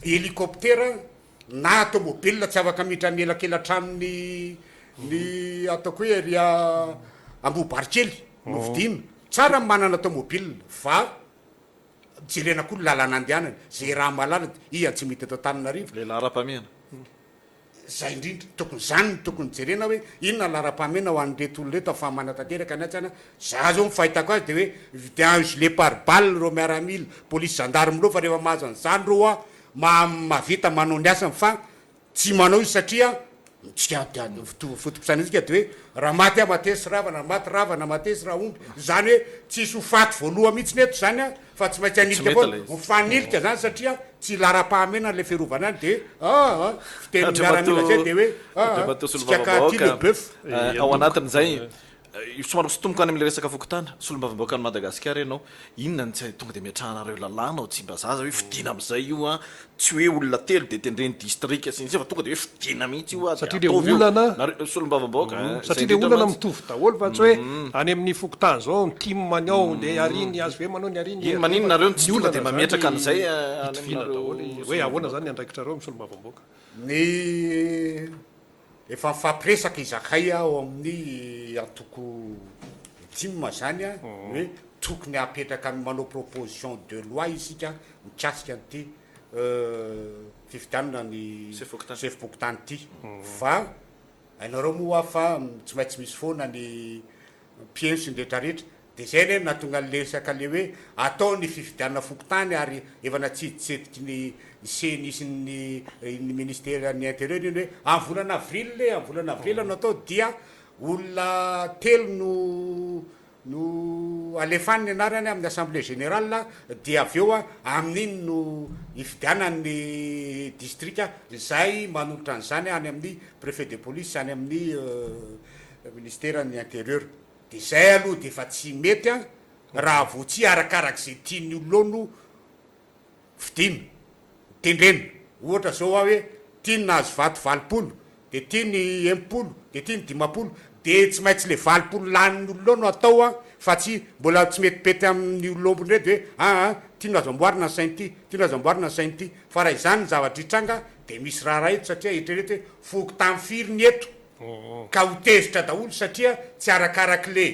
hélicoptère na tomobile tsy afaka miditra ny elakelan-tranon'ny ny ataoko hoe ery Ambohibarikely no vidiana. Tsara ny manana tomobile fa Jerena koa ny lalana andehanany, zay raha malalaka, iza tsy mety eto Antananarivo? Ilay laharam-pahamehana. Zay indrindra, tokony zany no tokony jerena hoe inona ny laharam-pahamehana ho an'ireto olona ireto afaha manatanteraka ny atsy ana, za zao ny fahitako azy de hoe vidian gilet par balle ireo miaramila, polisy gendarme ireo fa rehefa mahazo an'izany ireo a, mahavita manao ny asany fa Tsy manao izy satria tsika foto-pisainantsika dia hoe raha maty aho matesy ravana, raha maty ravana matesy rahomby, izany hoe tsisy ho faty voalohany mihitsy eto izany an, fa tsy maintsy hanilika foana, mifanilika izany satria tsy laharam-pahamehana ilay fiarovana any dia aa fitenin'ny miaramila izay dia hoe aa tsika ka aty le boeuf. Ao anatin'izay Somary hosintomiko any amin'ilay resaka fokontany, solombavambahoakan'i Madagasikara ianao, inona no tsy tonga dia ametrahanareo lalàna ao Tsimbazaza hoe fidiana amin'izay io an, tsy hoe olona telo dia tendren'ny distrika sy ny sisa fa tonga dia hoe fidiana mihitsy io an, dia Satria ataovy io, ilay olana, nareo solombavambahoaka an, izay satria ilay indrindra olana mantsy. mitovy daholo fa tsy hoe any amin'ny fokontany izao ny tim ny ao dia ary ny HVM manao ny ary ny Iny RDM, maninona nareo no tsy ny tonga olana dia izany mametraka an'izay any itoviana aminareo daholo hoe ahoana izany ny andraikitrareo amin'ny solombavambahoaka. Ny Efa mifampiresaka izahay ao amin'ny antoko tim zany hoe tokony hapetraka ny manao proposition de loi isika mikasika an'ity. fifidianana ny sefom-pokontany ity fa hainareo moa fa tsy maintsy misy foana ny mpihaino sy ny retraretra de zay anie no nahatonga an'le resaka le hoe atao ny fifidianana fokontany ary efa natsiditsediky ny ceni sy ny ny ministeran'ny interieur iny hoe amin'ny volana avril e, amin'ny volana avril no atao dia olona telo no no alefany ny anarany amin'ny assemblée générale dia avy eo amin'iny no hifidianany ny distrika izay manolotra an'izany any amin'ny préfet de police any amin'ny ministeran'ny intérieur. Dia izay aloha dia efa tsy mety an, raha vao tsy arakarak'izay tian'ny olona ao no Fidina, tendrena. Ohatra zao aho hoe tia ny nahazo vato 80, de tia ny 60, de tia ny 50, de tsy maintsy le 80 lanin'ny olona ao no atao an, fa tsy mbola tsy metipety amin'ny olona ao indray de hoe aa ty no azo amboarina ny sain'ity, ty no azo amboarina ny sain'ity. Fa raha izany ny zavatra hitranga de misy raharaha eto satria eritrereto hoe fokontany firy ny eto ka ho tezitra daholo satria tsy arakarak'le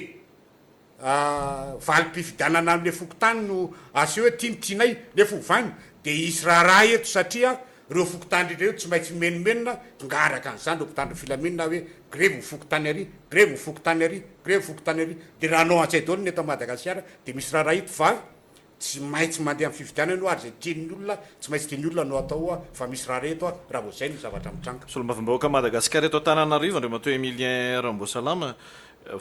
Valim-pifidianana amin'ilay fokontany no aseho hoe ity no tianay nefa ovaina dia hisy raharaha eto satria ireo fokontany rehetra ireo tsy maintsy mimenomenona tonga araka an'izany ireo mpitandro ny filaminana hoe grevy ny fokontany ary, grevy ny fokontany ary, grevy ny fokontany ary dia raha hanao an'izay daholo ny eto Madagasikara dia misy raharaha eto fa Tsy maintsy mandeha amin'ny fifidianana io ary izay tian'ny olona tsy maintsy tian'ny olona no atao fa misy rare eto raha vao izay no zavatra mitranga. Solombavambahoaka Madagasikara eto Antananarivo, Andriamatoa Emilien Ramboasalama,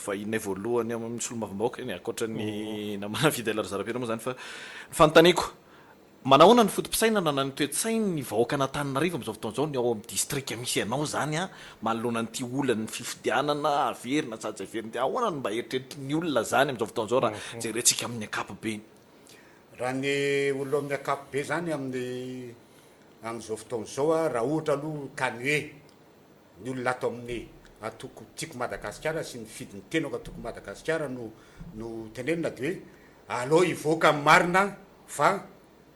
vahininay voalohany ao amin'ny solombavambahoaka, eny ankoatra ny namana Fidèle Razarapiera moa izany fa ny fanontaniako, Manahoana ny foto-pisainana na ny toe-tsain'ny vahoakan'Antananarivo amin'izao fotoana izao, ny ao amin'ny distrika misy anao izany an, manoloana an'ity olan'ny fifidianana averina sa tsy averina ity, ahoana no mba eritreritry ny olona izany amin'izao fotoana izao raha jerentsika amin'ny ankapobeny? Raha ny olona ao amin'ny ankapobe izany amin'ny amin'izao fotoana izao an, raha ohatra aloha ka ny hoe ny olona ato amin'ny antoko Tiako Madagasikara sy nifidy ny tenako antoko Madagasikara no no tenenina dia hoe aleo hivoaka ny marina Fa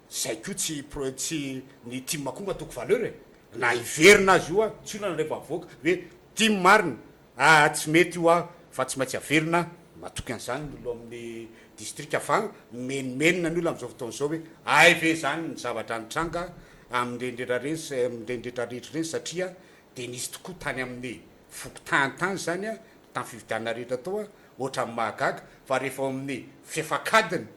zay koa tsy pro tsy ny tim koa mba toko valeur e! Na hiverina aza io a, tsy olana rehefa avoaka hoe tim marina aa tsy mety io a fa tsy maintsy averina, matoky an'izany ny olona ao amin'ny distrika fa mimenomenona ny olona amin'izao fotoana izao hoe hay ve izany ny zavatra nitranga amin'ireny rehetra ireny sy amin'ireny rehetra rehetra ireny satria dia nisy tokoa tany amin'ny fokontany tany izany a, tamin'ny fifidianana rehetra tao a, ohatran'ny mahagaga fa rehefa ao amin'ny fefak'adiny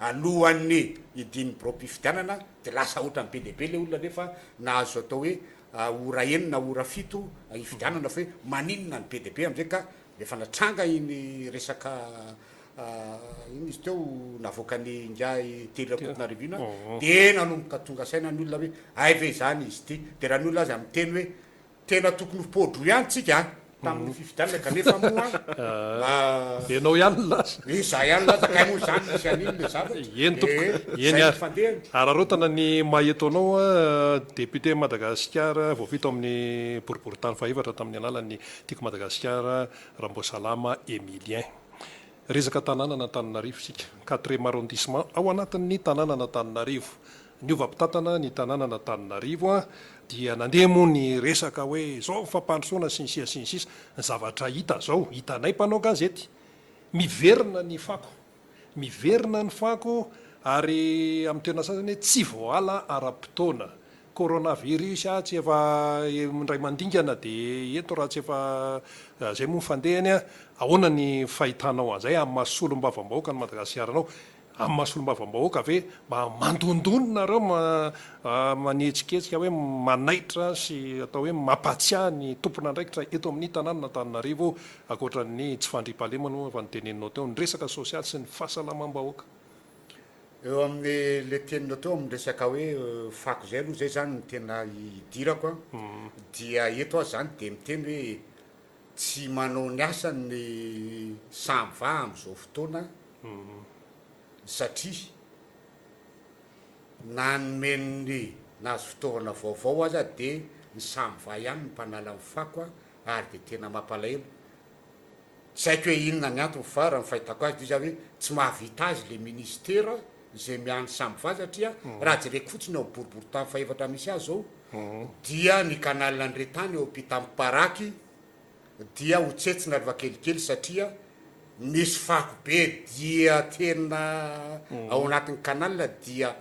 Alohan'ny hidian'ny biraom-pifidianana dia lasa ohatran'ny be dia be ilay olona nefa nahazo atao hoe ora enina ora fito hifidianana fa hoe maninona ny be dia be amin'izay ka rehefa natranga iny resaka inona izy teo navoakan'i ingahy Thierry Rakotonarivo iny dia nanomboka tonga saina ny olona hoe hay ve izany izy ity dia raha ny olona aza miteny hoe Tena tokony ho pôdro ihany tsika an, tamin'ny fifidianana kanefa moa Ianao ihany no lasa. Izaho ihany no lasa, kay moa izany misy an'iny le zavatra. Eny tompoko, Dia eny izay no ary. fandehany. Araraotana ny maha eto anao député Madagasikara voafito amin'ny boriborintany fahefatra tamin'ny alalan'ny Tiako Madagasikara Ramboasalama Emilien. Resaka tanànan'Antananarivo isika, quatrième arrondissement ao anatin'ny tanànan'Antananarivo. Niova mpitantana ny tanànan'Antananarivo dia nandeha moa ny resaka hoe izao ny fampandrosoana sy ny sisa sy ny sisa. Ny zavatra hita izao, hitanay mpanao gazety, miverina ny fako, miverina ny fako ary amin'ny toerana sasany tsy voaala ara-potoana. Coronavirus atsy efa indray mandingana dia eto raha tsy efa izay moa ny fandehany. Ahoana ny fahitanao an'izay amin'ny maha solombavambahoaka an'i Madagasikara anao? Amin'ny maha solombavambahoaka ve mba mandondona nareo manetsiketsika hoe manaitra sy atao hoe mampatsiahy ny tompon'andraikitra eto amin'ny tanànan'Antananarivo ankoatra ny tsy fandriampahalemana moa efa noteneninao teo ny resaka sosialy sy ny fahasalamam-bahoaka. Eo amin'ny le teninao teo amin'ny resaka hoe fako zay aloha zay zany no tena idirako an, dia eto aho zany dia miteny hoe tsy manao ny asany ny Samva amin'izao fotoana satria na nomen'ny nahazo fitaovana vaovao aza dia ny Samva ihany no mpanala ny fako ary dia tena mampalahelo. Tsy haiko hoe inona ny antony fa raha ny fahitako azy dia izy hoe tsy mahavita azy le ministera izay miahy ny Samva satria raha jereko fotsiny ao boriborintany fahefatra misy azy izao dia ny canal Andretany eo ampitan'ny paraky dia ho tsetsina rehefa kelikely satria misy fako be dia tena ao anatin'ny canal dia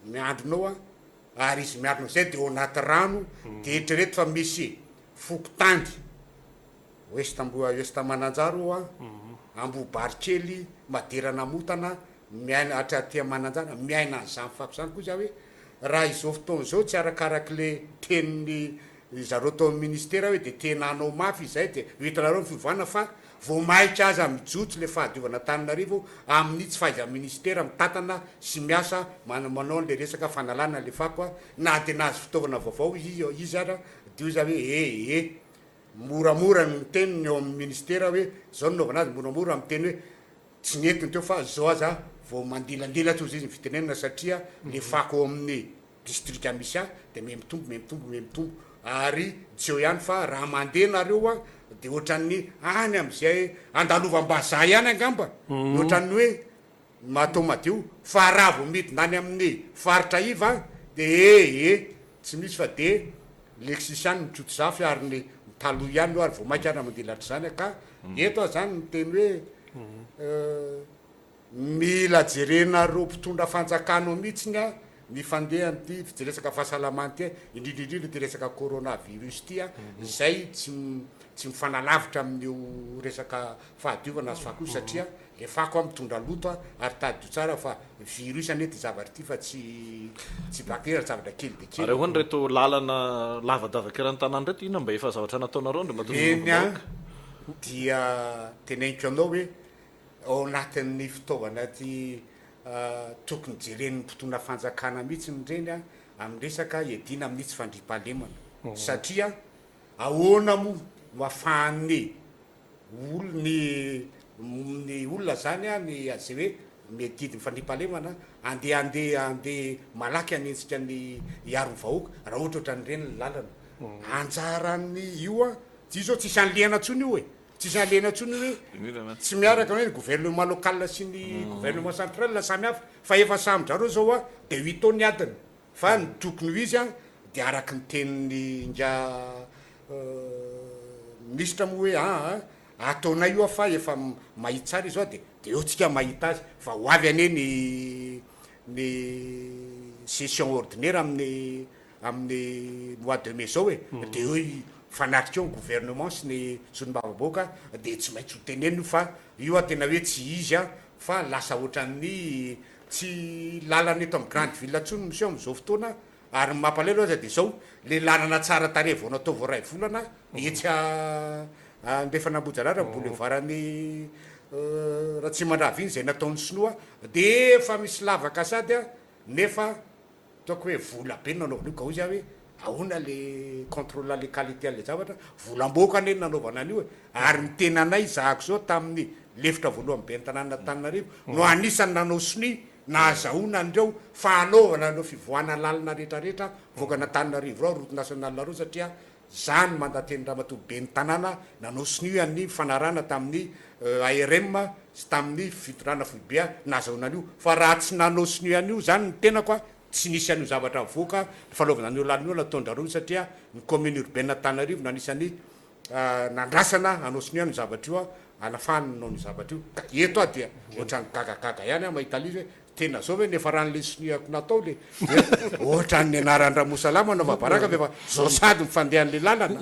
miandrona ao an. Ary izy miarina amizay de ao anaty rano de eritrereto fa misy fokontany ouest ambo ouest Mananjary oa Ambohibarikely Madera Namotana miaina hatraty Mananjary miaina an'izany fako zany koa za hoe raha izao fotoana izao tsy arakarak'le tenin'ny zareo tao amin'ny ministera hoe de tena hanao mafy izay de ho hitanareo ny fiovana fa Vao maika aza mijotso le fahadiovana Antananarivo amin'ny tsy fahaizan'ny ministera mitantana sy miasa manao an'le resaka fanalana an'le fako a, na dia nahazo fitaovana vaovao izy izy ara dia hoy za hoe e e moramora ny miteny ny ao amin'ny ministera hoe zao no naovana azy moramora miteny hoe tsy nety ny teo fa zao aza vao mandilandilatra ozy izy ny fitenenana satria le fako ao amin'ny distrika misy ahy dia miha mitombo miha mitombo miha mitombo ary tsy eo ihany fa raha mandeha nareo a dia ohatran'ny any amin'izay andalovam-bazaha ihany angamba ny ohatran'ny hoe atao madio fa raha vao midina any amin'ny faritra iva dia e e tsy misy fa dia lexus ihany mitrotozafy ary ny taloha ihany io ary vao mainka ary mandilatra izany ka eto aho zany miteny hoe Mila jerenareo mpitondra fanjakana ao mihitsiny a ny fandehan'ity fijeresaka fahasalamana ity a, indrindra indrindra ity resaka corona virus ity a, izay tsy tsy mifanalavitra amin'io resaka fahadiovana sy fako io satria le fako a mitondra loto a, ary tadidio tsara fa virus anie ity zavatra ity fa tsy tsy bacterie ary zavatra kely dia kely. Ary ahoana ireto lalana lavadavaka eran'ny tanàna ireto, inona mba efa zavatra nataonareo Andriamatoa Eny a, Solombavambahoaka? dia teneniko anao hoe Ao anatin'ny fitaovana ty tokony jeren'ny mpitondra fanjakana mihitsy ireny amin'ny resaka iadiana amin'ny tsy fandriampahalemana satria ahoana moa no afahan'ny ol- ny ny olona zany ny izay hoe miadidy ny fandriampahalemana andeha andeha andeha malaky hanenjika ny hiaro ny vahoaka raha ohatra ohatran'ireny ny lalana anjaran'ny io an tsy zao tsisy anlihana intsony io e. Tsisy alena intsony hoe tsy miaraka hoe ny gouvernement local sy ny gouvernement central samy hafa fa efa samy zareo zao a de huit ans ny adiny fa ny tokony ho izy a de araky ny tenin'ny inga minisitra moa hoe aa ataonay io a fa efa mahita tsara izy zao de de eo tsika mahita azy fa ho avy anie ny ny session ordinaire amin'ny amin'ny mois de mai zao e, de eo hifanatrika eo ny gouvernement sy ny solombavambahoaka de tsy maintsy ho tenenina io fa io a tena hoe tsy izy a fa lasa ohatran'ny tsy lalana eto amin'ny grande ville intsony monsieur amin'izao fotoana ary ny mampalahelo aza de zao le lalana tsara tarehy vao natao vao ray volana etsy andrefan'Ambohijanahary boulevard ny Ratsimandrava iny zay nataon'ny sinoa de efa misy lavaka sady a nefa Ataoko hoe vola be no nanaovana io ka hoy za hoe ahoana le controle le qualité an'le zavatra, volam-bahoaka anie no nanaovana an'io e, ary ny tenanay zahako zao tamin'ny lefitra voalohan'ny ben'ny tanànan'Antananarivo no anisan'ny nanao sonia nahazahoana an'ireo fa hanaovana an'ireo fivoahana lalina rehetrarehetra mivoaka an'Antananarivo ao route nationale roa satria Za ny mandateny ramatoa ben'ny tanàna nanao sonia ny fanarahana tamin'ny ARM sy tamin'ny fitondrana foibe nahazahoana an'io fa raha tsy nanao sonia an'io zany ny tenako a tsy nisy an'io zavatra avoaka ny fanaovana an'io lalana io nataon-drareo io satria ny commune urbaine Antananarivo no anisan'ny nandrasana hanao sonia an'io zavatra io a anafahany nanao an'io zavatra io ka eto aho dia ohatran'ny gagagaga ihany aho mahita an'izy hoe Tena zao ve ny niafaran'le soniako natao le ohatran'ny anaran-dRamosalama anaova baraka ve fa zao sady ny fandehan'le lalana.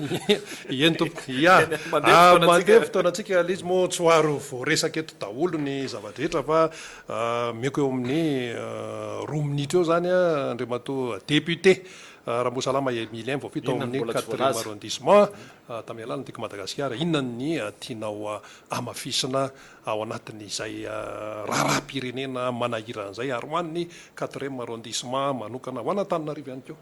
Eny tompoko, ya mandeha fotoanantsika le izy moa tsy ho ary voaresaka eto daholo ny zava-drehetra fa omeko eo amin'ny roa minitra eo zany Andriamatoa député Ramosalama Emilien voafidy tao amin'ny quatrième arrondissement tamin'ny alalan'ny Tiako Madagasikara. Inona ny tianao hamafisina ao anatin'izay raharaham-pirenena manahirana izay ary ho an'ny quatrième arrondissement manokana ho an'Antananarivo ihany koa.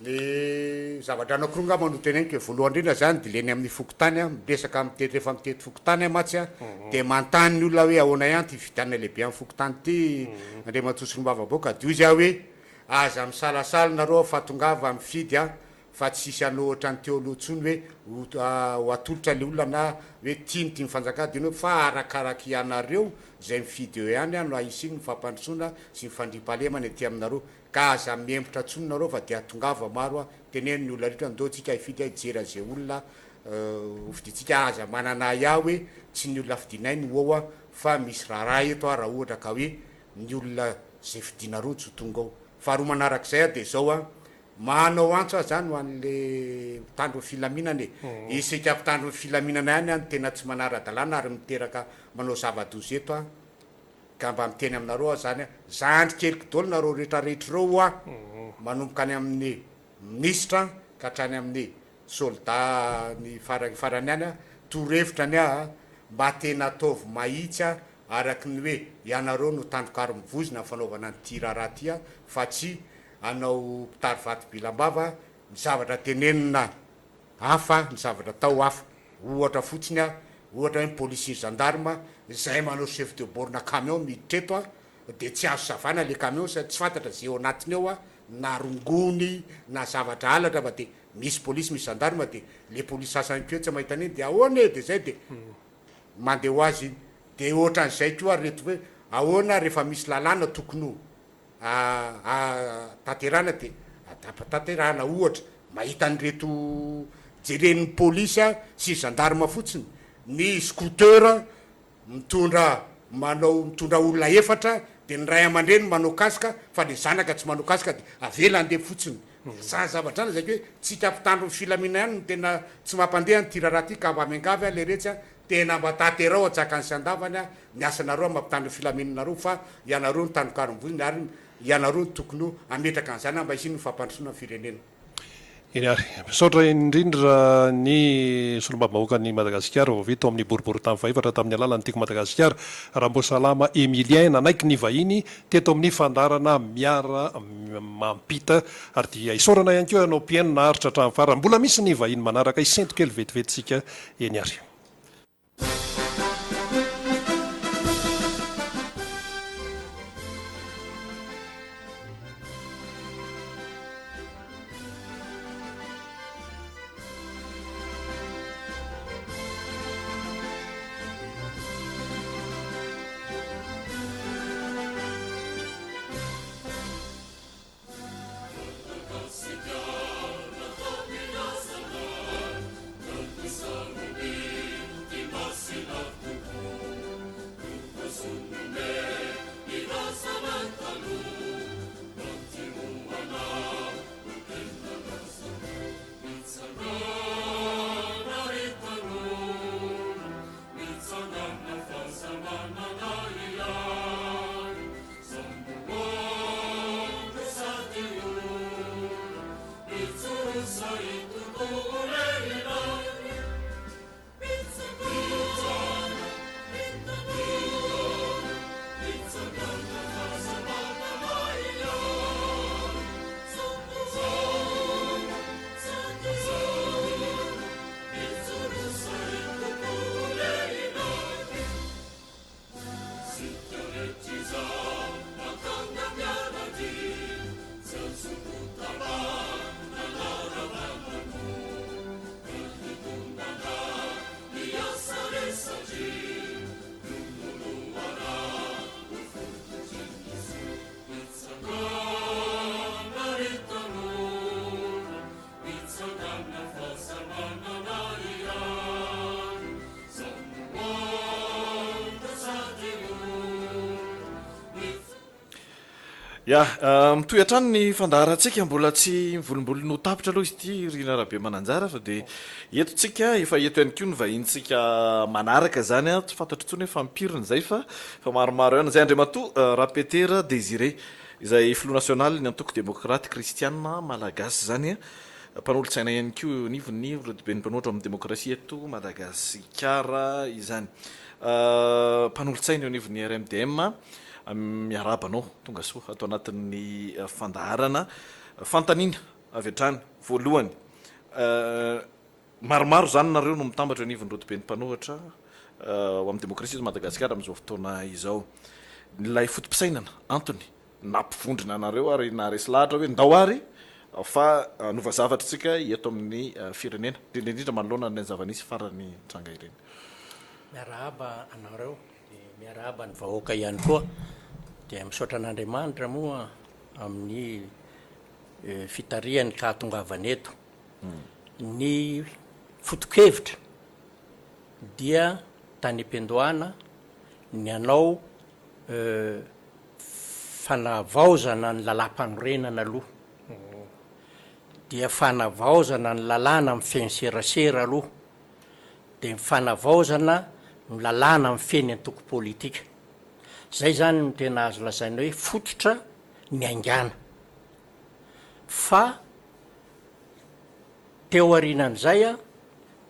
Ny zavatra anankiroa angamba no teneniko e, voalohany indrindra zany de le ny amin'ny fokontany an, miresaka mitety rehefa mitety fokontany aho mantsy an, de manontany ny olona hoe ahoana ihany ity fifidianana lehibe amin'ny fokontany ity Andriamatoa Solombavambahoaka, de hoy izy aho hoe aza misalasala nareo fa tongava mifidy an, fa tsy hisy hanohitra ny teo aloha intsony hoe ho atolotra ilay olona na hoe tia ny tim fanjakana dia hoe fa arakaraky ianareo izay mifidy eo ihany no ahisiany ny fampandrosoana sy ny fandriampahalemana ety aminareo ka aza miembotra intsony nareo fa dia tongava maro a teneno ny olona rehetra ndao tsika hifidy a hijery an'izay olona hofidintsika aza manana ahiahy hoe tsy ny olona fidinay no ao a fa misy raharaha eto a raha ohatra ka hoe ny olona izay fidinareo tsy ho tonga ao. Faharoa manarak'izay aho dia izao an, manao antso aho izany ho an'le mpitandro ny filaminana e. Isika mpitandro ny filaminana ihany an no tena tsy manara-dalàna ary miteraka manao zava-doza eto an. Ka mba miteny aminareo aho izany an, zandry keliko daholo nareo rehetra rehetra ireo an, manomboka any amin'ny minisitra ka hatrany amin'ny soldat ny farany farany any an, torohevitra ny ahy an, mba tena ataovy mahitsy an, araky ny hoe ianareo no tandroka ary mivozona amin'ny fanaovana an'ity raharaha ity an, fa tsy hanao mpitari vato bilam-bava, ny zavatra tenenina hafa, ny zavatra atao hafa. Ohatra fotsiny an, ohatra hoe ny polisy sy ny gendarme izay manao chef de bord na camion miditra eto an, dia tsy azo savana le camion sady tsy fantatra ze ao anatiny ao an, na rongony na zavatra halatra fa dia misy polisy misy gendarme dia le polisy sasany koa tsy mahita an'iny dia ahoana e dia zay dia mandeha ho azy iny. Dia ohatran'izay koa ary reto hoe ahoana rehefa misy lalàna tokony ho tanterahana dia tanterahana ohatra mahita an'ireto jeren'ny polisy sy gendarme fotsiny ny scooter mitondra manao mitondra olona efatra dia ny ray aman-dreny manao casque fa le zanaka tsy manao casque dia avela handeha fotsiny zany zavatra zany lazaiko hoe tsika mpitandro ny filamina ihany no tena tsy mampandeha an'ity raharaha ity ka mba miangavy aho leretsy a Tena mba tanterao antsakany sy andavany ny asanareo amin'ny mampitandro ny filaminanareo fa ianareo no tandrokarom-bozony ary ianareo no tokony ho hametraka an'izany mba hisian'ny fampandrosoana ny firenena. Eny ary. Misaotra indrindra ny Solombavambahoakan'i Madagasikara vao vita ao amin'ny boriborintany fahefatra tamin'ny alalan'ny Tiako Madagasikara, Ramboasalama Emilien nanaiky ny vahiny teto amin'ny fandaharana Miara Mampita ary dia isaorana ihany koa ianao mpihaino naharitra hatramin'ny farany. Mbola misy ny vahiny manaraka hisento kely vetivety isika Eny ary. Ya, mitohy hatrany ny fandaharantsika, mbola tsy mivolombolony ho tapitra aloha izy ity ry Rina Rabemananjara fa dia eto tsika, efa eto ihany koa ny vahinintsika manaraka izany an, tsy fantatro intsony hoe fampiriny izay fa efa maromaro ihany izay, Andriamatoa Rapetera Désiré izay filoha nasionalin'ny antoko demokraty kristiana malagasy izany an. Mpanolotsaina ihany koa eo anivon'ny Rodoben'ny Mpanohitra amin'ny Demokrasia eto Madagasikara izany. Mpanolotsaina eo anivon'ny RMDM, miarahaba anao tonga soa ato anatin'ny fandaharana. Fanontaniana avy hatrany, voalohany, maromaro izany nareo no mitambatra eo anivon'ny Rodoben'ny Mpanohitra ho amin'ny Demokrasia eto Madagasikara amin'izao fotoana izao. Ilay foto-pisainana, antony nampivondrona anareo ary naharesy lahatra hoe ndao ary fa hanova zavatra isika eto amin'ny firenena, indrindra indrindra manoloana an'ireny zava-nisy farany nitranga ireny. Miarahaba anareo dia miarahaba ny vahoaka ihany koa. Dia misaotra an'Andriamanitra moa amin'ny fitarihany ka hahatongavana eto. Ny foto-kevitra dia tany am-piandohana ny hanao. Fanavaozana ny lalàmpanorenana aloha, dia fanavaozana ny lalàna mifehy ny serasera aloha, dia ny fanavaozana ny lalàna mifehy ny antoko politika. Izay izany no tena azo lazaina hoe fototra niaingàna. Fa teo aorianan'izay,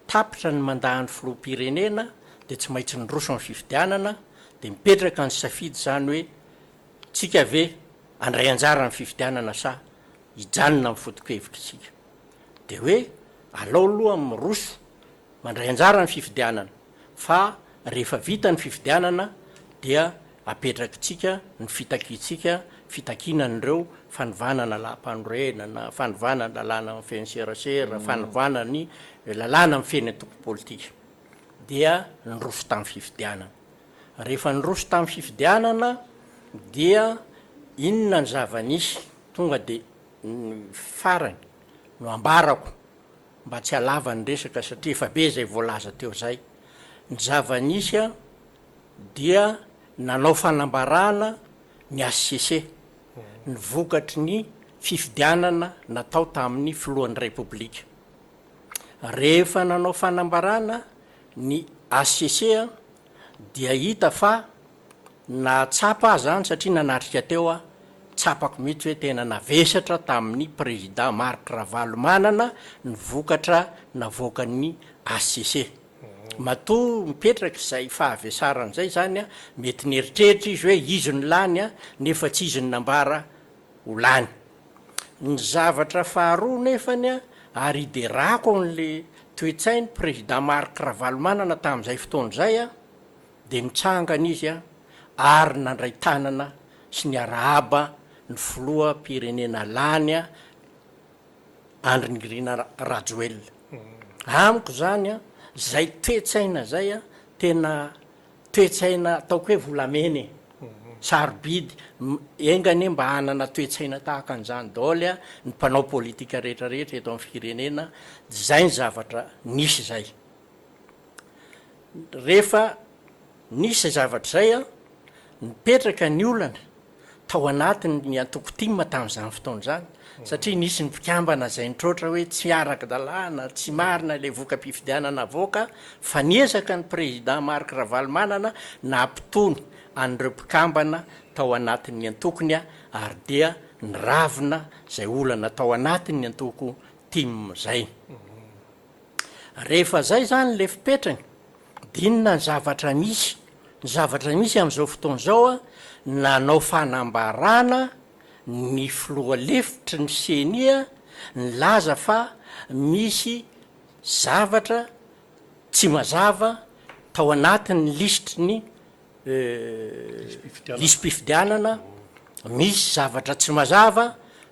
tapitra ny mandat-n'ny filoham-pirenena dia tsy maintsy niroso amin'ny fifidianana, dia mipetraka ny safidy izany hoe tsika ve handray anjara amin'ny fifidianana sa hijanona amin'ny foto-kevitr'isika. Dia hoe alao aloha miroso mandray anjara ny fifidianana fa rehefa vita ny fifidianana dia apetrakitsika ny fitakiantsika, fitakiana an'ireo fanovana ny lalàmpanorenana, fanovana ny lalàna mifehy ny serasera, fanovana ny lalàna mifehy ny antoko politika. Dia niroso tamin'ny fifidianana. Rehefa niroso tamin'ny fifidianana dia inona ny zava-nisy? Tonga dia ny farany no ambarako mba tsy halava ny resaka satria efa be izay voalaza teo izay. Ny zava-nisy dia nanao fanambarana ny HCC, ny vokatry ny fifidianana natao tamin'ny filohan'ny Repoblika. Rehefa nanao fanambarana ny HCC dia hita fa Nahatsapa aho izany satria nanatrika teo aho, tsapako mihitsy hoe tena navesatra tamin'ny Prezida Marc Ravalomanana ny vokatra navoakan'ny HCC. Matoa mipetraka izay fahavesarana izay izany, mety nieritreritra izy hoe izy no lany nefa tsy izy no nambara ho lany. Ny zavatra faharoa nefany ary iderako an'le toe-tsain'ny Prezida Marc Ravalomanana tamin'izay fotoana izay, dia nitsangana izy ary nandray tanana sy niarahaba ny filoham-pirenena lany Andry Nirina Rajoelina. Amiko izany izay toe-tsaina izay tena toe-tsaina ataoko hoe volamena e, sarobidy, enga anie mba hanana toe-tsaina tahaka an'izany daholo ny mpanao politika rehetra rehetra eto amin'ny firenena, izay ny zavatra nisy izay. Rehefa nisy izay zavatra izay, nipetraka ny olana tao anatin'ny antoko tim tamin'izany fotoana izany, satria nisy ny mpikambana izay nitroatra hoe tsy araka-dalàna, tsy marina ilay voka-pifidianana avoaka, fa niezaka ny Président Marc Ravalomanana nampitony an'ireo mpikambana tao anatin'ny antokony ary dia niravina izay olana tao anatin'ny antoko tim izay. Rehefa zay zany le fipetrany de inona ny zavatra misy? Ny zavatra misy am'zao fotoana zao a, nanao fanambarana ny filoha lefitry ny ceni nilaza fa misy zavatra tsy mazava tao anatin'ny lisitry ny lisi-pifidianana, misy zavatra tsy mazava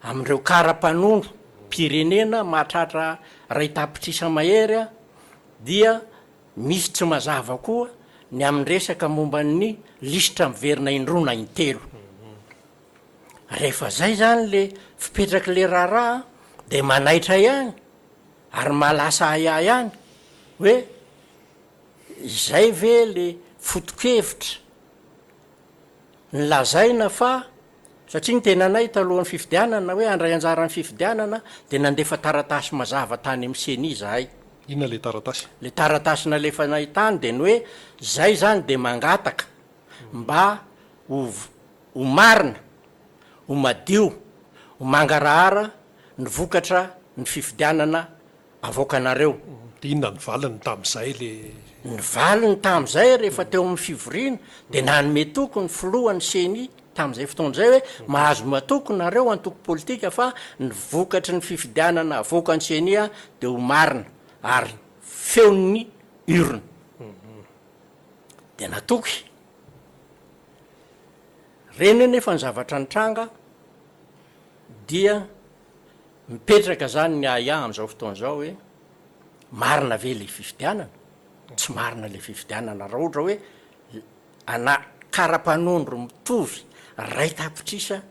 amin'ireo kara-panondro pirenena mahatratra iray tapitrisa mahery dia misy tsy mazava koa ny amin'ny resaka momba ny lisitra miverina indroa na intelo. Rehefa zay zany le fipetrak'le raharaha de manaitra ihany ary mahalasa ahiahy ihany hoe Izay ve le foto-kevitra nolazaina fa satria ny tenanay talohan'ny fifidianana hoe handray anjara amin'ny fifidianana dia nandefa taratasy mazava tany amin'ny ceni izahay. Inona le taratasy? Le taratasy nalefanay tany dia ny hoe zay zany dia mangataka mba ho ho marina, ho madio, ho mangarahara ny vokatra ny fifidianana avoakanareo. Dia inona ny valiny tamin'izay le. Ny valiny tamin'izay rehefa teo amin'ny fivoriana dia nanome toky ny filohan'ny ceni tamin'izay fotoana izay hoe mahazo matoky nareo antoko politika fa ny vokatry ny fifidianana avoakan'ny ceni dia ho marina ary feon'ny urne. Dia natoky. Ireny anefa ny zavatra nitranga dia. Mipetraka zany ny ahiahy amzao fotoana zao hoe marina ve le fifidianana? Tsy marina le fifidianana raha ohatra hoe ana karapanondro mitovy ray tapitrisa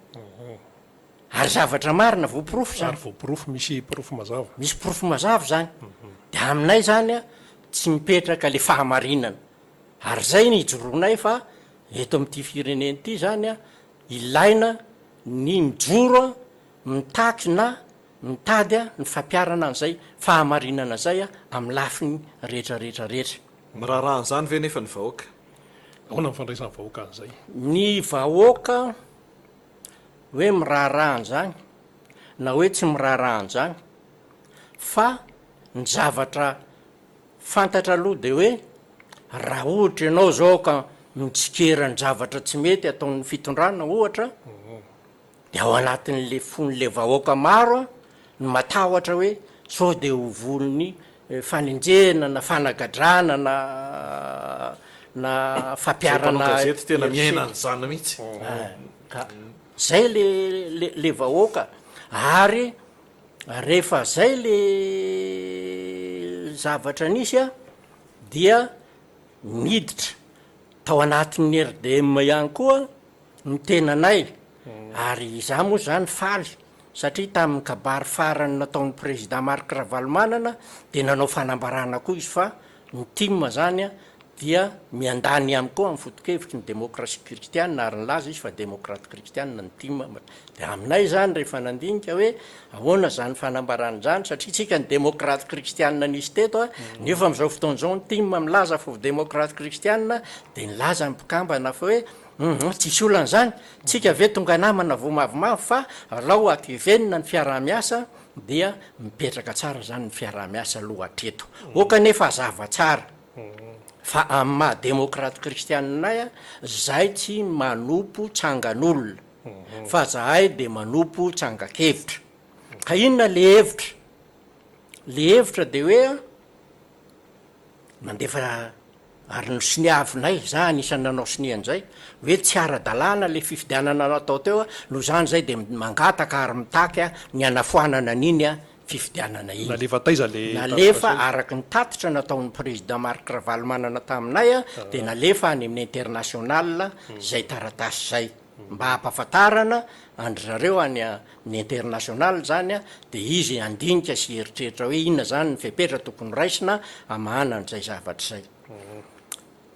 ary zavatra marina voaporofo zany. Ary voaporofo, misy porofo mazava. Misy porofo mazava zany. De aminay zany a tsy mipetraka le fahamarinana. Ary zay ny ijoroanay fa eto amin'ity firenena ity zany a ilaina. ny mijoro mitaky na mitady ny fampiharana an'izay fahamarinana izay amin'ny lafiny rehetra rehetra rehetra. Miraharaha an'izany ve nefa ny vahoaka? Ahoana ny fandraisan'ny vahoaka an'izay? Ny vahoaka hoe miraharaha an'izany na hoe tsy miraharaha an'izany fa ny zavatra fantatra aloha dia hoe raha ohatra ianao izao ka mitsikera ny zavatra tsy mety ataon'ny fitondrana ohatra dia ao anatin'le fon'le vahoaka maro no matahotra hoe sao dia ho voan'ny fanenjehana na fanagadrana na na fampiharana Izay mpanao gazety tena miaina herisetra. an'izany mihitsy. Ka zay le le le vahoaka ary rehefa zay le zavatra nisy a dia niditra tao anatin'ny RDM ihany koa ny tenanay ary izaho moa zany faly satria tamin'ny kabary farany nataon'ny président Marc Ravalomanana dia nanao fanambarana koa izy fa ny tim zany dia miandany ihany koa amin'ny foto-kevitry ny demokrasia kristiana ary nilaza izy fa demokraty kristiana ny tim dia aminay zany rehefa nandinika hoe ahoana zany fanambarana izany satria tsika ny demokraty kristiana nisy teto a nefa amin'izao fotoana izao ny tim milaza fa ho demokraty kristiana dia nilaza ny mpikambana fa hoe Hum tsisy olana izany, tsika ve tonga namana vao mavomavo fa alao atevenina ny fiaraha-miasa dia mipetraka tsara zany ny fiaraha-miasa aloha hatreto. Ok anefa hazava tsara fa amin'ny maha demokraty kristianina anay a, zahay tsy manompo tsangan'olona fa zahay de manompo tsangan-kevitra. Ka inona le hevitra? Le hevitra de hoe a, mandefa Ary nosoniavinay, za anisan'ny nanao sonia an'izay, hoe tsy ara-dalàna le fifidianana natao teo, noho izany zay dia mangataka ary mitaky ny hanafoanana an'iny fifidianana iny. Nalefa taiza le Nalefa araka ny tatitra nataon'ny Président Marc Ravalomanana taminay dia nalefa any amin'ny international izay taratasy izay mba hampahafantarana an-dry zareo any amin'ny international izany dia izy handinika sy hieritreritra hoe inona izany ny fepetra tokony horaisina hamahana an'izay zavatra izay.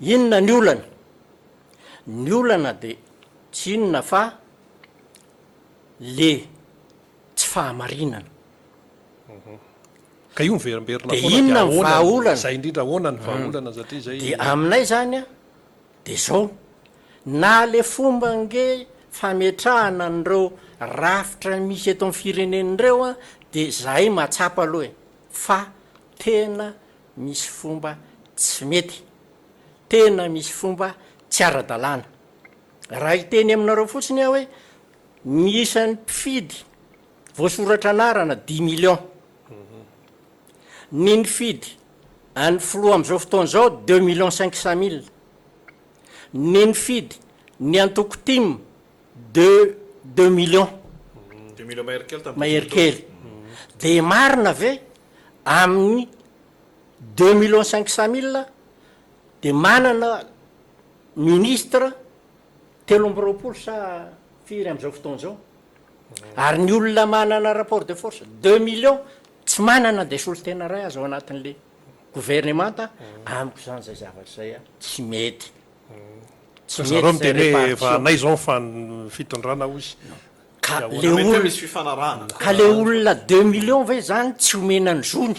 Inona ny olana? Ny olana dia tsy inona fa le tsy fahamarinana. Ka io miverimberina Dia foana dia inona ny ahoana ny, vahaolana? izay indrindra ahoana ny vahaolana satria izay. Dia aminay izany an, Dia zao, na le fomba ange fametrahana an'ireo rafitra misy eto amin'ny firenena ireo an, dia zahay mahatsapa aloha e, fa tena misy fomba tsy mety, tena misy fomba tsy ara-dalàna. Raha hiteny aminareo fotsiny aho hoe, ny isan'ny mpifidy voasoratra anarana dix millions, ny nifidy an'ny filoha amin'izao fotoana izao deux millions cinq cent mille, ny nifidy ny antoko tim deux deux millions Deux millions mahery kely tamin'ny mahery deuxième kely. Dia marina ve amin'ny deux millions cinq cent mille dia manana ministre 23 sa firy amin'izao fotoana izao? Ary ny olona manana rapport de force deux millions tsy manana dia solontena iray aza ao anatin'le governemanta, amiko izany izay zavatra izay tsy mety. Tsy mety Zareo izay miteny hoe efa répartition. anay izao ny fan- fitondrana hozy. Ka Dia le ahoana? Mety hoe olona misy fifanarahana. ka le olona deux millions ve izany tsy omena ny zony?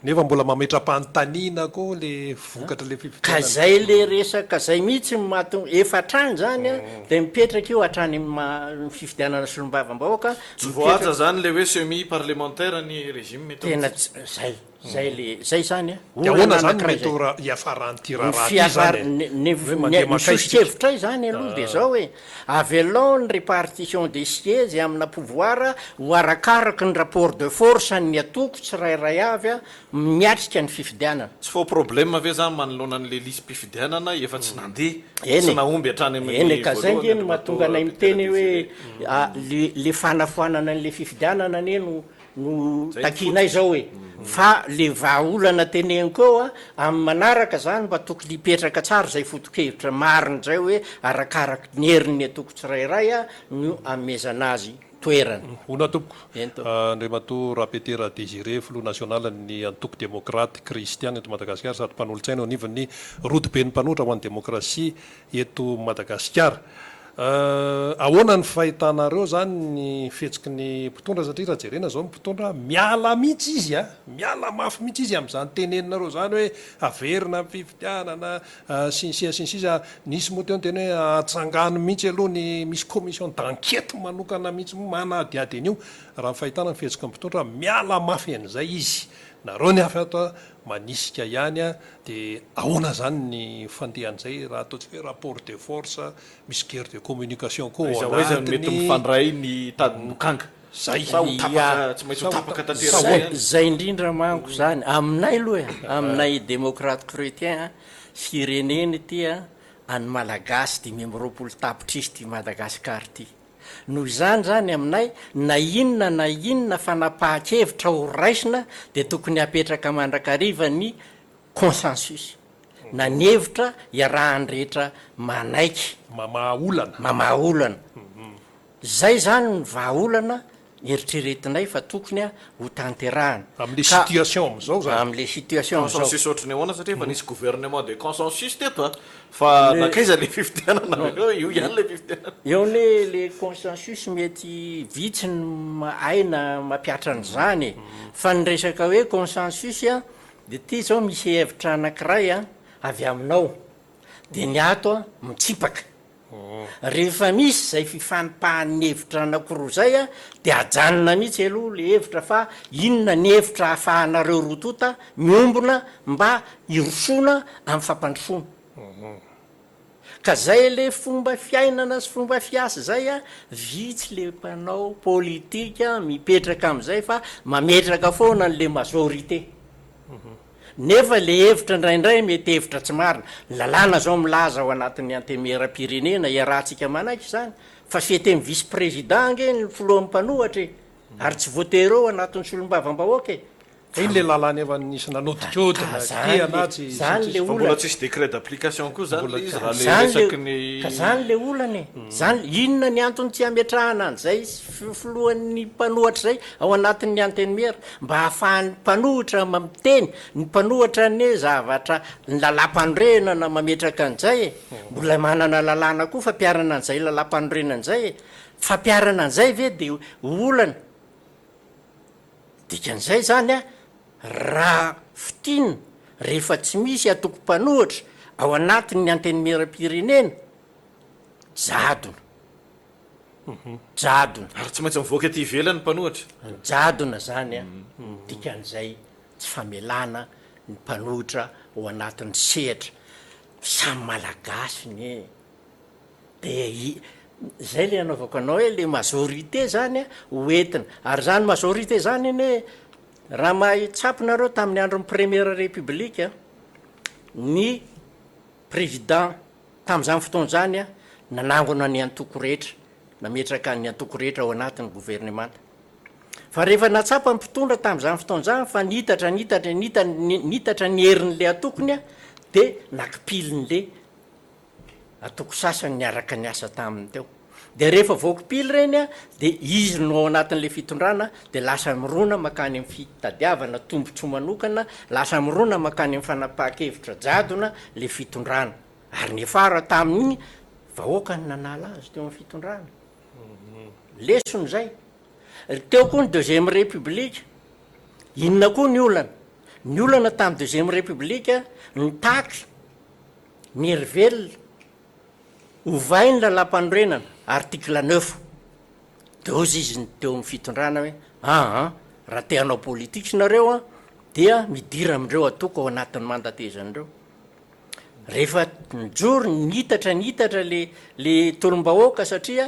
Nefa mbola mametra-panontaniana koa le vokatra le Ka fifidianana. zay le resaka zay mihitsy no mahatonga, efa hatrany zany an, de mipetraka io hatrany amin'ny fifidianana solombavambahoaka, Tsy voahaja mipetraka. zany le hoe semi parlementaire ny régime eto Tena amintsika. tsy, zay, zay le, zay zany an, De ahoana olana zany no anakiray mety zay. ho ra- hiafaran'ity Ny raharaha ity fiafar- zany e? ny ny Hoe ny mandeha ny mankaiza isika? soso-kevitray zany aloha de zao e, avelao ny répartition des sièges amina pouvoir ho arakaraky ny rapport de force an'ny antoko tsirairay avy miatrika ny fifidianana. Tsy faux problème ve zany manoloana an'le lisi-pifidianana efa tsy nandeha, Eny tsy e, nahomby hatrany eny amin'ny e, ka zay voalohany nge no mahatonga Andriamatoa anay Petera miteny hoe Désiré. le le fanafoanana an'le fifidianana anie no no Zay ny takianay fototra. zao e, fa le vahaolana teneniko eo a, amin'ny manaraka zany mba tokony hipetraka tsara zay foto-kevitra marina zay hoe arakaraky ny herin'ny antoko tsirairay a no anomezana azy toerana. Honà tompoko. Eny tompoko. Andriamatoa Rapetera Désiré, filoha nasionalin'ny Antoko Demokraty Kristiana eto Madagasikara sady mpanolotsaina eo anivon'ny Rodoben'ny Mpanohitra ho an'ny Demokrasia eto Madagasikara. Ahoana ny fahitanareo zany ny fihetsiky ny mpitondra satria raha jerena zao ny mpitondra miala mihitsy izy a, miala mafy mihitsy izy amin'izany teneninareo zany hoe averina ny fifidianana sy ny sisa sy ny sisa, nisy moa teo niteny hoe atsangano mihitsy aloha ny misy commission d'enquête manokana mihitsy moa manadihady an'io, raha ny fahitana ny fihetsiky ny mpitondra miala mafy an'izay izy, nareo ny hafa ato manisika ihany a, dia ahoana zany ny fandehan'izay raha ataontsika hoe rapport de force, misy guerre de communication koa ao Aiza ho aiza no mety anatiny. mifandray ny tadin-dokanga? Zay. Sa ho tapaka, tsy maintsy ho tapaka tanteraka ihany? Zay indrindra manko zany, aminay aloha e, aminay démocrate chrétien, firenena ity a, an'ny Malagasy 25 tapitrisa ity Madagascar ity. Noho izany izany aminay, na inona na inona fanapahan-kevitra ho raisina dia tokony hapetraka mandrakariva ny consensus, na ny hevitra iarahan'ny rehetra manaiky. Mamaha olana. Mamaha olana. Izay izany ny vahaolana eritreretinay fa tokony ho tanterahana. Amin'ilay situation amin'izao izany. Amin'ilay situation amin'izao. Consensus ohatry ny ahoana satria efa nisy gouvernement de consensus teto a! Fa nankaiza ilay fifidianana avy eo? Io ihany ilay fifidianana. Eo anie le consensus mety vitsy ny mahay na mampihatra an'izany e! Fa ny resaka hoe consensus an, de ty zao misy hevitra anakiray an, avy aminao, de ny ato an mitsipaka. Rehefa misy izay fifanipahan'ny hevitra anakiroa zay an, de ajanona mihitsy aloha le hevitra fa inona ny hevitra ahafahanareo roa tonta miombona mba hirosoana amin'ny fampandrosoana. Ka zay le fomba fiainana sy fomba fiasa zay a, vitsy le mpanao politika mipetraka amizay fa mametraka foana anle majorité. Nefa le hevitra indraindray mety hevitra tsy marina. Ny lalàna zao milaza ao anatin'ny antemieram-pirenena, iarahantsika manaiky izany, fa fieten'ny vice président ange ny filoha mpanohatra e! Ary tsy voatery ao anatin'ny solombavambahoaka e! Iny le lalàna efa nisy nanodikodina, kitihana atsy sy ny sisa. Fa mbola tsisy décret d'application koa zany le izy raha le resaky ny. Ka zany le olana e! Zany, inona ny antony tsy ametrahana an'izay filohan'ny mpanohatra izay ao anatin'ny antenimiera? Mba ahafahan'ny mpanohitra miteny, ny mpanohitra anie zavatra, ny lalàmpanorenana mametraka an'izay e! Mbola manana lalàna koa fampiharana an'izay lalàmpanorenana izay e! Fampiharana an'izay ve de olana? Dikan'izay izany a, raha fintinina, rehefa tsy misy antoko mpanohitra ao anatin'ny Antenimierampirenena, jadona. Jadona. Ary tsy maintsy mivoaka ety ivelany ny mpanohitra. Jadona izany a, ny dikan'izay tsy famelana ny mpanohitra ao anatin'ny sehatra. Samy Malagasy anie e. Dia i, zay le anaovako anao hoe le majorité zany a ho entina, ary zany majorité zany anie raha mahay tsapy nareo tamin'ny andron'ny première république ny président tamin'izany fotoana izany a nanangona ny antoko rehetra, nametraka ny antoko rehetra ao anatin'ny governemanta. Fa rehefa nahatsapa ny mpitondra tamin'izany fotoana izany fa nitatra nitatra nita nitatra ny herin'le antokony a de nakipilin'le antoko sasany niaraka niasa taminy teo. Dia rehefa voakipily ireny an, dia izy no ao anatin'ilay fitondrana, dia lasa mirona mankany amin'ny fitadiavana tombontsoa manokana, lasa mirona mankany amin'ny fanapahan-kevitra jadona ilay fitondrana. Ary niafara tamin'iny, vahoaka no nanala azy teo amin'ny fitondrana. Lesona izay. Teo koa ny deuxième république, inona koa ny olana? Ny olana tamin'ny deuxième république, nitaky Ny hery velona, ovay ny lalàmpanorenana, article neuf, de hozy izy ny teo amin'ny fitondrana hoe aa raha te hanao politique nareo an, dia midira amin'ireo antoko ao anatin'ny mandatezana ireo. Rehefa nijoro, nitatra nitatra le le tolom-bahoaka satria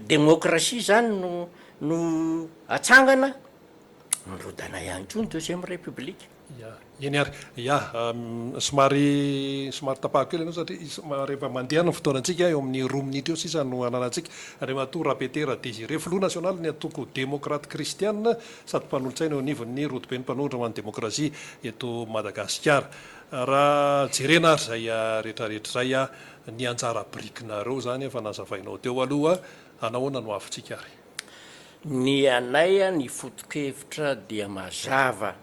demokrasia zany no no atsangana, nirodana ihany koa ny deuxième république. Ya, eny ary. Ya, somary somary tapahako kely ianao satria somary efa mandeha ny fotoanantsika, eo amin'ny roa minitra eo sisa no ananantsika. Andriamatoa Rapetera Désiré, filoha nasionalin'ny antoko Demokraty Kristiana sady mpanolotsaina eo anivon'ny Rodoben'ny Mpanohitra ho an'ny Demokrasia eto Madagasikara. Raha jerena ary izay rehetrarehetra izay, ny anjara birikinareo izany efa nazavainao teo aloha, anahoana no avintsika ary? Ny anay ny foto-kevitra dia mazava.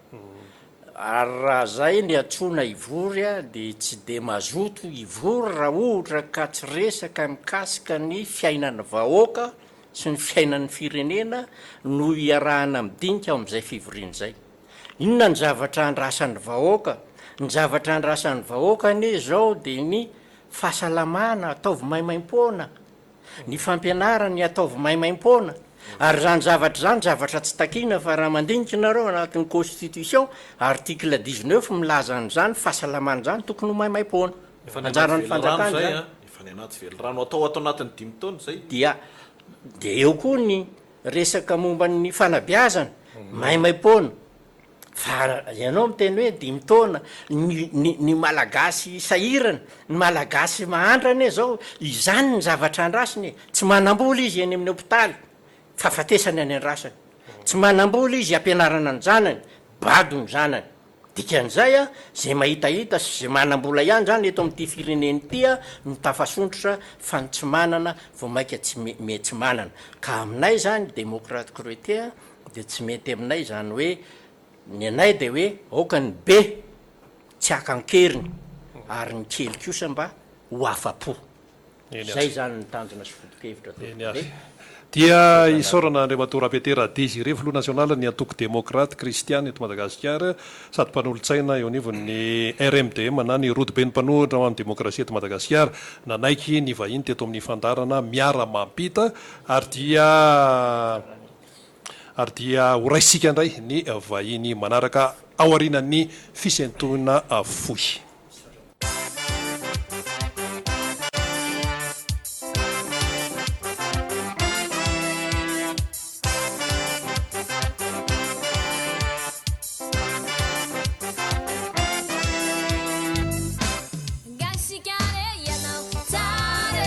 Ary raha zay ny antsoina hivory dia tsy dia mazoto hivory raha ohatra ka tsy resaka mikasika ny fiainan'ny vahoaka sy ny fiainan'ny firenena no iarahana midinika ao amin'izay fivoriana izay. Inona ny zavatra andrasan'ny vahoaka? Ny zavatra andrasan'ny vahoaka anie izao dia ny fahasalamana ataovy maimaimpoana, Ny fampianarany ataovy maimaimpoana, ary izany zavatra izany zavatra tsy takiana fa raha mandinika nareo anatin'ny constitution article 19 milaza an'izany fahasalamana izany tokony ho maimaimpoana. Efa ny anaty Anjaran'ny velirano fanjakana izay izany. an, efa ny anaty velirano atao ato anatin'ny dimy taona izay. Dia dia eo koa ny resaka momba ny fanabeazana, maimaimpoana. Fa ianao miteny hoe dimy taona, ny ny ny Malagasy sahirana, ny Malagasy mahantra anie zao, izany ny zavatra andrasiny e, tsy manam-bola izy eny amin'ny hopitaly, fahafatesana ny andrasany, tsy manam-bola izy hampianarana ny zanany, bado ny zanany, dikan'izay a, zay mahitahita sy zay manam-bola ihany zany eto amin'ity firenena ity a no tafasondrotra fa ny tsy manana vao maika tsy me me tsy manana, ka aminay zany demokraty croete a, Dia tsy mety aminay izany hoe ny anay dia hoe aoka ny be tsy haka an-keriny ary ny kely kosa mba ho afa-po. Izay izany ny tanjona sy foto-kevitra Eny tompoko ary. be. Dia isaorana Andriamatoa Rabetera Désiré, Filoha Nasionalin'ny Antoko Demokraty Kristiana eto Madagasikara sady mpanolotsaina eo anivon'ny RMDM na ny Rodoben'ny Mpanohitra ho an'ny Demokrasia eto Madagasikara, nanaiky ny vahiny teto amin'ny fandaharana Miara-mampita ary dia Ary dia ho raisintsika indray ny vahiny manaraka aorianan'ny fisentoana fohy. Gasikara e ianao tsara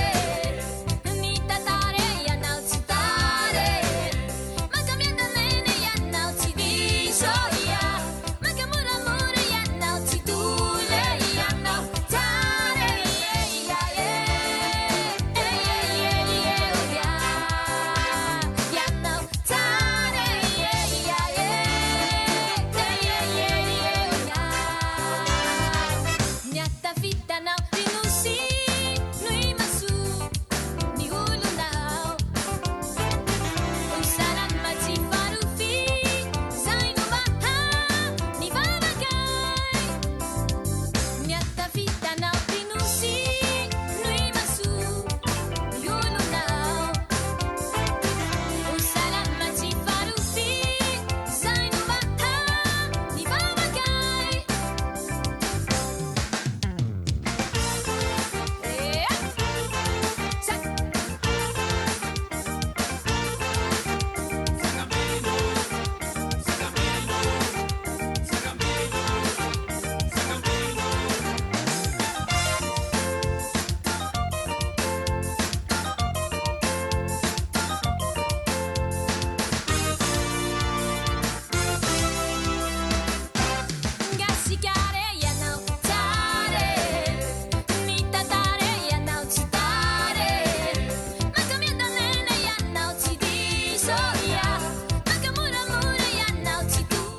e Mitantara e ianao tsy tara e Maka miadana eny ianao tsy diso ia Maka moramora ianao tsy tole ianao tsara e ia e e e e ia Ianao tsara e ia e e e e ia Ny hatafitanao ry Nosy no imaso ny olona ao. Ho salama tsy farofy zay no mba nivavakay. Ny hatafitanao ry Nosy no imaso ny olona ao. Ho salama tsy farofy zay no mba nivavakay. Gasikara e ianao tsara e Mitantara e ianao tsy tara e Maka miadana eny ianao tsy diso ia Maka moramora ianao tsy tola.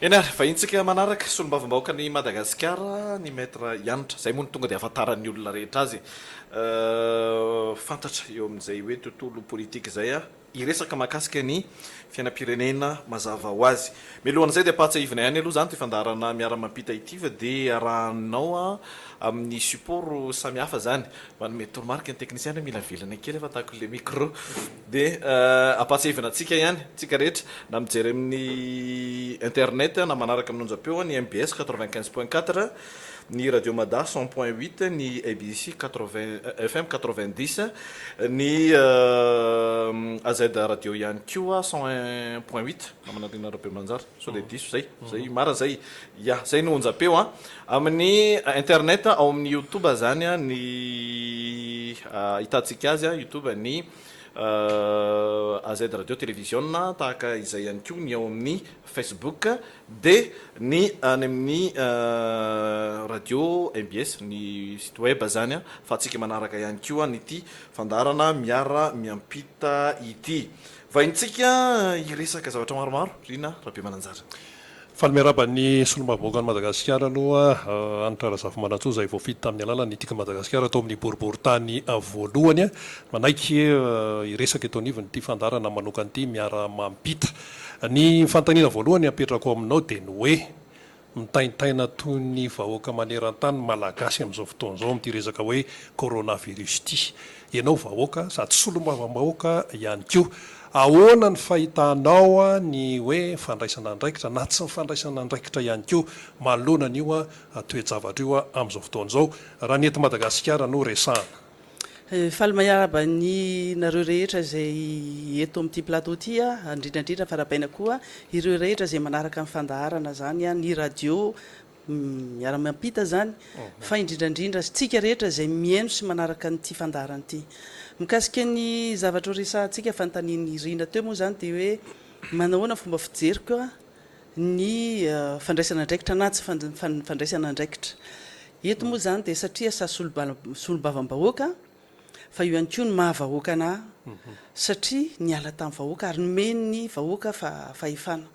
Eny ary, vahintsika manaraka, solombavambahoakan'i Madagasikara, ny Maître Hanitra. Izay moa no tonga dia ahafantaran'ny olona rehetra azy. Fantatra eo amin'izay hoe tontolo politika izay. Hiresaka mahakasika ny fiainam-pirenena mazava ho azy. Mialohan'izay dia ampahatsiahivina ihany aloha izany ity fandaharana Miara-mampita ity fa dia arahanao amin'ny support samihafa izany. Manome toromarika ny teknisiana hoe mila avelana kely fa tahaka ilay micro. Dia ampahatsiahivina antsika ihany, antsika rehetra na mijery amin'ny internet na manaraka amin'ny onjam-peo ny mbs 95 point 4, ny Radio Mada 100 point 8, ny ABC 80 FM 90, Ny AZ radio ihany koa 101 point 8 namana Rina Rabemanjara sao dia diso zay, zay marina zay, ya zay no onjam-peo an, amin'ny internet ao amin'ny youtube zany an ny ahitantsika azy an, youtube ny AZ radio television tahaka izay ihany koa ny ao amin'ny facebook Dia ny any amin'ny radio mbs, ny site web zany fa antsika manaraka ihany koa an'ity fandaharana miara miampita ity. Vahintsika hiresaka zavatra maromaro Rina Rabemananjara. Faly miarahaba ny Solombavambahoakan'i Madagasikara aloha Hanitra Razafimanantsoa izay voafidy tamin'ny alalan'ny Tiako Madagasikara tao amin'ny boriborintany voalohany. Manaiky hiresaka eto anivon'ity fandaharana manokana ity miara-mampita. Ny fanontaniana voalohany apetrako aminao dia ny hoe, mitaintaina toy ny vahoaka maneran-tany ny Malagasy amin'izao fotoana izao amin'ity resaka hoe coronavirus ity. Ianao vahoaka sady solombavambahoaka ihany koa. Ahoana ny fahitanao ny hoe fandraisana andraikitra na tsy fandraisana andraikitra ihany koa manoloana an'io toe-javatra io amin'izao fotoana izao raha ny eto Madagasikara no resahana? Faly miarahaba ny nareo rehetra izay eto amin'ity plateau ity aho, indrindra indrindra fa arahabaina koa ireo rehetra izay manaraka ny fandaharana izany, ny radio miara-miampita izany fa indrindra indrindra isika rehetra izay mihaino sy manaraka an'ity fandaharana ity. Mikasika ny zavatra ho resahantsika fanontanian'i Rina teo moa izany dia hoe manahoana ny fomba fijeriko ny fandraisana andraikitra na tsy fandraisana andraikitra. Eto moa izany dia satria sa solombavambahoaka fa io ihany koa ny maha vahoaka anà satria niala tamin'ny vahoaka ary nomen'ny vahoaka fahefana.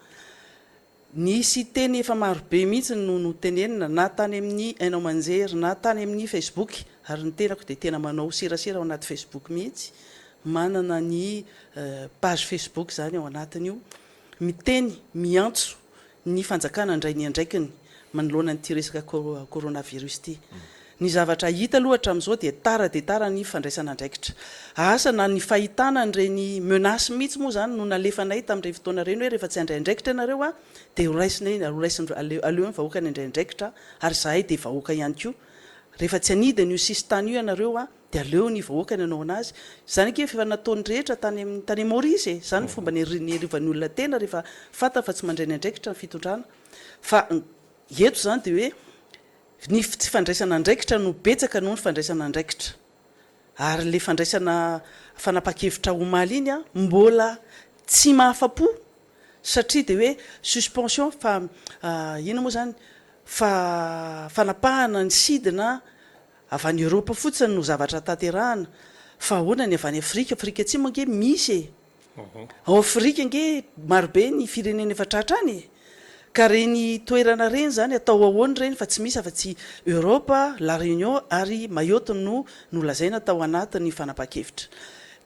Nisy teny efa marobe mihitsy no notenenina na tany amin'ny haino aman-jery na tany amin'ny Facebook ary ny tenako dia tena manao serasera ao anaty Facebook mihitsy, manana ny page Facebook izany ao anatin'io, miteny, miantso ny fanjakana handray ny andraikiny manoloana an'ity resaka coronavirus ity. Ny zavatra hita aloha hatramin'izao dia tara dia tara ny fandraisana andraikitra. Asa na ny fahitana an'ireny menaces mihitsy moa izany no nalefanay tamin'ireny fotoana ireny hoe rehefa tsy handray andraikitra ianareo an, dia ho raisinay, ho raisin'ny, aleo ny vahoaka ny handray andraikitra ary izahay dia vahoaka ihany koa. Rehefa tsy hanidy an'io sisintany io ianareo an, dia aleo ny vahoaka ny hanao an'azy. Izany ange efa nataon'ny rehetra tany amin'ny, tany Maurice e! Izany ny fomba niarovan'ny olona tena rehefa fantany fa tsy mandray ny andraikitra ny fitondrana. Fa eto izany dia hoe Ny tsy fandraisana andraikitra no betsaka noho ny fandraisana andraikitra. Ary ilay fandraisana fanapahan-kevitra omaly iny mbola tsy mahafa-po satria dia hoe suspension fa inona moa izany fa fanapahana ny sidina avy any Europe fotsiny no zavatra tanterahana fa ahoana ny avy any Afrika, Afrika Atsimo ange misy e! Ao Afrika ange marobe ny firenena efa tratra any e! Ka reny toerana reny zany atao ahoana ireny fa tsy misy afa-tsy Europe, La Réunion ary Mayotte no nolazaina tao anatin'ny fanapahan-kevitra.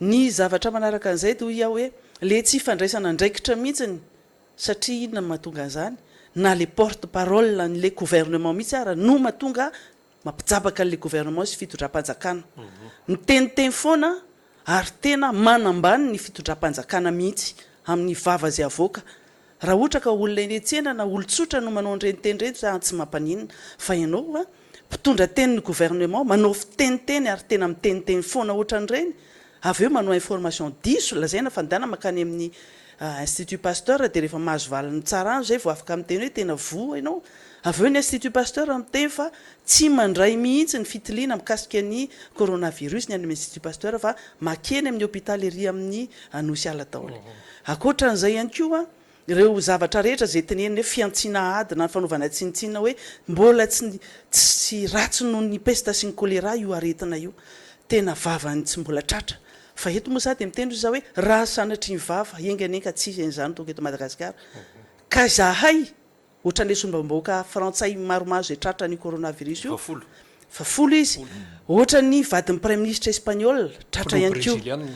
Ny zavatra manaraka an'izay dia hoy aho hoe le tsy fandraisana andraikitra mihitsiny satria inona no mahatonga an'izany? Na le porte parole an'le gouvernement mihitsy ara no mahatonga Mampijabaka an'ilay gouvernement sy fitondram-panjakana. Miteniteny foana ary tena manambany ny fitondram-panjakana mihitsy amin'ny vava izay avoaka. Raha ohatra ka olona eny an-tsena na olon-tsotra no manao an'ireny teny ireny dia tsy mampaninona. Fa ianao a, mpitondra tenin'ny gouvernement manao fiteniteny ary tena miteniteny foana ohatran'ireny, avy eo manao information diso, lazaina fa ndana mankany amin'ny Institut Pasteur dia rehefa mahazo valiny tsara any izay vao afaka miteny hoe tena voa ianao. Avy eo ny Institut Pasteur miteny fa tsy mandray mihitsy ny fitiliana mikasika ny coronavirus ny any amin'ny Institut Pasteur fa makeny amin'ny hopitaly ery amin'ny Anosiala daholo. Ankoatra an'izay ihany koa, ireo zavatra rehetra izay tenenina hoe fihantsiana ady na ny fanaovana tsinontsinona hoe mbola tsy tsy ratsy noho ny pesta sy ny choléra io aretina io. Tena vavany tsy mbola tratra. Fa eto moa za dia miteny ozy za hoe raha sanatria ny vava, enga anie ka tsy hisy an'izany tonga eto Madagasikara. Ka izahay Ohatran'ilay solombavambahoaka frantsay maromaro izay tratran'io coronavirus io. Efa folo. Efa folo izy. Ohatran'ny vadin'ny praiminisitra espagnol, tratra ihany koa. Filoha brezilianina.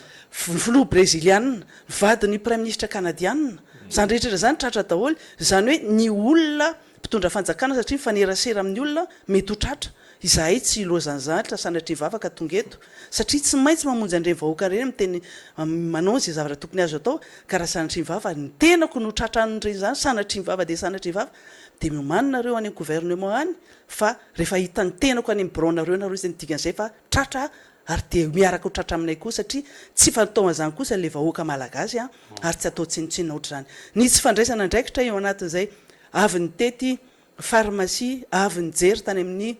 Ny filoha brezilianina, ny vadin'ny praiminisitra kanadianina. Izany rehetra izany tratra daholo. Izany hoe ny olona mpitondra fanjakana satria mifanerasera amin'ny olona mety ho tratra. Izahay tsy ilozan'izany sanatria vava ka tonga eto satria tsy maintsy mamonjy an'ireny vahoaka ireny miteny manao izay zavatra tokony azo atao ka raha sanatria vava ny tenako no tratran'ireny izany sanatria vava dia sanatria vava dia miomàna nareo any amin'ny gouvernement any fa rehefa hitan'ny tenako any amin'ny birao nareo nareo izay ny dikan'izay fa tratra ary dia miaraka ho tratra aminay koa satria tsy fantaon an'izany kosa ilay vahoaka malagasy an ary tsy atao tsinontsinona ohatr'izany ny tsy fandraisana andraikitra eo anatin'izay avy nitety Pharmacie avy nijery tany amin'ny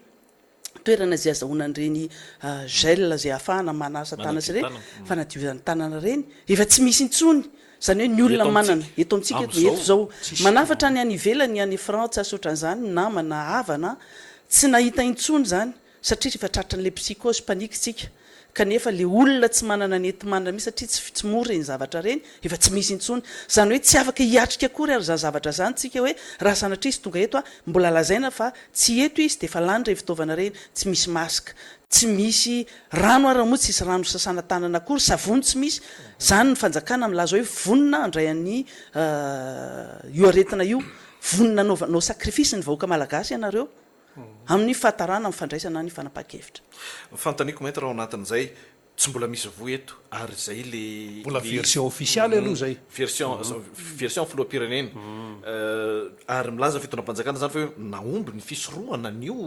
toerana izay azahoana an'ireny gel izay ahafahana manasa tanana sy ireny, fanadiovana tanana ireny, efa tsy misy intsony, izany hoe ny olona manana, eto amintsika eto, eto izao, manafatra ny any ivelany, any Frantsa sy ohatran'izany, namana, havana, tsy nahita intsony izany, satria efa tratran'ilay psychose, panique isika. Kanefa le olona tsy manana ny enti-manana mihitsy satria tsy tsy mora ireny zavatra ireny, efa tsy misy intsony. Izany hoe tsy afaka hiatrika akory ary izany zavatra izany tsika hoe raha sanatria izy tonga eto a, mbola lazaina fa tsy eto izy dia efa lany ireny fitaovana ireny, tsy misy masque, tsy misy rano ary moa tsisy rano sasana tanana akory, savony tsy misy. Izany ny fanjakana milaza hoe vonona handray an'i io aretina io, vonona hanao sacrifice ny vahoaka malagasy ianareo. amin'ny fahatarana amin'ny fandraisana ny fanapahan-kevitra. Ny fanontaniako maître ao anatin'izay, tsy mbola misy voa eto ary izay le Mbola le izy. version ofisialy aloha izay. Version version filoham-pirenena. Ary milaza ny fitondram-panjakana izany fa hoe nahomby ny fisorohana an'io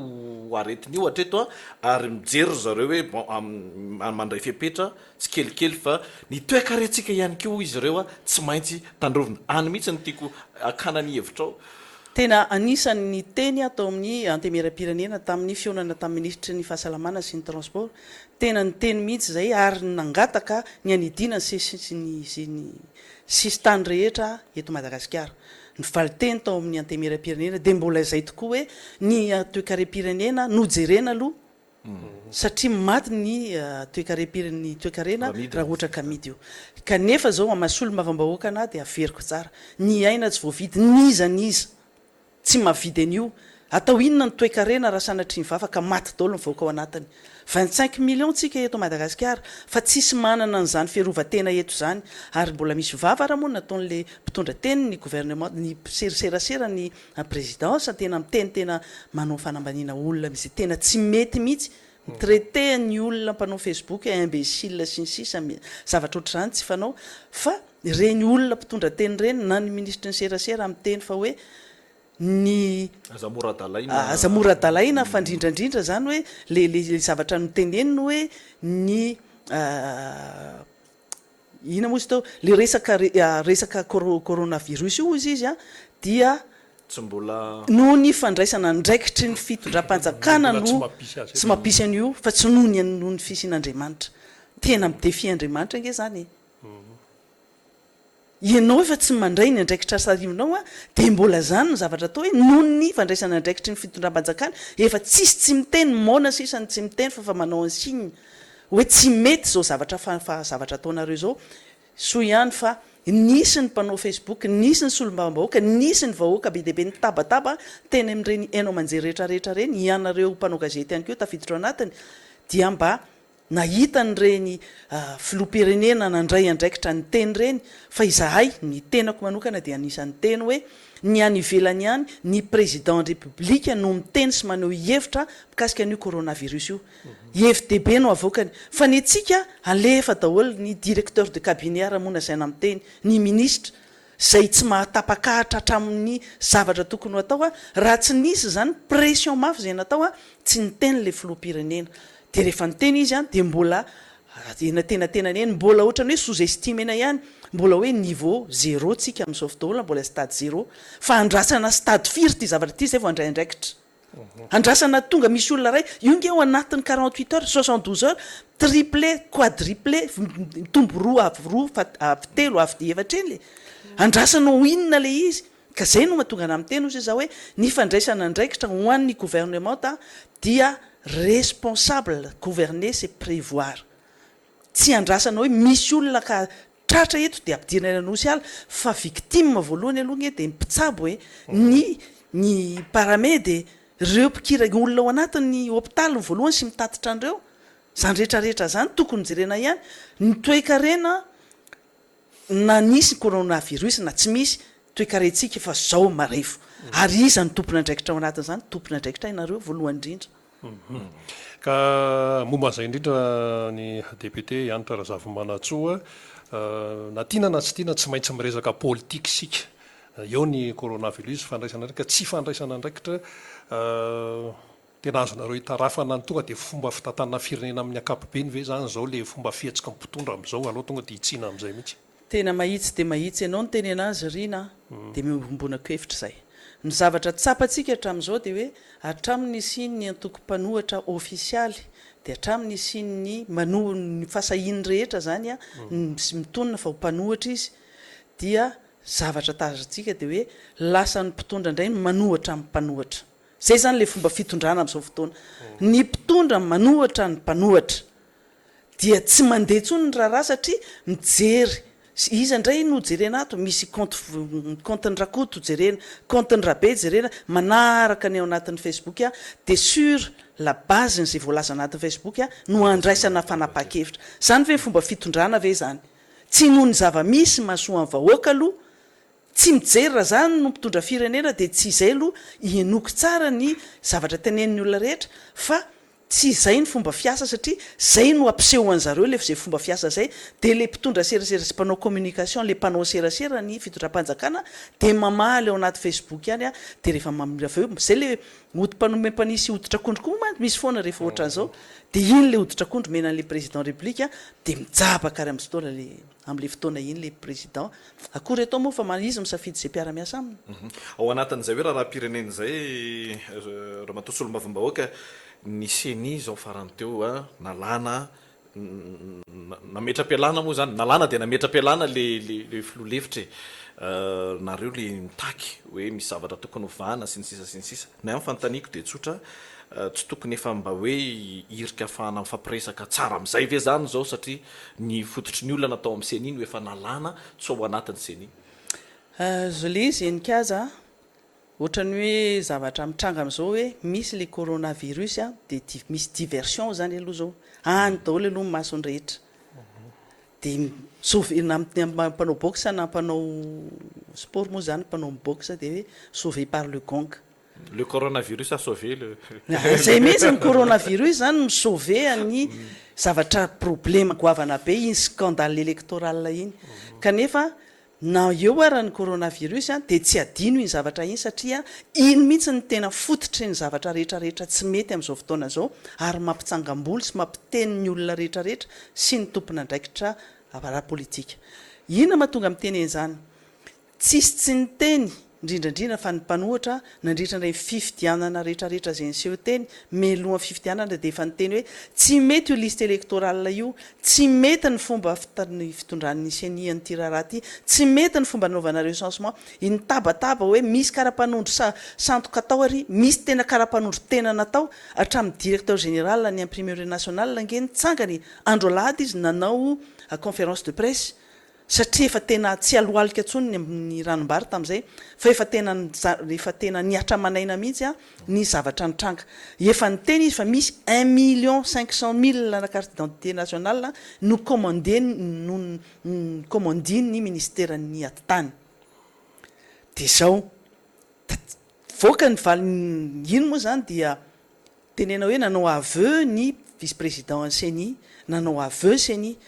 aretina io hatreto an, ary mijery ry zareo hoe bon mandray fepetra tsikelikely fa ny toekarentsika ihany koa hoy izy ireo tsy maintsy tandrovina. Any mihitsy no tiako hakana ny hevitrao. Tena anisan'ny niteny aho tao amin'ny Antenimierampirenena tamin'ny fihaonana tamin'ny minisitry ny Fahasalamana sy ny Transport. Tena niteny mihitsy izay ary nangataka ny hanidiana ny sy ny sisintany rehetra eto Madagasikara. Ny valinteny tao amin'ny Antenimierampirenena dia mbola izay tokoa hoe ny toekarem-pirenena no jerena aloha satria maty ny toekarem-pire ny toekarena raha ohatra ka amidy io. Kanefa zao amin'ny maha solombavambahoaka anah dia averiko tsara, ny aina tsy voavidy n'iza n'iza tsy mahavidy an'io, atao inona ny toekarena raha sanatria mivava ka maty daholo ny vahoaka ao anatiny. 25 millions tsika eto Madagasikara fa tsisy manana an'izany fiarovan-tena eto izany ary mbola misy vava ara moa nataon'le mpitondra teny ny gouvernement ny mpiserserasera ny Présidence tena miteny tena manao fanambaniana olona mihitsy tena tsy mety mihitsy mi-traiter ny olona mpanao facebook hoe imbécile sy ny sisa zavatra ohatr'izany tsy fanao fa ireny olona mpitondra teny ireny na ny minisitry ny serasera miteny fa hoe ny Aza mora adalaina. Aza mora adalaina fa indrindra indrindra izany hoe le le zavatra noteneniny hoe ny Inona moa izy teo? Le resaka resaka coronavirus io hozy izy dia Tsy mbola. noho ny fandraisana andraikitry ny fitondram-panjakana no tsy mampisy an'io fa tsy noho ny noho ny fisian'Andriamanitra. Tena mi-défier Andriamanitra ange zany e. Ianao efa tsy mandray ny andraikitra sarinao dia mbola zany no zavatra atao hoe noho ny fandraisana andraikitry ny fitondram-panjakana efa tsisy tsy miteny, moana sisa ny tsy miteny fa efa manao un signe. Hoe tsy mety izao zavatra fa fa zavatra ataonareo izao, soa ihany fa nisy ny mpanao facebook, nisy ny solombavambahoaka, nisy ny vahoaka be dia be nitabataba teny amin'ireny haino aman-jery rehetra rehetra ireny, ianareo mpanao gazety ihany koa tafiditra ao anatiny dia mba nahita an'ireny filoham-pirenena nandray andraikitra niteny ireny fa izahay, ny tenako manokana dia anisan'ny niteny hoe ny any ivelany ihany ny président république no miteny sy maneho hevitra mikasika an'io coronavirus io. Hevi-dehibe no avoakany. Fa ny antsika alefa daholo ny directeur de cabinet ary moa nasaina miteny, ny ministra, izay tsy mahatapakahatra hatramin'ny zavatra tokony ho atao raha tsy nisy izany pression mafy izay natao tsy niteny ilay filoham-pirenena. Dia rehefa niteny izy dia mbola eny antenatenany eny, mbola ohatran'ny hoe sous estimena ihany, mbola hoe niveau zéro tsika amin'izao fotoana, mbola stade zéro. Fa andrasana stade firy ity zavatra ity izay vao handray andraikitra. Andrasana tonga misy olona iray, io nge ao anatin'ny 48 heures, 72 heures, triplé, quadruplé, mitombo roa avy roa fa avy telo avy efatra eny e. Andrasana ho inona le izy? Ka zay no mahatonga anah miteny hozy za hoe ny fandraisana andraikitra ho an'ny gouvernementa dia responsable, gouverner c'est prévoir. Tsy andrasana hoe misy olona ka tratra eto dia ampidirina eny Anosy ala fa victime voalohany aloha nge dia ny mpitsabo e, ny ny paramed e, reo mpikira olona ao anatin'ny hopitaly ny voalohany sy mitatitra an'ireo, zany rehetra rehetra zany tokony jerena ihany, ny toekarena na nisy ny coronavirus na tsy misy, toekarentsika efa zao marefo ary iza no tompon'andraikitra ao anatin'izany, tompon'andraikitra ianareo voalohany indrindra. Ka momba an'izay indrindra ny député Hanitra Razafimanantsoa, na tiana na tsy tiana tsy maintsy miresaka politika isika. Eo ny coronavirus, fandraisana andraikitra, tsy fandraisana andraikitra, tena azonareo itarafana ny tonga dia fomba fitantanana firenena amin'ny ankapobeny ve izany izao ilay fomba fihetsiky ny mpitondra amin'izao? Aleo tonga dia hitsiana amin'izay mihitsy. Tena mahitsy dia mahitsy ianao niteny anazy Rina a! Dia miombonako hevitra izay. Ny zavatra tsapantsika hatramin'izao dia hoe hatramin'ny nisian'ny antoko mpanohatra ofisialy dia hatramin'ny nisian'ny manohy ny fahasahiany rehetra izany sy mitonona fa ho mpanohatra izy dia zavatra tazantsika dia hoe lasa ny mpitondra indray no manohatra ny mpanohatra. Izay izany ilay fomba fitondrana amin'izao fotoana. Ny mpitondra manohatra ny mpanohatra. Dia tsy mandeha intsony ny raharaha satria mijery iza indray no jerena ato, misy compte compte-n'i Rakoto jerena, compte-n'i Rabe jerena, manaraka ny ao anatin'ny Facebook dia sur la base-n'izay voalaza anatin'ny Facebook no andraisana fanapahan-kevitra. Izany ve fomba fitondrana ve izany? Tsy noho ny zava-misy mahasoa ny vahoaka aloha, tsy mijery raha izany no mpitondra firenena dia tsy izay aloha henoiko tsara ny zavatra tenenin'ny olona rehetra fa Tsy izay ny fomba fiasa satria zay no ampisehoan'zareo le zay fomba fiasa zay de le mpitondra serasera sy mpanao communication le mpanao serasera ny fitondram-panjakana de mamaly ao anaty facebook ihany a de rehefa avy eo zay le hodi-panome mpanisy hoditr'akondro koa mantsy misy foana rehefa ohatran'izao de iny le hoditr'akondro omena an'le président république de mijabaka ary amin'ny fotoana le am'le fotoana iny le président akory atao moa fa izy misafidy zay mpiara-miasa aminy. Ao anatin'izay hoe raharaham-pirenena izay Ramatoa Solombavambahoaka, ny ceni izao farany teo nalana, nametra-pialana moa izany, nalana dia nametra-pialana le filoha lefitra e! Nareo le mitaky hoe misy zavatra tokony hovana sy ny sisa sy ny sisa. Ny ahy ny fanontaniako dia tsotra, tsy tokony efa mba hoe hirika ahafahana mifampiresaka tsara amin'izay ve izany izao satria ny fototry ny olana tao amin'ny ceni no efa nalana tsy ao anatin'ny ceni. Jolie Zenikaza a! Ohatran'ny hoe zavatra mitranga amin'izao hoe misy le coronavirus a, dia misy diversion zany aloha zao, any daholo aloha ny mason'ny rehetra, dia sauver na mpanao boxe na mpanao sport moa zany mpanao boxe dia hoe sauver par le gong. Le coronavirus a sauvé le. Zay mihitsy ny coronavirus zany mi sauver an'ny zavatra problema goavana be iny scandale électoral iny, kanefa Na eo ara ny coronavirus dia tsy adino iny zavatra iny satria iny mihitsy no tena fototry ny zavatra rehetra rehetra tsy mety amin'izao fotoana izao ary mampitsangam-bolo sy mampiteny ny olona rehetra rehetra sy ny tompon'andraikitra ara-politika. Inona mahatonga miteny an'izany? Tsisy tsy niteny indrindra indrindra fa ny mpanohitra nandritra ireny fifidianana rehetra rehetra izay niseho teny mialohan'ny fifidianana dia efa niteny hoe tsy mety io liste électorale io, tsy mety ny fomba fitondran'ny ceni an'ity raharaha ity, tsy mety ny fomba nanaovana recensement, iny tabataba hoe misy karapanondro sa sandoka tao ary misy tena karapanondro tena natao, hatramin'ny directeur général ny imprimerie nationale ange nitsangana e, andro alahady izy nanao conférence de presse satria efa tena tsy alohalika intsony ny ny ranombary tamin'izay fa efa tena efa tena nihatra aman'aina mihitsy ny zavatra nitranga. Efa niteny izy fa misy un million 500 mille ana carte d'identité nationale no commandeny no commandin'ny ministeran'ny atitany. Dia izao, voaka ny valiny iny moa izany dia Tenena hoe nanao aveu ny vice président an'ny ceni, nanao aveu ceni.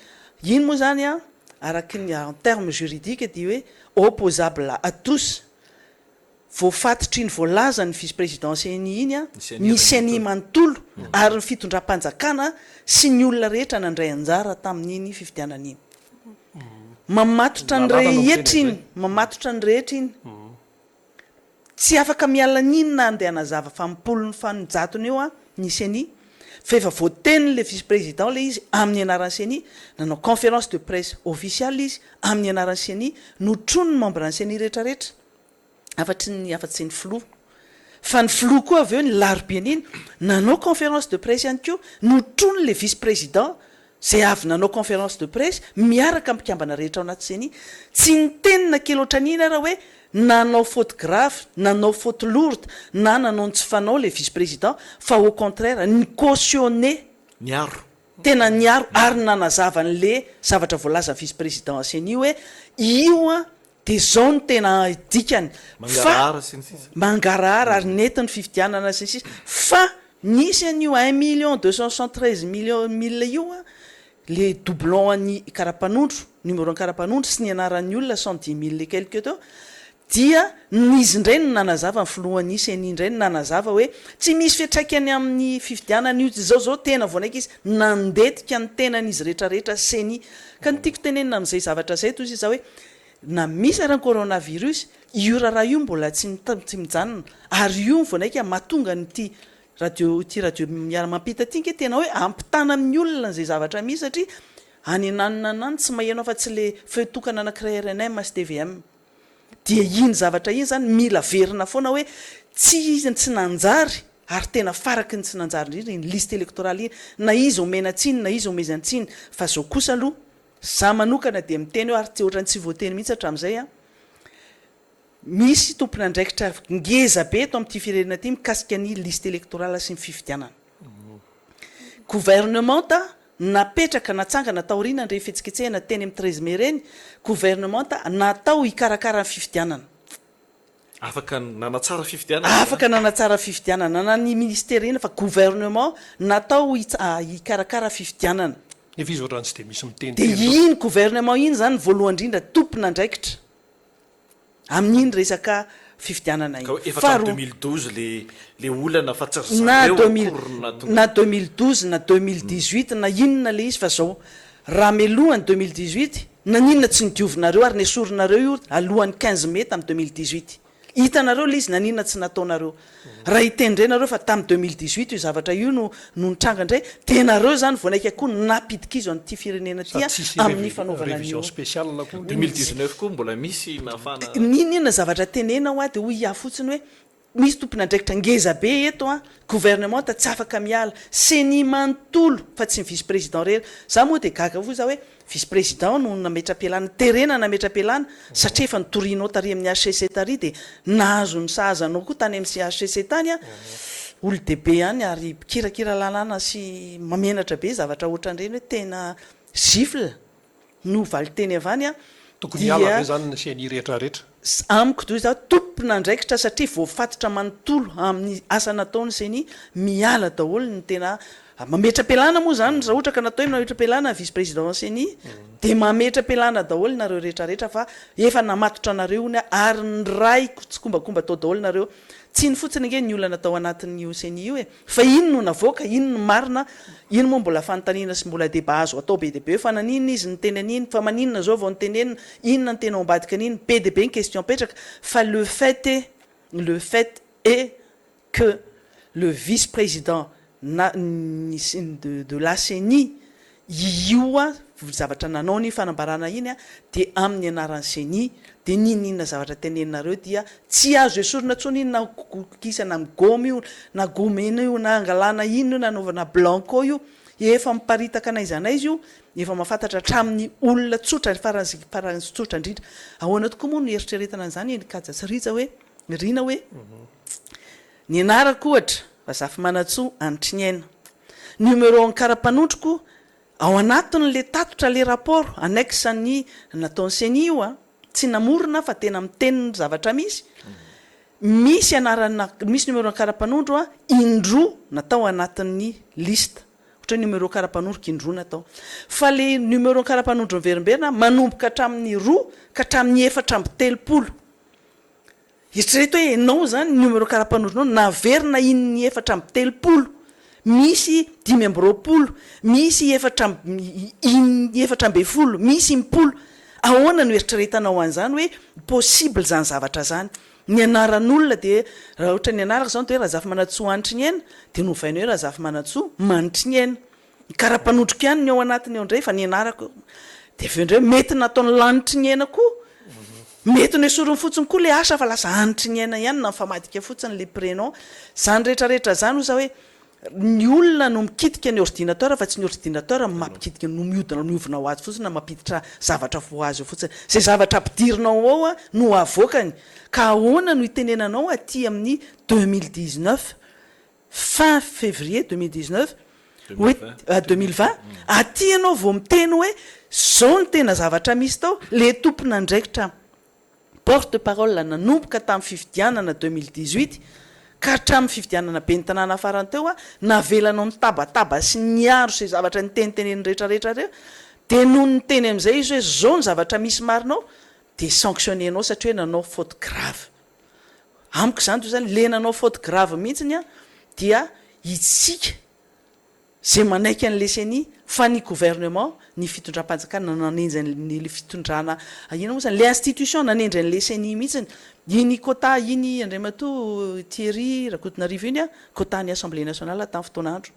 Iny moa izany an, araky ny en terme juridique dia hoe opposable à tous. Voafatitr'iny voalazan'ny vice président ceni iny an, ny ceni manontolo ary ny fitondram-panjakana sy ny olona rehetra nandray anjara tamin'iny fifidianana iny. Mamatotra ny rehetra iny, mamatotra ny rehetra iny. Tsy afaka miala n'inona andeha hanazava fa am-polony faninjatony eo ny ceni fa efa voatenin'le vice président le izy amin'ny anaran'ny ceni, nanao conférence de presse officiale izy amin'ny anaran'ny ceni, notronin'ny membre ny ceni retraretra afatry ny afatsy ny filoha fa ny filoha koa avy eo ny larobian'iny nanao conférence de presse ihany koa notronin'le vice président Izay avy nanao conférence de presse miaraka amin'ny mpikambana rehetra ao anaty ceni, tsy niteny na kely ohatran'iny ara hoe nanao faute grave, nanao faute lourde, na nanao ny tsy fanao ilay vice président fa au contraire ni-cautionner, Niaro. tena niaro ary nanazava an'le zavatra voalazan'ny vice président ceni hoe io an dia zao no tena dikany fa Mangarahara sy ny sisa. mangarahara ary nety ny fifidianana sy ny sisa fa nisy an'io un million deux cent soixante treize million mille io an, le doublon an'ny karapanondro, numéro ny karapanondro sy ny anaran'ny olona cent dix mille et quelque teo dia izy indray no nanazava, ny filohan'ny ceni indray no nanazava hoe tsy misy fiantraikany amin'ny fifidianana io zao zao tena vao naika izy nandetika ny tenan'izy rehetrarehetra ceni ka ny tiako tenenina amin'izay zavatra izay toy izay hoe na misy ara ny coronavirus io raharaha io mbola tsy tsy mijanona ary io vao naika mahatonga an'ity radio ity radio miara mampita ity nge tena hoe ampitana amin'ny olona an'izay zavatra misy satria any ananona any tsy maheno afa tsy le feo tokana anakiray rnm sy tvm dia iny zavatra iny zany mila averina foana hoe tsy izy tsy nanjary. Ary tena faraky ny tsy nanjary indrindra iny liste électorale iny, na iza omena tsiny na iza omezan-tsiny, fa zao kosa aloha, za manokana dia miteny hoe ary tsy ohatran'ny tsy voateny mihitsy hatramin'izay an, misy tompon'andraikitra ngeza be eto amin'ity firenena ity mikasika ny liste électorale sy ny fifidianana. Gouvernementa napetraka, natsangana taorianan'ireny fihetsiketsehana teny amin'ny 13 mai ireny, gouvernementa natao hikarakara ny fifidianana. Afaka nanatsara fifidianana. Afaka nanatsara fifidianana na ny ministera inona fa gouvernement natao hikarakara fifidianana. Nefa izy ohatrany tsy dia misy miteniteny Dia loatra. iny gouvernement iny izany voalohany indrindra tompon'andraikitra amin'iny resaka fifidianana Ka iny. efa hatramin'ny Faharoa. 2012 le le olana fa tsy ry Na zareo deux mille akory no nahatonga. na 2012 na 2018 na inona le izy fa zao raha melohan'ny 2018 Naninona tsy nodiovinareo ary nesorinareo io alohan'ny 15 mai tamin'ny 2018? Hitanareo ilay izy naninona tsy nataonareo? Raha hiteny indray nareo fa tamin'ny 2018 io zavatra io no no nitranga indray dia nareo izany vao naika koa nampidikizo an'ity firenena ity Sady tsisy amin'ny fanaovana révision an'io. spéciale koa. 2019 koa mbola misy nahafahana. N'inon'inona zavatra tenena hoa dia hoy aho fotsiny hoe Misy tompon'andraikitra ngeza be eto an, gouvernement tsy afaka miala, ceni manontolo fa tsy ny vice président irery, za moa dia gaga foa za hoe vice président no nametra-pialana, terena nametra-pialana satria efa notorianao tary amin'ny HCC tary dia nahazo ny sahaza anao koa tany amin'ny HCC tany an, olo-dehibe ihany ary mpikirakira lalàna sy mamenatra be zavatra ohatran'ireny hoe tena gifle. no valinteny avy any Tokony hiala ve zany ny ceni rehetra rehetra? Amiko doa izaho tompon'andraikitra satria voafatotra manontolo amin'ny asa natao ny ceni, miala daholo ny tena mametra-pialana moa zany raha ohatra ka natao hoe mametra-pialana ny vice président ny ceni dia mametra-pialana daholo nareo rehetra rehetra fa efa namatotra anareo hono ary niray tsikombakomba tao daholo nareo, tsy iny fotsiny ange ny olana tao anatin'io ceni io e! Fa inn no navoaka, inn no marina, inn moa mbola fanontaniana sy mbola débat azo atao be dia be hoe fa naninona izy niteny an'iny, fa maninona zao vao notenenina, inona no tena ao ambadika an'iny, be dia be ny question apetraka fa le fait est, le fait est que le vice président na ny de la ceni Io zavatra nanao ny fanambarana iny dia amin'ny anaran'ny ceni dia n'inon'inona zavatra teneninareo dia tsy azo esorina intsony iny na kokisana amin'ny gomme io na gomena io na angalana inona io na anaovana blanco io efa miparitaka n'aiza n'aiza io efa mahafantatra hatramin'ny olona tsotra faran'izay faran'izay tsotra indrindra. Ahoana tokoa moa no hieritreretana an'izany eny Kaja sy Rija hoe Rina hoe ny anarako ohatra Razafimanantsoa Anitriniaina Numéro an'ny kara-panondroko ao anatin le tatitra le rapport annexe ny nataon'ny ceni io a, tsy namorona aho fa tena miteny ny zavatra misy, misy anarana misy numéro an'ny kara-panondro a indroa natao anatin'ny liste, ohatra hoe numéro kara-panondroko indroa natao, fa le numéro kara-panondro miverimberina manomboka hatramin'ny roa ka hatramin'ny 34. Eritrereto hoe enao izany ny numéro karapanondronao naverina iny 34, misy 25, misy efatra amby iny 14, misy impolo. Ahoana no eritreretanao an'izany hoe possible izany zavatra izany? Ny anaran'olona dia raha ohatra ny anarako izao dia hoe Razafimanantsoa Hanitriniaina dia novaina hoe Razafimanantsoa Manitriniaina. Ny karapanondroko ihany ny ao anatiny ao indray fa ny anarako dia avy eo indray mety nataony lanitry ny aina koa, mety noesoriny fotsiny koa ilay asa fa lasa hanitry ny aina ihany na mifamadika fotsiny ilay prénom. Izany rehetra rehetra izany hoy za hoe ny olona no mikitika ny ordinateur fa tsy ny ordinateur no mampikitika no mihodina mihovina ho azy fotsiny na mampiditra zavatra ho azy eo fotsiny. Izay zavatra ampidirinao ao no avoakany. Ka ahoana no hitenenanao aty amin'ny 2019 fin février 2019 hoe 2020 aty ianao vao miteny hoe zao no tena zavatra misy tao, le tompon'andraikitra porte parole nanomboka tamin'ny fifidianana 2018 ka hatramin'ny fifidianana ben'ny tanàna farany teo navelanao nitabataba sy niaro izay zavatra niteniteneniny rehetrarehetra reo dia nony niteny amin'izay izy hoe zao ny zavatra misy marina ao dia sanctionner-nao satria hoe nanao faute grave. Amiko izany toy izany le nanao faute grave mihitsiny an dia itsika ze manaiky an'le ceni fa ny gouvernement ny fitondram-panjakana nanenjy an'le le fitondrana inona moa zany le institution nanendry an'le ceni mihitsiny iny quota iny Andriamatoa Thierry Rakotonarivo iny an quota ny assemblée nationale tamin'ny fotoan'andro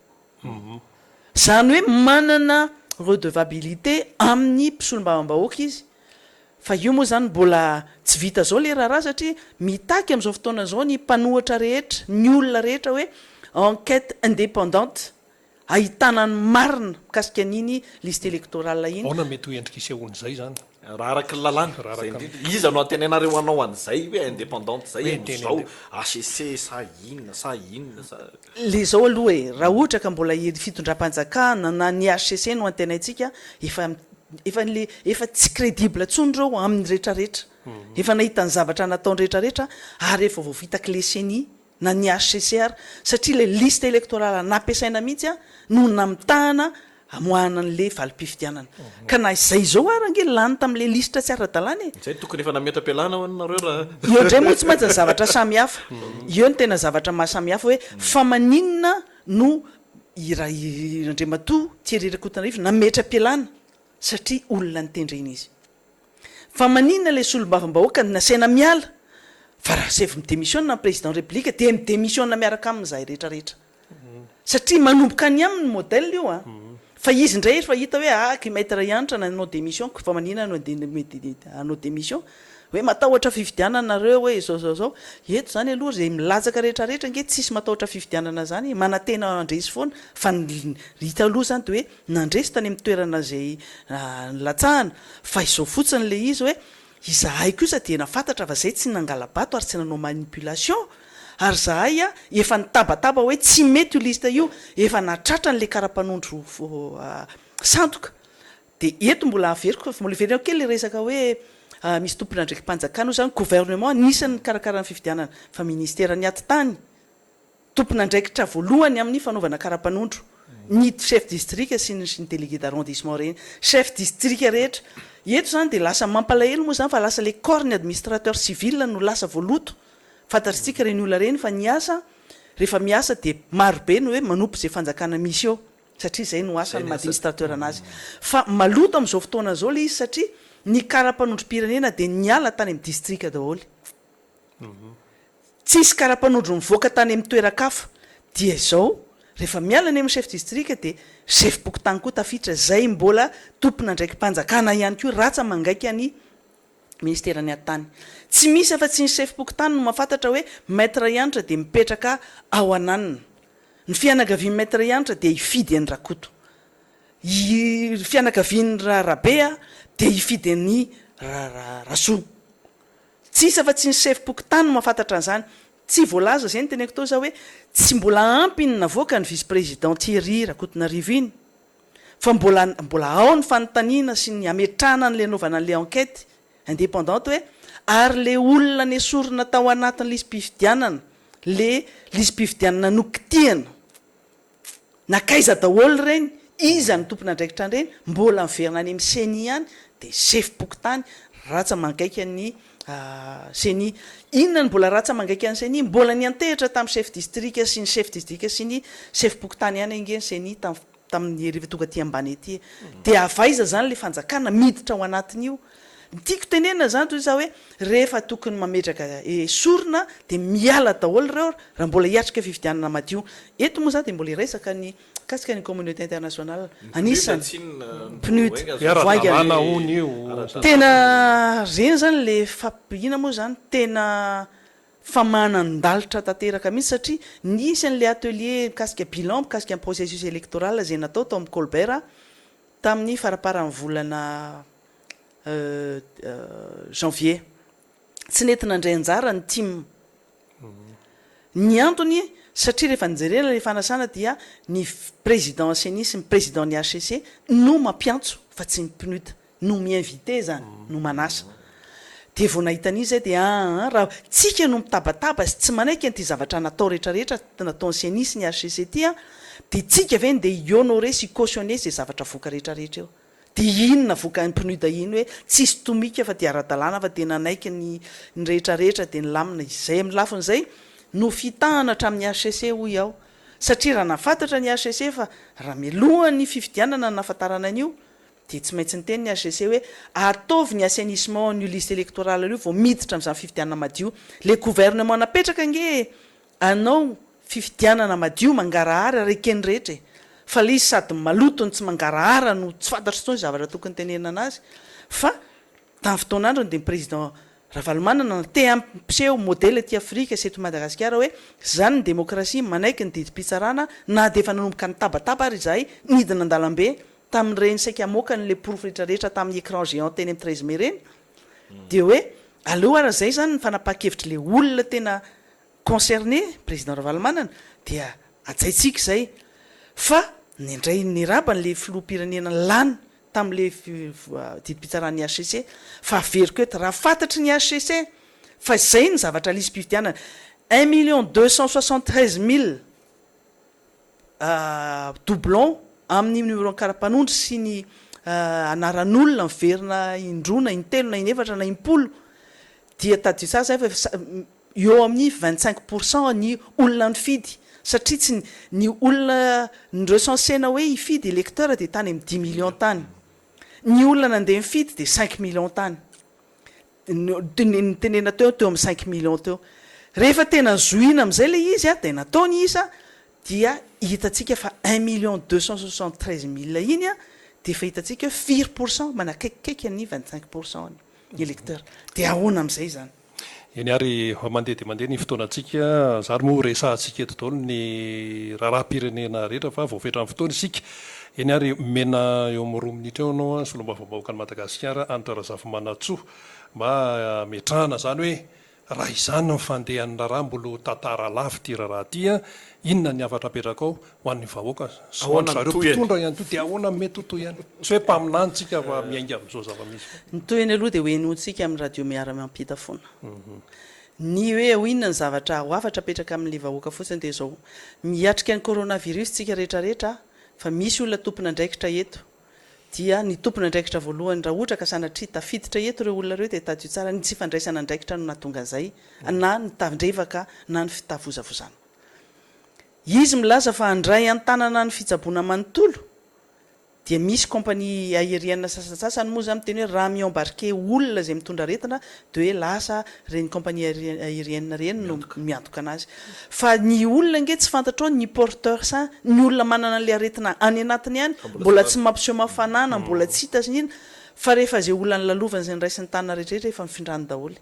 izany hoe manana redevabilité amin'ny mpisolombavambahoaka izy Fa io moa izany mbola tsy vita izao ilay raharaha satria mitaky amin'izao fotoana izao ny mpanohatra rehetra, ny olona rehetra hoe enquête indépendante ahitana ny marina mikasika an'iny liste électorale iny. Ahoana mety ho endrika isehoan'izay izany? Raha araka ny lalàna, Raha izay araka ny. indrindra. Iza no antenainareo hanao an'izay hoe indépendante izay Hoe amin'izao? tena HCC sa inona sa inona sa. Le zao aloha e, raha ohatra ka mbola i fitondram-panjakana na ny HCC no antenaintsika, efa efa le efa tsy crédible intsony ireo amin'ny retraretra. Efa nahita ny zavatra nataony retraretra ary efa voavitak'le ceni na ny HCC ary satria ilay liste électorale nampiasaina mihitsy no namitahana hamoahana an'ilay valim-pifidianana. Ka na izay izao ary ange lany tamin'ilay lisitra tsy ara-dalàna e! Izay tokony efa nametra-pialana hono nareo raha. Eo indray moa tsy maintsy ny zavatra samy hafa. Eo no tena zavatra maha samy hafa hoe fa maninona no i ra i Andriamatoa Thierry Rakotonarivo nametra-pialana satria olona nitendrena izy. Fa maninona ilay solombavambahoaka no nasaina miala? Fa raha saivo mi-demisiona ny président république dia mi-demisiona miaraka aminy izahay rehetra rehetra. Satria manomboka any aminy modèle io an! Fa izy indray efa hita hoe ah ky maître Hanitra nanao démission ko fa maninona no hanao démission? Hoe matahotra fifidianana nareo hoe izao izao izao. Eto izany aloha izay milatsaka rehetra rehetra ange tsisy matahotra fifidianana izany e! Manantena handresy foana fa ny hita aloha izany dia hoe nandresy tany amin'ny toerana izay nilatsahana fa izao fotsiny ilay izy hoe izahay kosa dia nafantatra fa izay tsy nangala-bato ary tsy nanao manipulation ary izahay efa nitabataba hoe tsy mety io liste io efa nahatratra an'ilay kara-panondro sandoka dia eto mbola averiko mbola hiverina kely ilay resaka hoe misy tompon'andraiki-panjakana io izany gouvernement anisan'ny nikarakara ny fifidianana fa ministeran'ny atitany Tompon'andraikitra voalohany amin'ny fanaovana kara-panondro ny chef district sy ny ny délégué d'arrondissement ireny. Chef district rehetra. Eto izany dia lasa mampalahelo moa izany fa lasa ilay corps ny administrateur civil no lasa voaloto. Fantatritsika ireny olona ireny fa ny asa rehefa miasa dia maro be ny hoe manompo izay fanjakana misy eo satria izay no asany maha administrateur anazy. Fa maloto amin'izao fotoana izao ilay izy satria ny kara-panondrom-pirenena dia niala tany amin'ny district daholo. Tsisy karapanondro nivoaka tany amin'ny toeran-kafa. Dia izao, rehefa miala any amin'ny chef district dia sefom-pokontany koa tafiditra, izay mbola tompon'andraiki-panjakana ihany koa, ratsa-mangaika ny ministeran'ny atitany. Tsy misy afa-tsy ny sefom-pokontany no mahafantatra hoe Maître Hanitra dia mipetraka ao Ananina. Ny fianakavian'i Maître Hanitra dia hifidy an'i Rakoto. Ny fianakavian'i Rabe dia hifidy an'i Rasoa. Tsisy afa-tsy ny sefom-pokontany no mahafantatra an'izany. Tsy voalaza izay ny teneniko teo za hoe tsy mbola ampy iny navoaka ny vice président Thierry Rakotonarivo iny fa mbola mbola ao ny fanontaniana sy ny hametrahana an'ilay hanaovana an'ilay enquête indépendante hoe ary le olona nesorina tao anatin'ny lisi-pifidianana le lisi-pifidianana nokitihana Nankaiza daholo ireny? Iza no tompon'andraikitra an'ireny? Mbola miverina any amin'ny ceni ihany dia sefom-pokontany ratsa-mangaika ny ceni. Inona no mbola ratsa-mangaika ny ceni? Mbola niantehitra tamin'ny chef district sy ny chef district sy ny sefom-pokontany ihany ange ny ceni tamin'ny rehefa tonga aty ambany aty e. Dia avy aiza izany ilay fanjakana miditra ao anatin'io? Ny tiako tenenina izany toy izao hoe rehefa tokony mametraka esorina dia miala daholo ireo raha mbola hiatrika fifidianana madio. Eto moa za dia mbola hiresaka ny mikasika ny communauté internationale. Anisany PNUD vao haingana. Tena ireny izany le famp- inona moa izany tena famahanan-dalitra tanteraka mihitsy satria nisy an'ilay atelier mikasika bilan mikasika ny processus électoral izay natao tao amin'ny Colbert tamin'ny faraparan'ny volana janvier. Tsy nety nandray anjara ny tim. Ny antony satria rehefa nojerena ilay fanasana dia ny président ceni sy ny président ny HCC no mampiantso fa tsy ny PNUD no mi-inviter izany, no manasa. Dia vao nahita an'io izay dia aa raha tsika no mitabataba sy tsy manaiky an'ity zavatra natao rehetrarehetra nataon'ny ceni sy ny HCC ity an, dia tsika ve ndeha hi-honorer sy hi-cautionner izay zavatra avoaka rehetrarehetra eo. Dia iny navoakan'ny PNUD iny hoe tsisy tomika fa dia ara-dalàna fa dia nanaiky ny ny rehetrarehetra dia nilamina. Izay amin'ny lafiny izay no fitahana hatramin'ny HCC hoy aho. Satria raha nahafantatra ny HCC fa raha mialohan'ny fifidianana no nahafantarana an'io dia tsy maintsy niteny ny HCC hoe ataovy ny assainissement an'io liste électorale io vao miditra amin'izany fifidianana madio. Ilay gouvernement napetraka ange e! Anao fifidianana madio mangarahara ary eken'ny rehetra e! Fa le izy sady maloto no tsy mangarahara no tsy fantatro intsony zavatra tokony tenenina anazy fa tamin'ny fotoan'androny dia ny président. Ravalomanana te hampiseho modèle aty Afrika sy eto Madagasikara hoe zany ny demokrasia, manaiky ny didim-pitsarana na dia efa nanomboka nitabataba ary izahay nidina an-dalambe tamin'ireny saika hamoaka an'ilay porofo rehetrarehetra tamin'ny écran géant teny amin'ny 13 mai ireny dia hoe aleo ary izay zany ny fanapahan-kevitr'ilay olona tena concerné, président Ravalomanana, dia hajaintsika izay fa nindray nirabany ilay filoham-pirenena lany tamin'ilay didim-pitsaran'ny hcc fa averiko eto, raha fantatry ny hcc fa izay ny zavatra lisi-pifidianana, un million 273 mille doublons amin'ny numéro kara-panondro sy ny anaran'olona miverina indroa na intelo na inefatra na impolo dia tadidio tsara zay fa eo amin'ny 25% ny olona nifidy satria tsy ny olona ni-recenser-na hoe hifidy électeur dia tany amin'ny 10 millions tany, ny olona nandeha nifidy dia 5 millions tany, nitenena teo teo amin'ny 5 millions teo. Rehefa tena zohina amin'izay ilay izy a dia natao ny isa dia hitantsika fa 1 million 273 mille iny a dia efa hitantsika hoe firy pourcent manakaikikaiky ny 25% ny électeur, dia ahoana amin'izay zany? Eny ary, mandeha dia mandeha ny fotoanantsika, zary moa resahantsika eto daholo ny raharaham-pirenena rehetra fa voafetra amin'ny fotoana isika. Eny ary, omena eo amin'ny 2 minitra eo ianao solombavambahoakan'i Madagasikara Hanitra Razafimanantsoa mba hametrahana izany hoe raha izany ny fandehan'ny raharaha mbola ho tantara lava ity raharaha ity an, inona ny hafatra apetrakao ho an'ny vahoaka sy ho an-dry zareo mpitondra ihany koa dia ahoana ny mety ho tohiny? Tsy hoe mpaminany tsika fa miainga amin'izao zava-misy izao. Ny tohiny aloha dia ho henointsika amin'ny radio miara-miampita foana. Ny hoe ho inona ny zavatra ho hafatra apetraka amin'ilay vahoaka fotsiny dia izao, miatrika ny coronavirus tsika rehetra rehetra fa misy olona tompon'andraikitra eto dia ny tompon'andraikitra voalohany raha ohatra ka sanatria tafiditra eto ireo olona ireo dia tadidio tsara ny tsy fandraisana andraikitra no nahatonga an'izay na ny tandrevaka na ny fitavozavozana. Izy milaza fa handray an-tanana ny fitsaboana manontolo dia misy compagnie aérienne sasantsasany moa zany miteny hoe raha mi-embarquer olona izay mitondra aretina dia hoe lasa ireny compagnie aérienne ireny no miantoka anazy. Fa ny olona ange tsy fantatrao ny porteur sain, ny olona manana an'ilay aretina any anatiny any mbola tsy mampiseho mafanana, mbola tsy hita sy ny inona fa rehefa izay olona nolalovany izay niraisin'ny tanana rehetra rehetra efa mifindrany daholo.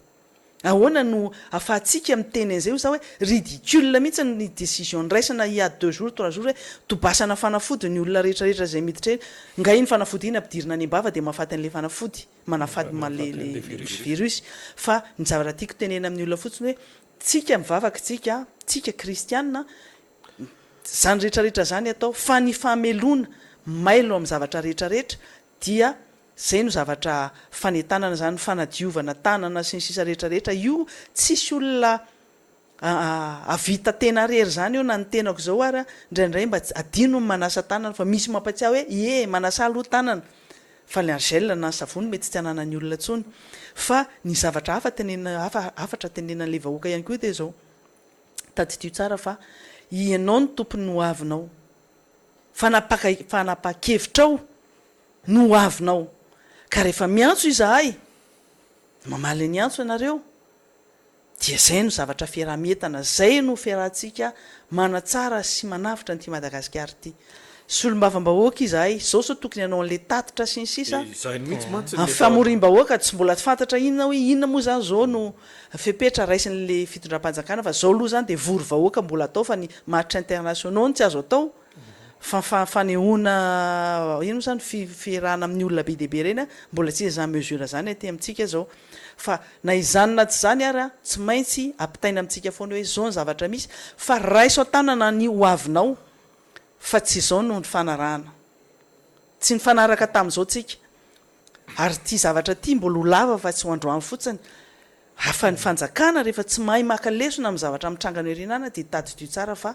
Ahoana no afahantsika miteny an'izay hoy za hoe ridicule mihitsy ny décision niraisana il y a deux jours trois jours hoe tobasana fanafody ny olona rehetra rehetra izay miditra eny, nga iny fanafody iny ampidirina any am-bava dia mahafaty an'ilay fanafody, manafaty le le virus, fa ny zavatra tiako tenena amin'ny olona fotsiny hoe tsika mivavaka tsika, tsika kristiana, zany rehetra rehetra zany atao fa ny famelona mailo amin'ny zavatra rehetra rehetra dia Zay no zavatra fanentanana zany, fanadiovana tanana sy ny sisa rehetra rehetra io tsisy olona ahavita tena rery zany eo na ny tenako zao ara indraindray mba adino ny manasa tanana fa misy mampatsiahy hoe ie manasa aloha tanana fa ny gel na ny savony mety tsy ananan'ny olona tsony fa ny zavatra hafa tenenina hafa hafatra tenenina an'le vahoaka ihany koa dia zao tadidio tsara fa ianao no tompon'ny ho avinao fanapaka fanapahan-kevitrao no ho avinao. Ka rehefa miantso izahay, mamaly ny antso ianareo, dia izay no zavatra fiaraha-mientana, izay no fiarahantsika manatsara sy manavotra an'ity Madagasikara ity. Solombavambahoaka izahay, izao sao tokony hanao an'ilay tatitra sy ny sisa, amin'ny famoriam-bahoaka, tsy mbola fantatra inona hoe inona moa izany izao no fepetra raisin'ilay fitondram-panjakana fa izao aloha izany dia vory vahoaka mbola atao fa ny match internationaux no tsy azo atao. Fa fa fanehoana inona moa zany fi fiarahana amin'ny olona be dia be ireny an, mbola tsy hisy izany mesure izany aty amintsika izao. Fa na izany na tsy izany ary an, tsy maintsy ampitaina amintsika foana hoe izao ny zavatra misy fa raiso an-tanana ny ho avinao fa tsy izao no nifanarahana. Tsy nifanaraka tamin'izao tsika. Ary ity zavatra ity mbola ho lava fa tsy ho androany fotsiny. Hafa ny fanjakana rehefa tsy mahay maka lesona amin'ny zavatra mitranga any aoriana any dia tadidio tsara fa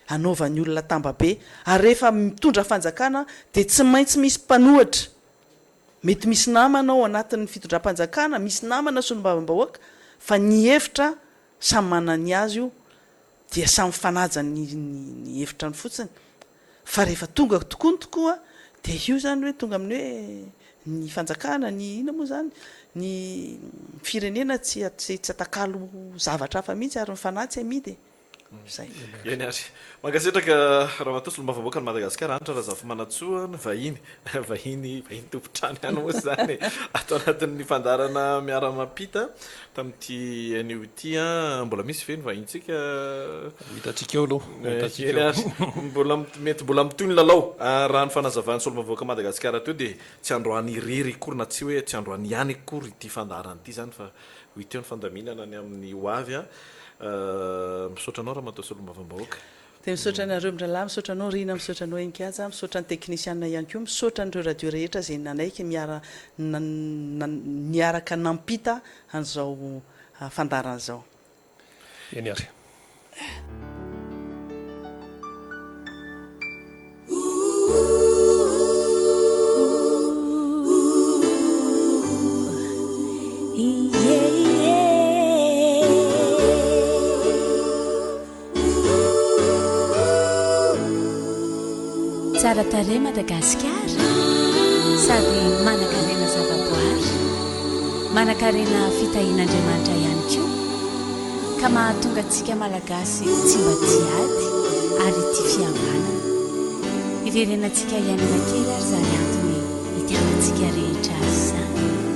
anaovan'ny olona tambabe ary rehefa mitondra fanjakana dia tsy maintsy misy mpanohitra mety misy namana ao anatin'ny fitondram-panjakana misy namana solombavambahoaka fa ny hevitra samy manana ny azy io dia samy mifanaja ny ny hevitrany fotsiny Fa rehefa tonga tokoa ny tokoa dia io izany hoe tonga amin'ny hoe ny fanjakana, ny inona moa izany, ny firenena tsy tsy atakalo zavatra hafa mihitsy ary ny fanahy tsy amidy e. Izay. Eny ary. Mankasitraka Ramatoa Solombavambahoakan'i Madagasikara Hanitra Razafimanantsoa ny vahiny, vahiny, vahiny tompon-trano ihany moa izany e, ato anatin'ny fandaharana Miara-mampita tamin'ity anio ity an. Mbola misy ve ny vahintsika? Ho hitantsika eo aloha, ho hitantsika Eny eo. ary. Mbola, mety mbola mitohy ny lalao. Raha ny fanazavan'ny Solombavambahoakan'i Madagasikara teo dia tsy androany irery akory na tsy hoe tsy androany ihany akory ity fandaharana ity izany fa ho hita eo ny fandaminana ny amin'ny ho avy an. Misaotra anao Ramatoa Solombavambahoaka. Dia misaotra anareo mirahalahy, misaotra anao Rina, misaotra anao Heninkaja, misaotra ny teknisianina ihany koa, misaotra an'ireo radio rehetra izay nanaiky miara niaraka nampita an'izao fandaharana izao. Eny ary. Tsara tarehy Madagasikara sady manankarena zavaboary, manankarena fitahian'Andriamanitra ihany koa ka mahatonga antsika Malagasy tsy mba tia ady ary tia fihavanana. Hiverenantsika hiainana kely ary izany antony itiavantsika rehetra azy izany.